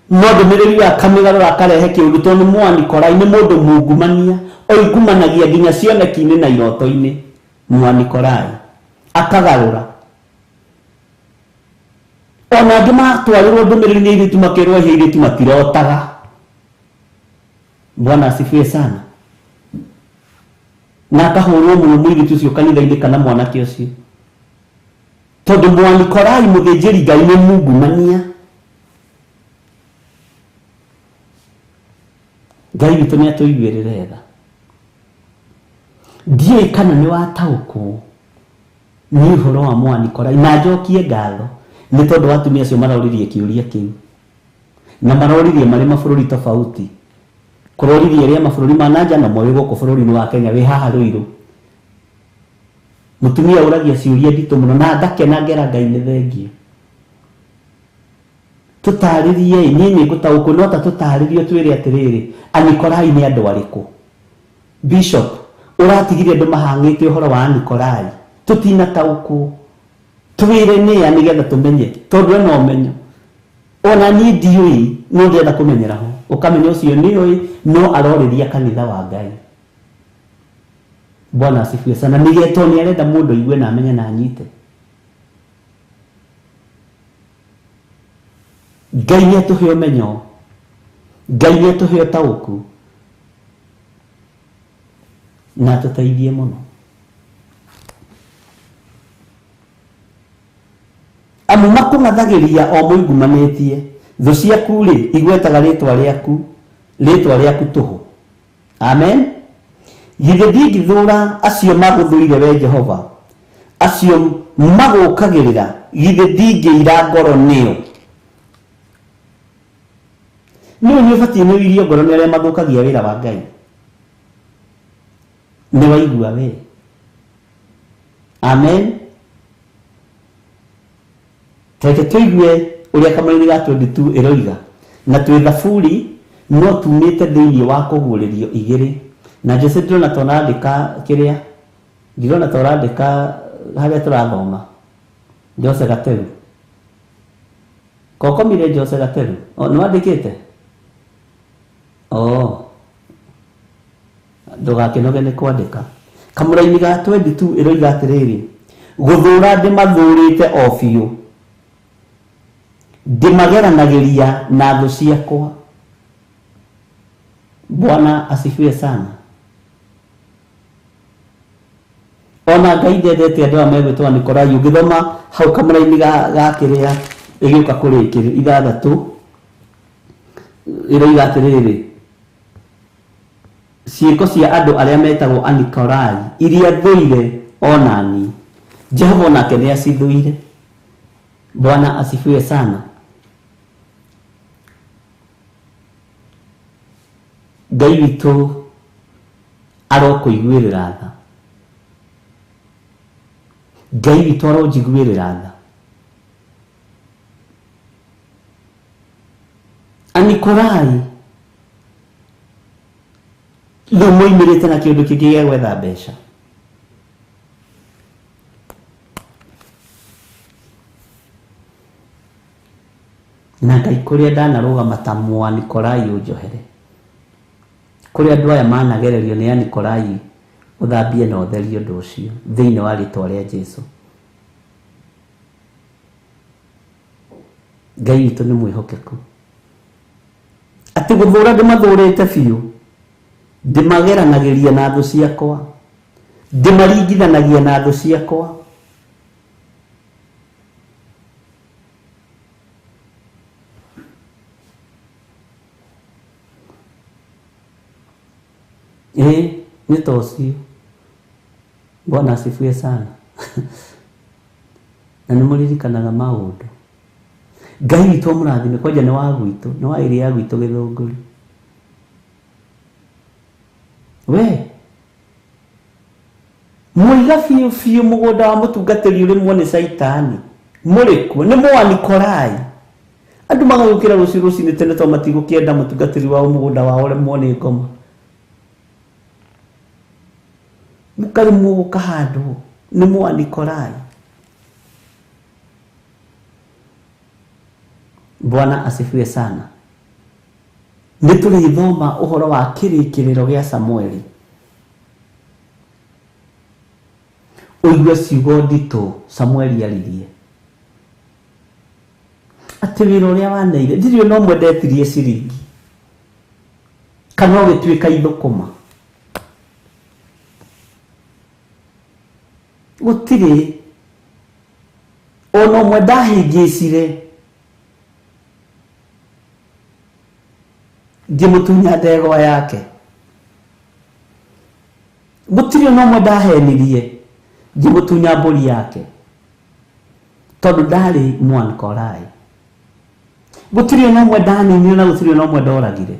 no ndũmĩrĩri ya kamĩgarũra akarehe kĩũndũ, tondũ nĩ mwa Nikolai, nĩ mũndũ mungumania, oingumanagia nginya cioneki-inĩ na iroto-inĩ. Mwa Nikolai akagarũra. Ona angĩ matwarĩrwo ndũmĩrĩri nĩ airĩtu makerwo airĩtu matirotaga. Bwana asifiwe sana. Na akahũrwo mũno mũirĩtu ũcio kanitha-inĩ kana mwanake ũcio, tondũ mwa Nikolai mũthĩnjĩri Ngai nĩ mungumania. Ngai witũ nĩ atũiguĩrĩre tha. Ndiũĩ kana nĩ wataũkwo nĩ ũhoro wa mwa Nikolai, na njokie ngatho nĩ tondũ wa atumia acio maroririe kĩũria kĩu, na maroririe marĩ mabũrũri tofauti. Kũroririe arĩa mabũrũri ma nanja na moĩ gũkũ bũrũri-inĩ wa Kenya wĩ haha Ruiru. Mũtumia ũragia ciũria nditũ mũno na ngakena ngera Ngai nĩ thengiũ. Tũtarĩrie, niĩ nĩ ngũtaũkwo, no ta tũtarĩrie twĩre atĩrĩrĩ, Anikolai nĩ andũ arĩkũ? Bishop, ũratigire andũ mahang'ĩte ũhoro wa Anikolai, tũtinataũkwo. Twĩre nĩa nĩgetha tũmenye, tondũ ena ũmenyo. Ona niĩ ndiũĩ, no ndĩrenda kũmenyera ho. Ũkamenya ũcio nĩũĩ, no arorĩria kanitha wa Ngai. Bwana asifiwe sana. Nĩgetwo nĩ arenda mũndũ aigue na amenye na anyite. Ngai nĩ atũhe ũmenyo Ngai nĩ atũhe ũtaũku na atũteithie mũno. Amu makũng'athagĩria o mũigumanĩtie, thũ ciaku rĩ igwetaga rĩtwa rĩaku tũhũ. Amen. Githĩ ndingĩthũũra acio magũthũire we Jehova, acio magũũkagĩrĩra, githĩ ndingĩira ngoro nĩo. Nĩwe nĩ ũbatiĩ nĩ ũirie ngoro nĩ arĩa mathũkagia wĩra wa Ngai. Nĩ waigua we. Amen. Reke tũigue ũrĩa kamũraini ga 22 ĩroiga. Na twĩ thaburi no tumĩte thĩinĩ wa kũguũrĩrio igĩrĩ. Na Jose ndĩrona ta ũrandĩka kĩrĩa, ndirona ta ũrandĩka harĩa tũrathoma. Jose Gateru. Kokomire Jose Gateru. O, nĩ wandĩkĩte? Oh. Ndũgakĩnoge nĩ kwandĩka. Kamũraini ga 22 ĩroiga atĩrĩrĩ, gũthũũra ndĩmathũũrĩte o biũ, ndĩmageranagĩria na thũ ciakwa. Bwana asifiwe sana. Ona Ngai ndendete andũ aya megwĩtwo Anikolai. Ũngĩthoma hau kamũraini ga kĩrĩa ĩgĩũka kũrĩkĩrĩria ithathatũ, ĩroiga atĩrĩrĩ, ciĩko cia andũ arĩa metagwo Anikolai iria thũire ona niĩ, Jehova onake nĩ acithũire. Bwana asifiwe sana. Ngai witũ arokũiguĩrĩra tha. Ngai witũ aronjiguĩrĩra tha. Anikolai rĩu moimĩrĩte na kĩũndũ kĩngĩ gĩa gwetha mbeca. Na Ngai kũrĩa ndanarũgama ta Mũanikolai ũnjohere. Kũrĩa andũ aya managererio nĩ Anikolai, ũthambie na ũtherie ũndũ ũcio thĩinĩ wa rĩtwa rĩa Jesu. Ngai witũ nĩ mwĩhokeku. Atĩ gũthũũra ndĩmathũũrĩte biũ, ndĩmageranagĩria na thũ ciakwa, ndĩmaringithanagia na thũ ciakwa. Ĩĩ nĩ ta ũcio. Bwana asifiwe sana. Na nĩ mũririkanaga maũndũ. Ngai witũ amũrathime, kwanja nĩ wa gwitũ, nĩ wa ĩrĩa ya gwitũ Gĩthũngũri. We mũiga biũ biũ mũgũnda wa mũtungatĩri ũrĩmwo nĩ Caitani, mũrĩ kuo, nĩ Mũanikolai. Andũ magagũkĩra rũciũ rũcinĩ tene tondũ matigũkĩenda mũtungatĩri wao mũgũnda wao ũrĩmwo nĩ ngoma. Mũkarĩmwo gũkahandwo nĩ Mũanikolai. Bwana asifiwe sana. Nĩ tũrĩthoma ũhoro wa kĩrĩkĩrĩro gĩa Samueli. Ũigue ciugo nditũ Samueli aririe. Atĩ wĩra ũrĩa waneire, ndirĩ ona ũmwe ndetirie ciringi. Kana ũgĩtuĩka ithũkũma. Gũtirĩ ona ũmwe ndahĩngĩcire ngĩmũtunya ndegwa yake. Gũtirĩ ona ũmwe ndahenirie ngĩmũtunya mbũri yake, tondũ ndarĩ Mũanikolai. Gũtirĩ ona ũmwe ndaninire na gũtirĩ ona ũmwe ndoragire,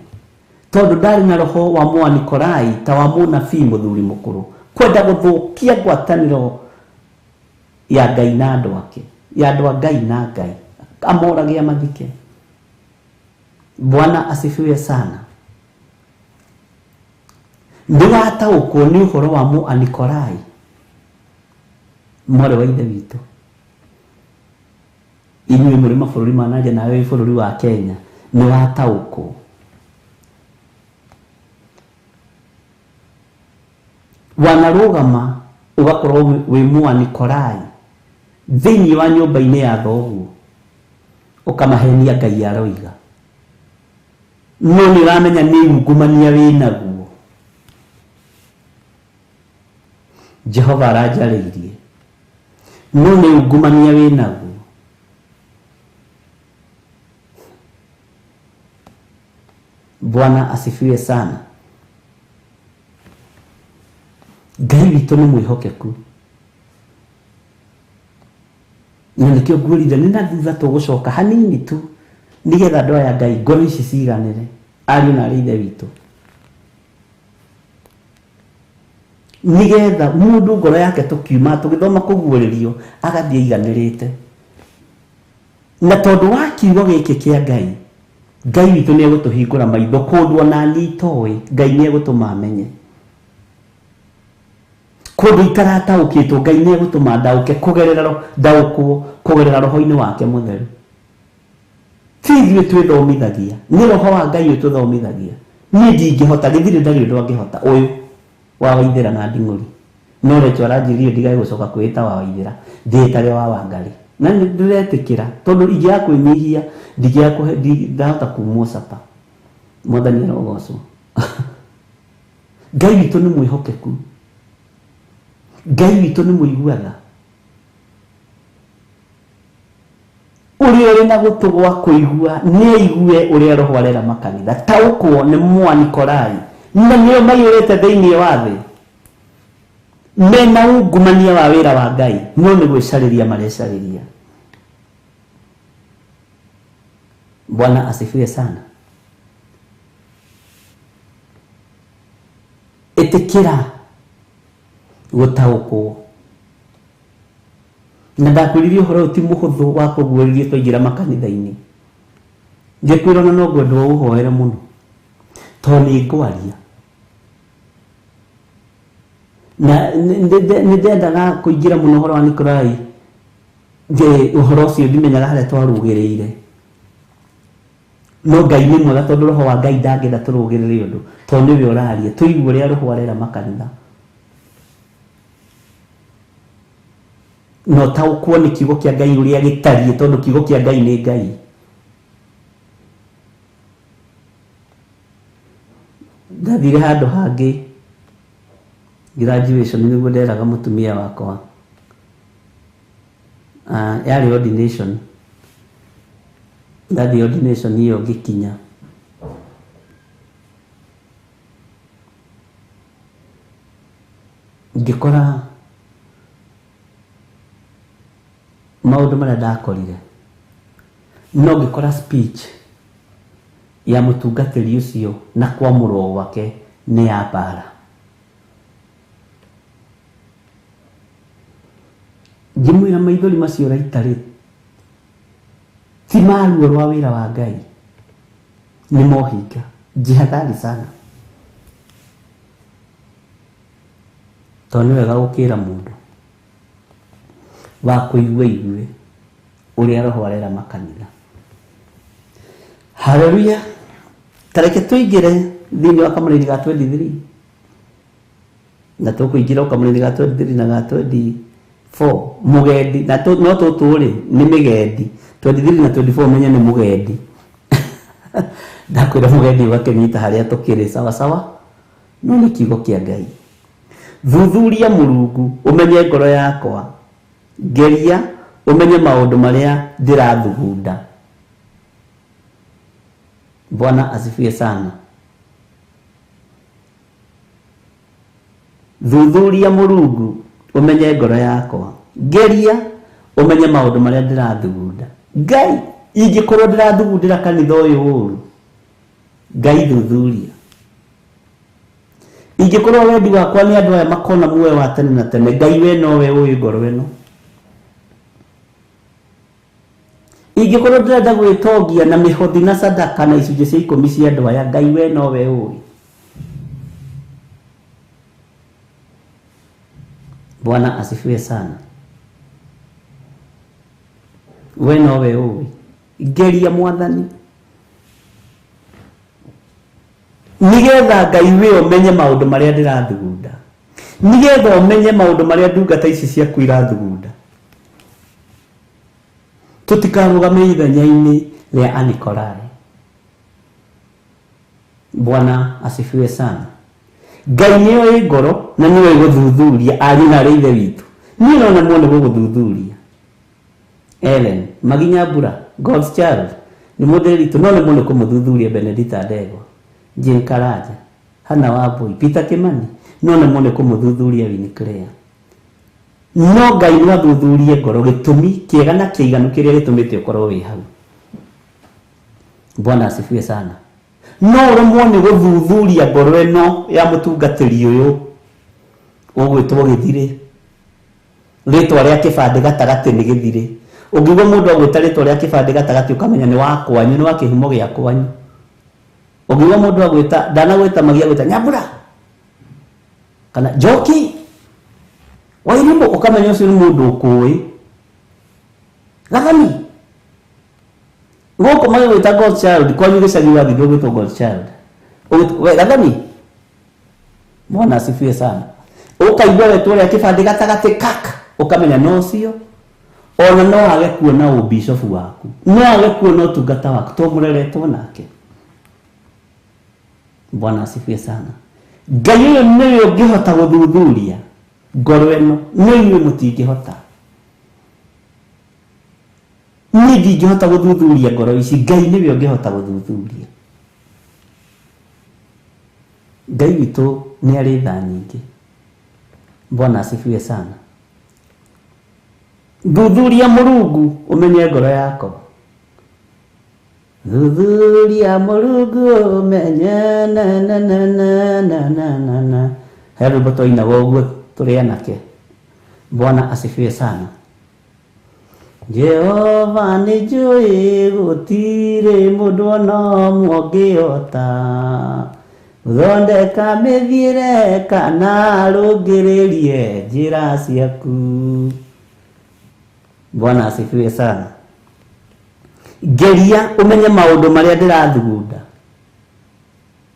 tondũ ndarĩ na roho wa Mũanikolai ta wa mũnabii mũthuri mũkũrũ, kwenda gũthũkia ngwatanĩro ya Ngai na andũ ake, ya andũ a Ngai na Ngai, amorage amathike. Bwana asifiwe sana. Nĩ wataũkwo nĩ ũhoro wa Mũanikolai, mwarĩ wa ithe witũ. Inyuĩ mũrĩ mabũrũri ma nanja nawe wĩ bũrũri wa Kenya, nĩ wataũkwo. Wanarũgama ũgakorwo wĩ Mũanikolai thĩinĩ wa nyũmba-inĩ ya thoguo, ũkamahenia Ngai aroiga. No nĩ ũramenya nĩ ungumania wĩnaguo. Jehova aranjarĩirie. No nĩ ungumania wĩnaguo. Bwana asifiwe sana. Ngai witũ nĩ mwĩhokeku. Na nĩkĩo ngwĩrire nĩ na thutha tũgũcoka hanini tu nĩgetha andũ aya Ngai ngoro ici ciganĩre, ariũ na arĩ ithe witũ, nĩgetha mũndũ ngoro yake tũkiuma tũgĩthoma kũguũrĩrio agathiĩ aiganĩrĩte. Na tondũ wa kiugo gĩkĩ kĩa Ngai, Ngai witũ nĩ egũtũhingũra maitho kũndũ ona niĩ itoĩ, Ngai nĩ egũtũma amenye. Kũndũ itarataũkĩtwo, Ngai nĩ egũtũma ndaũke kũgerera ndaũkwo kũgerera roho-inĩ wake mũtheru. Ti ithuĩ twĩthomithagia, nĩ roho wa Ngai ũtũthomithagia. Niĩ ndingĩhota, gĩthirĩ ndarĩ ũndũ angĩhota ũyũ wa Waithĩra na Nding'ũri. No Rachel aranjĩrire ndigage gũcoka kwĩĩta wa Waithĩra, ndĩĩtage wa Wangarĩ. Na nĩ ndĩretĩkĩra tondũ ingĩaga kwĩnyihia ndingĩahota kumwo capa. Mwathani arogocwo. Ngai witũ nĩ mwĩhokeku. Ngai witũ nĩ mũigua tha. Ũrĩa ũrĩ na gũtũ gwa kũigua nĩ aigue ũrĩa roho arera makanitha. Taũkwo nĩ Mwanikolai na nĩo maiyũrĩte thĩinĩ wa thĩ, mena ungumania wa wĩra wa Ngai, no nĩ gwĩcarĩria marecarĩria. Bwana asifiwe sana. Ĩtĩkĩra gũtaũkwo. Na ndakwĩrire ũhoro ũyũ ti mũhũthũ wa kũguũrĩrio twaingĩra makanitha-inĩ. Ngĩkwĩra ona no ngwendwo ũhoere mũno tondũ nĩ ngwaria. Na nĩ ndendaga kũingĩra mũno ũhoro wa Nikolai, ũhoro ũcio ndimenyaga harĩa twarũgĩrĩire. No Ngai nĩ mwega tondũ roho wa Ngai ndangĩenda tũrũgĩrĩre ũndũ, tondũ nĩwe ũraria. Tũigue ũrĩa roho arera makanitha. Na ũtaũkwo nĩ kiugo kĩa Ngai ũrĩa gĩtariĩ, tondũ kiugo kĩa Ngai nĩ Ngai. Ndathire handũ hangĩ graduation nĩguo nderaga mũtumia wakwa. Yarĩ ordination. Ndathiĩ ordination ĩyo ngĩkinya. Ngĩkora maũndũ marĩa ndakorire, no ngĩkora speech ya mũtungatĩri ũcio na kwamũrwo gwake nĩ ya mbara. Ngĩmwĩra maithori macio ũraita-rĩ, ti ma ruo rwa wĩra wa Ngai, nĩ mohinga. Jihadhari sana, tondũ nĩ wega gũkĩra mũndũ wa kũigua igue ũrĩa roho arera makanitha. Haleluya. Tareke tũingĩre thĩinĩ wa kamũrĩri ga 23, na tũkũingĩra kamũrĩri ga 23 na ga 24. Mũgendi na no tũtũ rĩ nĩ mĩgendi. 23 na 24 menye nĩ mũgendi. Ndakwĩra mũgendi ũgakĩnyita harĩa tũkĩrĩ sawa sawa, no nĩ kiugo kĩa Ngai. Thuthuria Mũrungu ũmenye ngoro yakwa, ngeria ũmenye maũndũ marĩa ndĩrathugunda. Bwana asifiwe sana. Thuthuria Mũrungu ũmenye ngoro yakwa, ngeria ũmenye maũndũ marĩa ndĩrathugunda. Ngai, ingĩkorwo ndĩrathugundĩra kanitha ũyũ ũru, Ngai thuthuria. Ingĩkorwo wendi wakwa nĩ andũ aya makona muoyo wa tene na tene, Ngai we nowe ũĩ ngoro ĩno. Ingĩkorwo ndĩrenda gwĩtongia na mĩhothi na sadaka na icunjĩ cia 10 cia andũ aya, Ngai we nowe ũĩ. Bwana asifiwe sana. We nowe ũĩ. Ngeria Mwathani, nĩgetha Ngai we ũmenye maũndũ marĩa ndĩrathugunda, nĩgetha ũmenye maũndũ marĩa ndungata ici ciaku irathugunda. Tũtikarũgame ithenya-inĩ rĩa Anikolai. Bwana asifiwe sana. Ngai nĩoĩ ngoro na nĩoĩ gũthuthuria ariũ na arĩ ithe witũ. Niĩ no nemwo nĩ gũgũthuthuria. Ellen Maginya Mbura, God's child, nĩ mũthĩri no nemwo nĩ kũmũthuthuria. Benedita Ndegwa, Jane Karanja, Hannah Wambui, Peter Kimani, no nemwo nĩ kũmũthuthuria Winnie Claire. No Ngai no athuthurie ngoro gĩtũmi kĩega na kĩiganu kĩrĩa gĩtũmĩte ũkorwo wĩ hau. Bwana asifiwe sana. No ũremwo nĩ gũthuthuria ngoro ĩno ya mũtungatĩri ũyũ ũgwĩtwo Gĩthirĩ, rĩtwa rĩa kĩbandĩ gatagatĩ nĩ Gĩthirĩ. Ũngĩigua mũndũ agwĩta rĩtwa rĩa kĩbandĩ gatagatĩ ũkamenya nĩ wa kwanyu, nĩ wa kĩhumo gĩa kwanyu. Ũngĩigua mũndũ agwĩta, ndanagwĩta Magi, agwĩta Nyambura kana Njoki Wairimũ, ũkamenya ũcio nĩ mũndũ ũkũĩ. Gathani gũkũ magĩgwĩta God's child, kwanyu gĩcagi wathiĩ ndũgwĩtwo God's child, we Gathani. Bwana asifiwe sana. Ũkaigua wetwo rĩa kĩbandĩ gatagatĩ kaka, ũkamenya no ũcio. Ona no age kuona ũbicobu waku, no age kuona ũtungata waku, to mũreretwo nake. Bwana asifiwe sana. Ngai ũyũ nĩwe ũngĩhota gũthuthuria ngoro ĩno, no inyuĩ mũtingĩhota. Niĩ ndingĩhota gũthuthuria ngoro ici, Ngai nĩwe ũngĩhota gũthuthuria. Ngai witũ nĩ arĩ tha nyingĩ. Bwana asifiwe sana. Thuthuria Mũrungu ũmenye ngoro yakwa. Thuthuria Mũrungu ũmenye na na na na na na na na. He rwĩmbo twainaga ũguo tũrĩ anake. Bwana asifiwe sana. Jehova nĩ njũĩ gũtirĩ mũndũ ona ũmwe ũngĩhota gũthondeka mĩthiĩre kana arũngĩrĩrie njĩra ciaku. Bwana asifiwe sana. Geria ũmenye maũndũ marĩa ndĩrathugunda.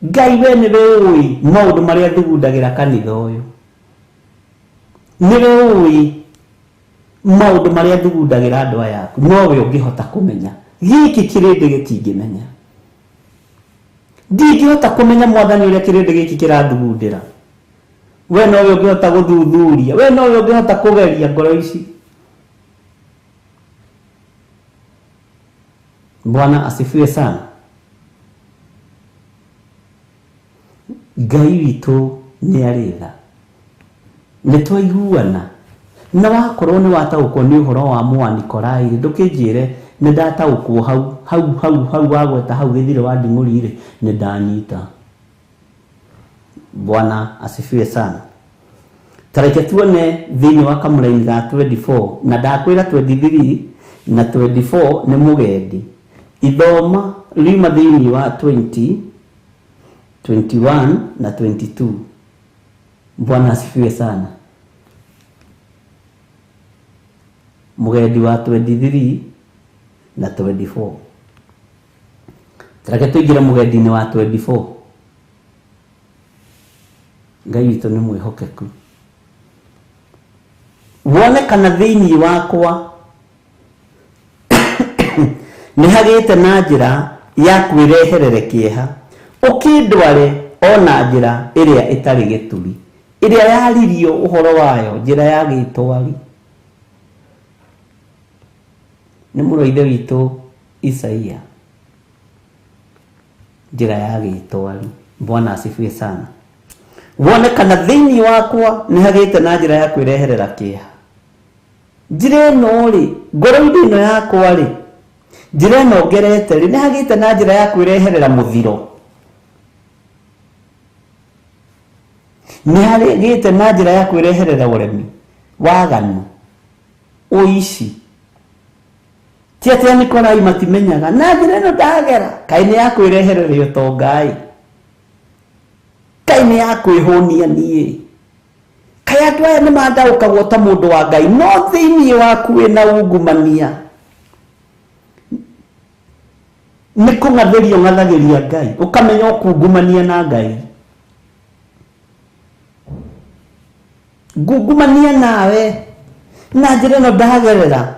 Ngai we nĩwe ũĩ maũndũ marĩa thugundagĩra kanitha ũyũ. Nĩwe ũĩ maũndũ marĩa thugundagĩra andũ aya aku. Nowe ũngĩhota kũmenya. Gĩkĩ kĩrĩndĩ gĩtingĩmenya. Ndingĩhota kũmenya mwathani ũrĩa kĩrĩndĩ gĩkĩ kĩrathugundĩra. We nowe ũngĩhota gũthuthuria. We nowe ũngĩhota kũgeria ngoro ici. Bwana asifiwe sana. Ngai witũ nĩ arĩ tha. Nĩ twaiguana. Na wakorwo nĩ wataũkwo nĩ ũhoro wa Mũanikorai, ndũkĩnjĩre nĩ ndataũkwo hau hau hau hau wagweta hau Gĩthirĩ wa Nding'ũri rĩ, nĩ ndanyita. Bwana asifiwe sana. Tareke tuone thĩinĩ wa kamũraini ga 24, na ndakwĩra 23 na 24 nĩ mũgendi. Ithoma riuma thĩinĩ wa 20, 21 na 22. Bwana asifiwe sana. Mũgendi wa 23 na 24. Tareke tũingĩre mũgendi-inĩ wa 24. Ngai witũ nĩ mwĩhokeku. Wone kana thĩinĩ wakwa nĩ hagĩte na njĩra ya kwĩreherere kĩeha, ũkĩndware ona njĩra ĩrĩa ĩtarĩ gĩturi, ĩrĩa yaririo ũhoro wayo, njĩra ya gĩtwari. Nĩ mũrũ wa ithe witũ Isaia, njĩra ya gĩtwari. Bwana asifiwe sana. Wone kana thĩinĩ wakwa nĩ hagĩte na njĩra ya kwĩreherera kĩeha. Njĩra ĩno rĩ, ngoro-inĩ ĩno yakwa rĩ, njĩra ĩno ngerete rĩ, nĩ hagĩte na njĩra ya kwĩreherera mũthiro. Nĩ hagĩte na njĩra ya kwĩreherera ũremi, waganu, ũici. Ti atĩ Anikorai matimenyaga, na njĩra ĩno ndagera, kaĩ nĩ ya kwĩrehereria ũtonga-ĩ, kaĩ nĩ ya kwĩhũnia niĩ, kaĩ andũ aya nĩ mandaũkagwo ta mũndũ wa Ngai, no thĩinĩ waku wĩna ungumania. Nĩ kũng'athĩria ũng'athagĩria Ngai, ũkamenya ũkungumania na Ngai. Ngungumania nawe na njĩra ĩno ndagerera,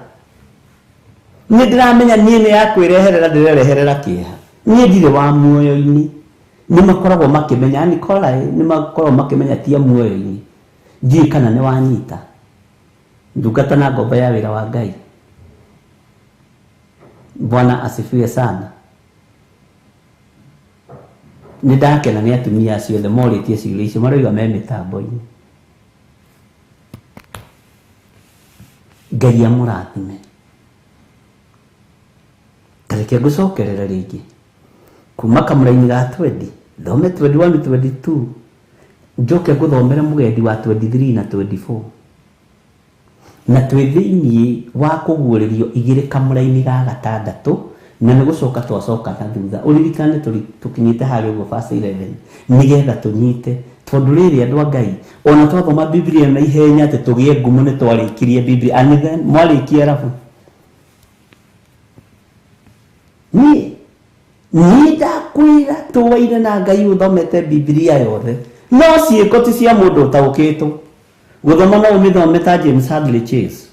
nĩ ndĩramenya niĩ nĩ ya kwĩreherera ndĩrereherera kĩeha. Niĩ ndirĩ wa muoyo-inĩ. Nĩ makoragwo makĩmenya Nikolai, nĩ makoragwo makĩmenya ti a muoyo-inĩ. Ndiũĩ kana nĩ wanyita. Ndungata na ngombo ya wĩra wa Ngai. Bwana asifiwe sana. Nĩ ndakena nĩ atumia acio othe morĩtie ciũria icio maroiga me mĩtambo-inĩ. Ngai amũrathime. Ta reke ngũcokerere rĩngĩ kuma kamũra-inĩ ga 20 thome 21 22 njoke ngũthomere mũgendi wa 23 na 24 na twĩ thĩiniĩ wa kũguũrĩrio igĩrĩ kamũra-inĩ ga gatandatũ na nĩ gũcoka twacoka na thutha ũririkane tũkinyĩte harĩa ũguo verse 11 nĩgetha tũnyite tondũ rĩrĩ andũ a Ngai ona twathoma Biblia na ihenya atĩ tũgĩe ngumo nĩ twarĩkirie Biblia and then mwarĩkia arabu niĩ ndakwĩra tũwaire na Ngai ũthomete Biblia yothe no ciĩko ti cia mũndũ ũtaũkĩtwo gũthoma no ũmĩthome ta James Hadley Chase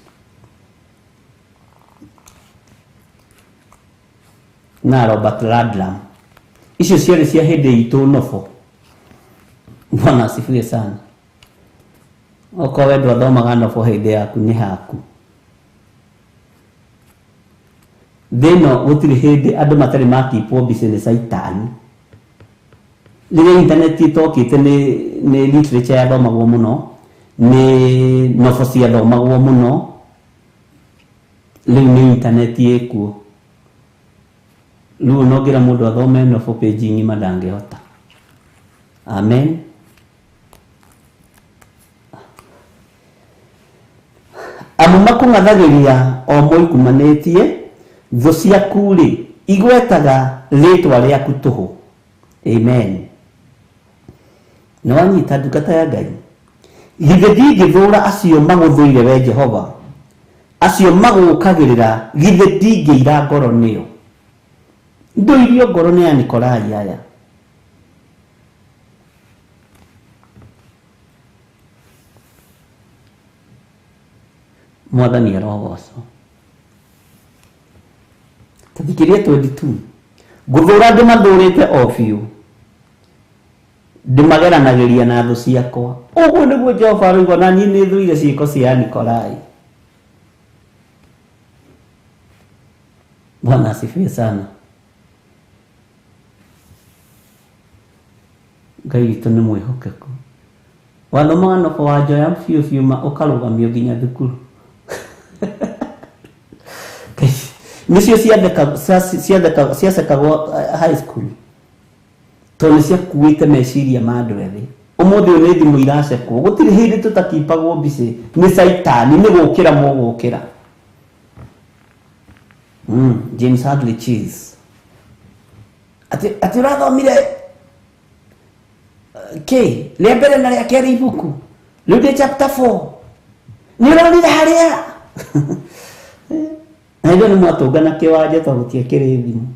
na Robert Ludlum icio ciarĩ cia hĩndĩ itũ nobo. Bwana asifiwe sana. Okorwo we ndwathomaga nobo hĩndĩ yaku nĩ haku. Thĩ ĩno gũtirĩ hĩndĩ andũ matarĩ makipwo mbica nĩ caitani. Rĩrĩa intaneti ĩtokĩte nĩ literature yathomagwo mũno, nĩ nobo ciathomagwo mũno, rĩu nĩ intaneti ĩkuo. Rĩu ona ũngĩra mũndũ athome nobo page ng'ima ndangĩhota. Amen. Amu makũng'athagĩria o moikumanĩtie, thũ ciaku rĩ igwetaga rĩtwa rĩaku tũhũ. Amen. Nĩ wanyita ndungata ya Ngai. Githĩ ndingĩthũũra acio magũthũire we Jehova, acio magũũkagĩrĩra, githĩ ndingĩira ngoro nĩo. Ndũirio ngoro nĩ ya Nikolai aya. Mwathani arogocwo. Tathikĩria 22. Ngũthũũra ndĩmathũũrĩte o biũ, ndĩmageranagĩria na thũ ciakwa. Ũguo nĩguo Jehova aroiga, na niĩ nĩ thũire ciĩko cia Nikolai. Bwana asifiwe sana. Ngai witũ nĩ mwĩhokeku. Wathomaga nobo wa njoya biũ biũ ma ũkarũgamio nginya thukuru. Nĩcio ciacekagwo high school tondũ nĩ ciakuĩte meciria ma andũ ethĩ. Ũmũthĩ ũyũ nĩ thimũ iracekwo, gũtirĩ hĩndĩ tũtakipagwo mbica nĩ caitani, nĩ gũkĩra mũgũkĩra. James Hadley Chase atĩ ũrathomire kĩ rĩa mbere na rĩa kerĩ ibuku rĩu ndĩ chapter 4 nĩ ũronire harĩa na ithuĩ nĩ mwatũngana kĩwanja tondũ gũtiakĩrĩ thimũ.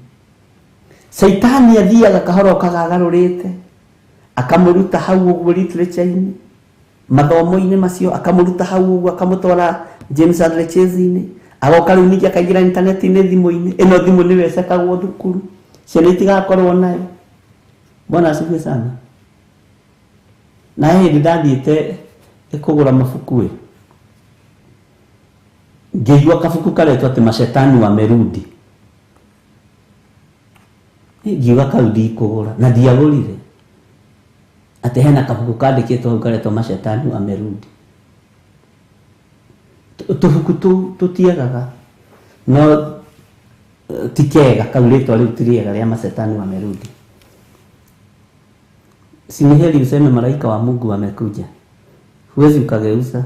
Caitani athiaga kahora ũkagagarũrĩte akamũruta hau ũguo literature-inĩ mathomo-inĩ macio, akamũruta hau ũguo akamũtwara James Hadley Chase-inĩ, agoka rĩu ningĩ akaingĩra intaneti-inĩ thimũ-inĩ ĩno. Thimũ nĩyo ĩcekagwo thukuru, ciana itigakorwo nayo. Bwana asifiwe sana. Na hĩndĩ ndathiĩte kũgũra mabuku ĩ, ngĩigua kabuku karetwo atĩ Mashetani Wamerudi. Ngiuga kau ndikũgũra na ndiagũrire. Atĩ hena kabuku kandĩkĩtwo hau karetwo Mashetani Wamerudi. Tũbuku tũu tũtiagaga, no ti kega kau, rĩtwa rĩu ti rĩega rĩa Mashetani Wamerudi. Si ni heri useme malaika wa Mungu amekuja, huwezi ukageuza.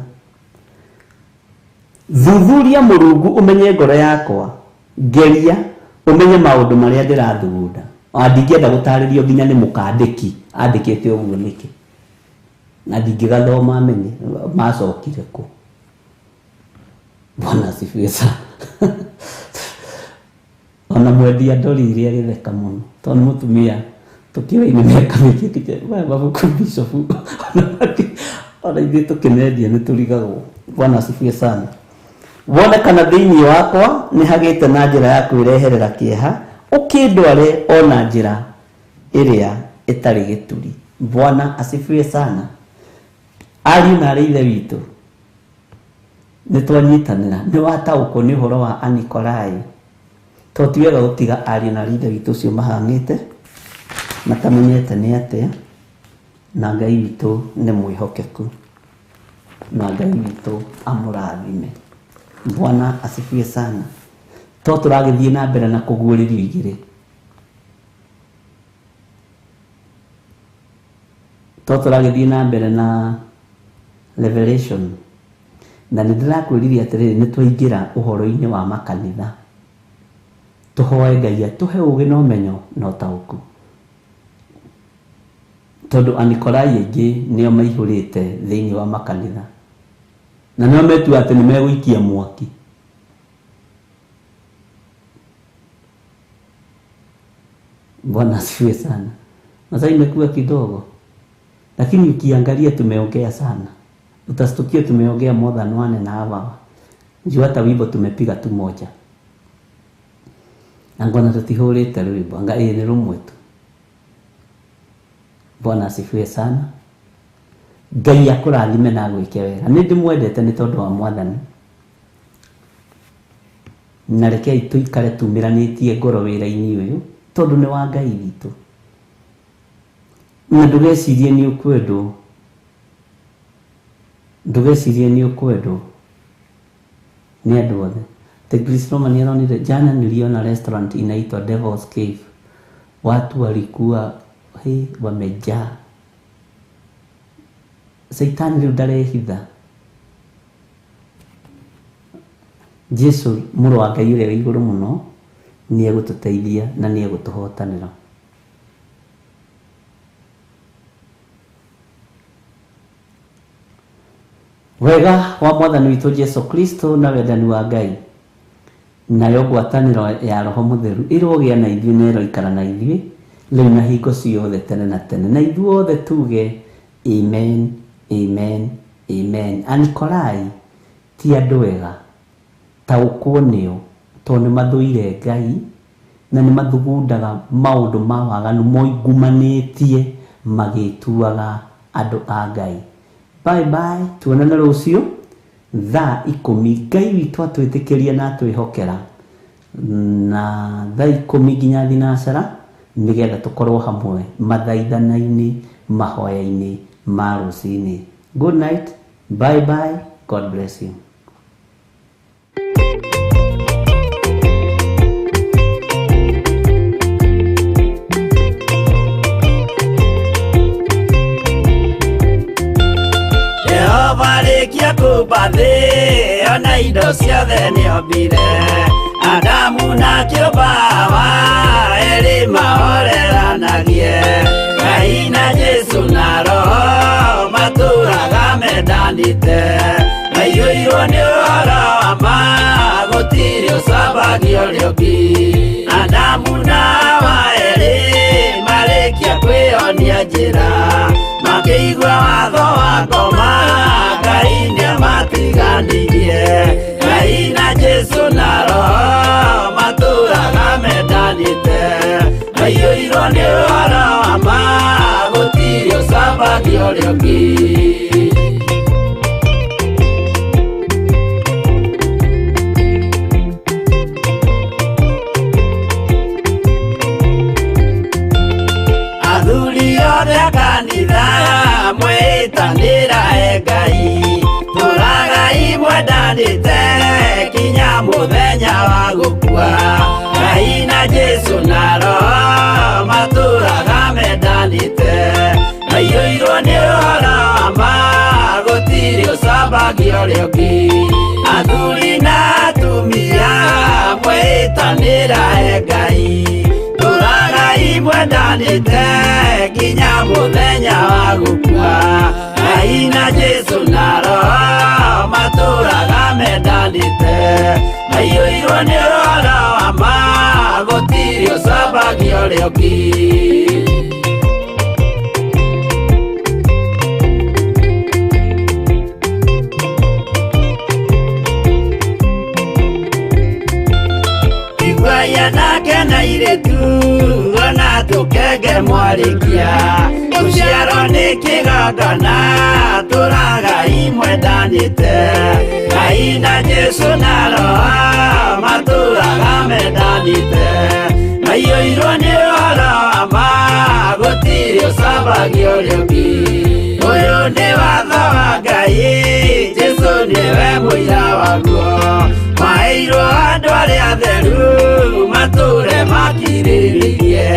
Thuthuria Mũrungu ũmenye ngoro yakwa, ngeria ũmenye maũndũ marĩa ndĩrathugunda. Ndingĩenda gũtarĩrio nginya nĩ mũkandĩki andĩkĩte ũguo nĩkĩ, na ndingĩgathoma menye macokire kũ. Bwana asifiwe sana. Ona mwendia ndorire agĩtheka mũno tondũ nĩ mũtumia tũkĩoine mĩaka mĩingĩ kĩte maya mabuku bishop, ona ithuĩ tũkĩmendia nĩ tũrigagwo. Bwana asifiwe sana. Wone kana thĩinĩ wakwa nĩ hagĩte na njĩra ya kwĩreherera kĩeha, ũkĩndware ona njĩra ĩrĩa Ĩtarĩ gĩturi. Bwana asifiwe sana. Ariũ na arĩ ithe witũ, nĩ twanyitanĩra, nĩ wataũkwo nĩ ũhoro wa Anikolai. To ti wega gũtiga ariũ na arĩ ithe witũ ũcio mahang'ĩte matamenyete nĩ atĩa, na Ngai witũ nĩ mwĩhokeku, na Ngai witũ amũrathime. Bwana asifiwe sana. To tũragĩthiĩ na mbere na kũguũrĩrio igĩrĩ, to tũragĩthiĩ na mbere na Revelation, na nĩ ndĩrakwĩrire atĩrĩrĩ, nĩ twaingĩra ũhoro-inĩ wa makanitha. Tũhoe Ngai atũhe ũgĩ na ũmenyo na ũtaũku, tondũ Anikolai aingĩ nĩo maihũrĩte thĩinĩ wa makanitha, na nĩo metua atĩ nĩ megũikia mwaki. Bwana asifiwe sana. Masaa imekuwa kidogo, lakini ukiangalia tumeongea sana, utastukia tumeongea more than 1.5 hour. Juu hata wimbo tumepiga tu moja, na ngona tutihũrĩte rwĩmbo, anga ĩĩ nĩ rũmwe tu. Bwana asifiwe sana. Ngai akũrathime na agwĩke wega. Nĩ ndĩmwendete nĩ tondũ wa Mwathani, na rekei tũikare tumĩranĩtie ngoro wĩra-inĩ ũyũ, tondũ nĩ wa Ngai witũ. Na ndũgecirie nĩ ũkwendwo, ndũgecirie nĩ ũkwendwo nĩ andũ othe. The Chris Roman aronire jana, niliona restaurant inaitwa Devil's Cave, watu walikuwa he wamejaa. Saitani rĩu ndarehitha. Jesu mũrũ wa Ngai ũrĩa wĩ igũrũ mũno nĩ egũtũteithia na nĩ egũtũhotanĩra. Wega wa Mwathani witũ Jesu Kristo na wendani wa Ngai nayo ngwatanĩro ya Roho Mũtheru ĩrogĩa na ithuĩ na ĩroikara na ithuĩ rĩu na hingo ciothe tene na tene, na ithuothe tuge amen, amen, amen. Anikolai ti andũ ega, taũkwo nĩo, tondũ nĩ mathũire Ngai na nĩ mathugundaga maũndũ ma waganu moingumanĩtie magĩtuaga andũ a Ngai. Bye bye, tuonane rũciũ thaa 10. Ngai witũ atwĩtĩkĩria na atwĩhokera na thaa 10 nginya 9, nĩgetha tũkorwo hamwe mathaithana-inĩ, mahoya-inĩ ma rũcinĩ. Good night, bye bye, God bless you. Jehova rĩkia kũmba thĩ, ona indo ciothe nĩombire. Adamu na kĩũmba Hawa, erĩ mahoreranagie. Ngai na Jesu na Roho matũraga mendanĩte. Maiyũirwo nĩ ũhoro wa ma, gũtirĩ ũcambagio ũrĩa ũngĩ. Adamu na Hawa erĩ marĩkia kwĩyonia njĩra, makĩigua watho wa ngoma, Ngai nĩamatiganirie. Ngai na Jesu na Roho matũraga mendanĩte. Maiyũirwo nĩ ũhoro wa ma, gũtirĩ ũcambagio ũrĩa ũngĩ. Athuri othe a kanitha mwĩtanĩra e Ngai, tũragai mwendanĩte kinya mũthenya wa gũkua. Ngai na Jesu na Roho matũraga mendanĩte. Maiyũirwo nĩ ũhoro wa ma, gũtirĩ ũcambagio ũrĩa ũngĩ. Athuri na atumia mwĩtanĩra e Ngai, tũragai mwendanĩte nginya mũthenya wa gũkua. Ngai na Jesu na Roho matũraga mendanĩte. Maiyũirwo nĩ ũhoro wa ma, gũtirĩ ũcambagio ũrĩa ũngĩ. Iguai anake na airĩtu, ona Tũkenge mwarĩkia Gũciarwo nĩ kĩgongona Tũragai mwendanĩte Ngai na Jesũ na Roho matũraga mendanĩte Maiyũirwo nĩ ũhoro wa ma gũtirĩ ũcambagia ũrĩa ũngĩ Ũyũ nĩ watho wa Ngai Jesũ nĩwe mũira waguo Maheirwo andũ arĩa atheru matũre makirĩrĩirie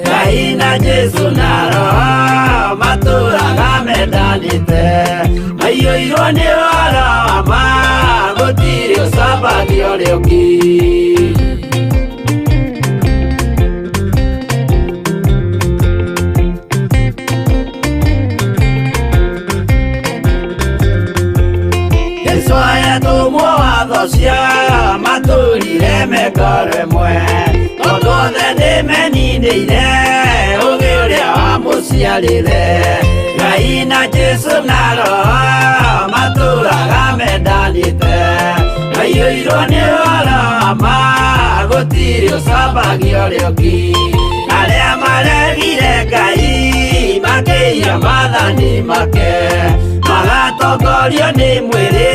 Ngai na Jesũ na Roho matũraga mendanĩte Maiyũirwo nĩ ũhoro wa ma gũtirĩ ũcambagia ũrĩa ũngĩ Jesũ ayatũmwo watho cia matũrire mekore mwe Tondũ othe nĩmeninĩire ũgĩ ũrĩa wamũciarire Ngai na Jesũ na Roho matũraga mendanĩte Maiyũirwo nĩ ũhoro wa ma gũtirĩ ũcambagia ũrĩa ũngĩ Arĩa maregire Ngai makĩiya maathani make Magatongorio nĩ mwĩrĩ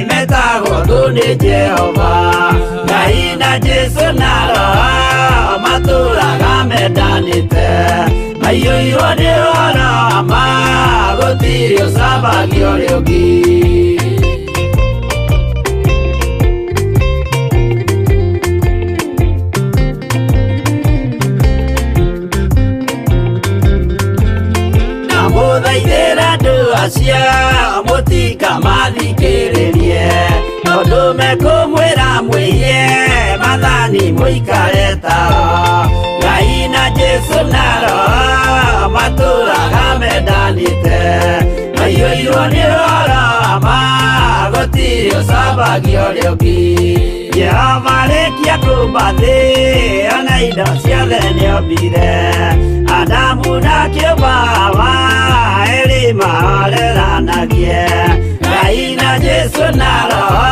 metagwo thũ nĩ Jehova Ngai na Jesũ na Roho matũraga mendanĩte Maiyũirwo nĩ ũhoro wa ma gũtirĩ ũcambagia ũrĩa ũngĩ Ndamũthaithĩra andũ acio mũtikamathikĩrĩrie Tondũ mekũmwĩra mwĩiye maathani mũikare tao Ngai na Jesũ na Roho matũraga mendanĩte Maiyũirwo nĩ ũhoro wa ma gũtirĩ ũcambagia ũrĩa ũngĩ Jehova arĩkia kũmba thĩ ona indo ciothe nĩombire Adamu na kĩũmba Hawa erĩ mahoreranagie Ngai na Jesũ na Roho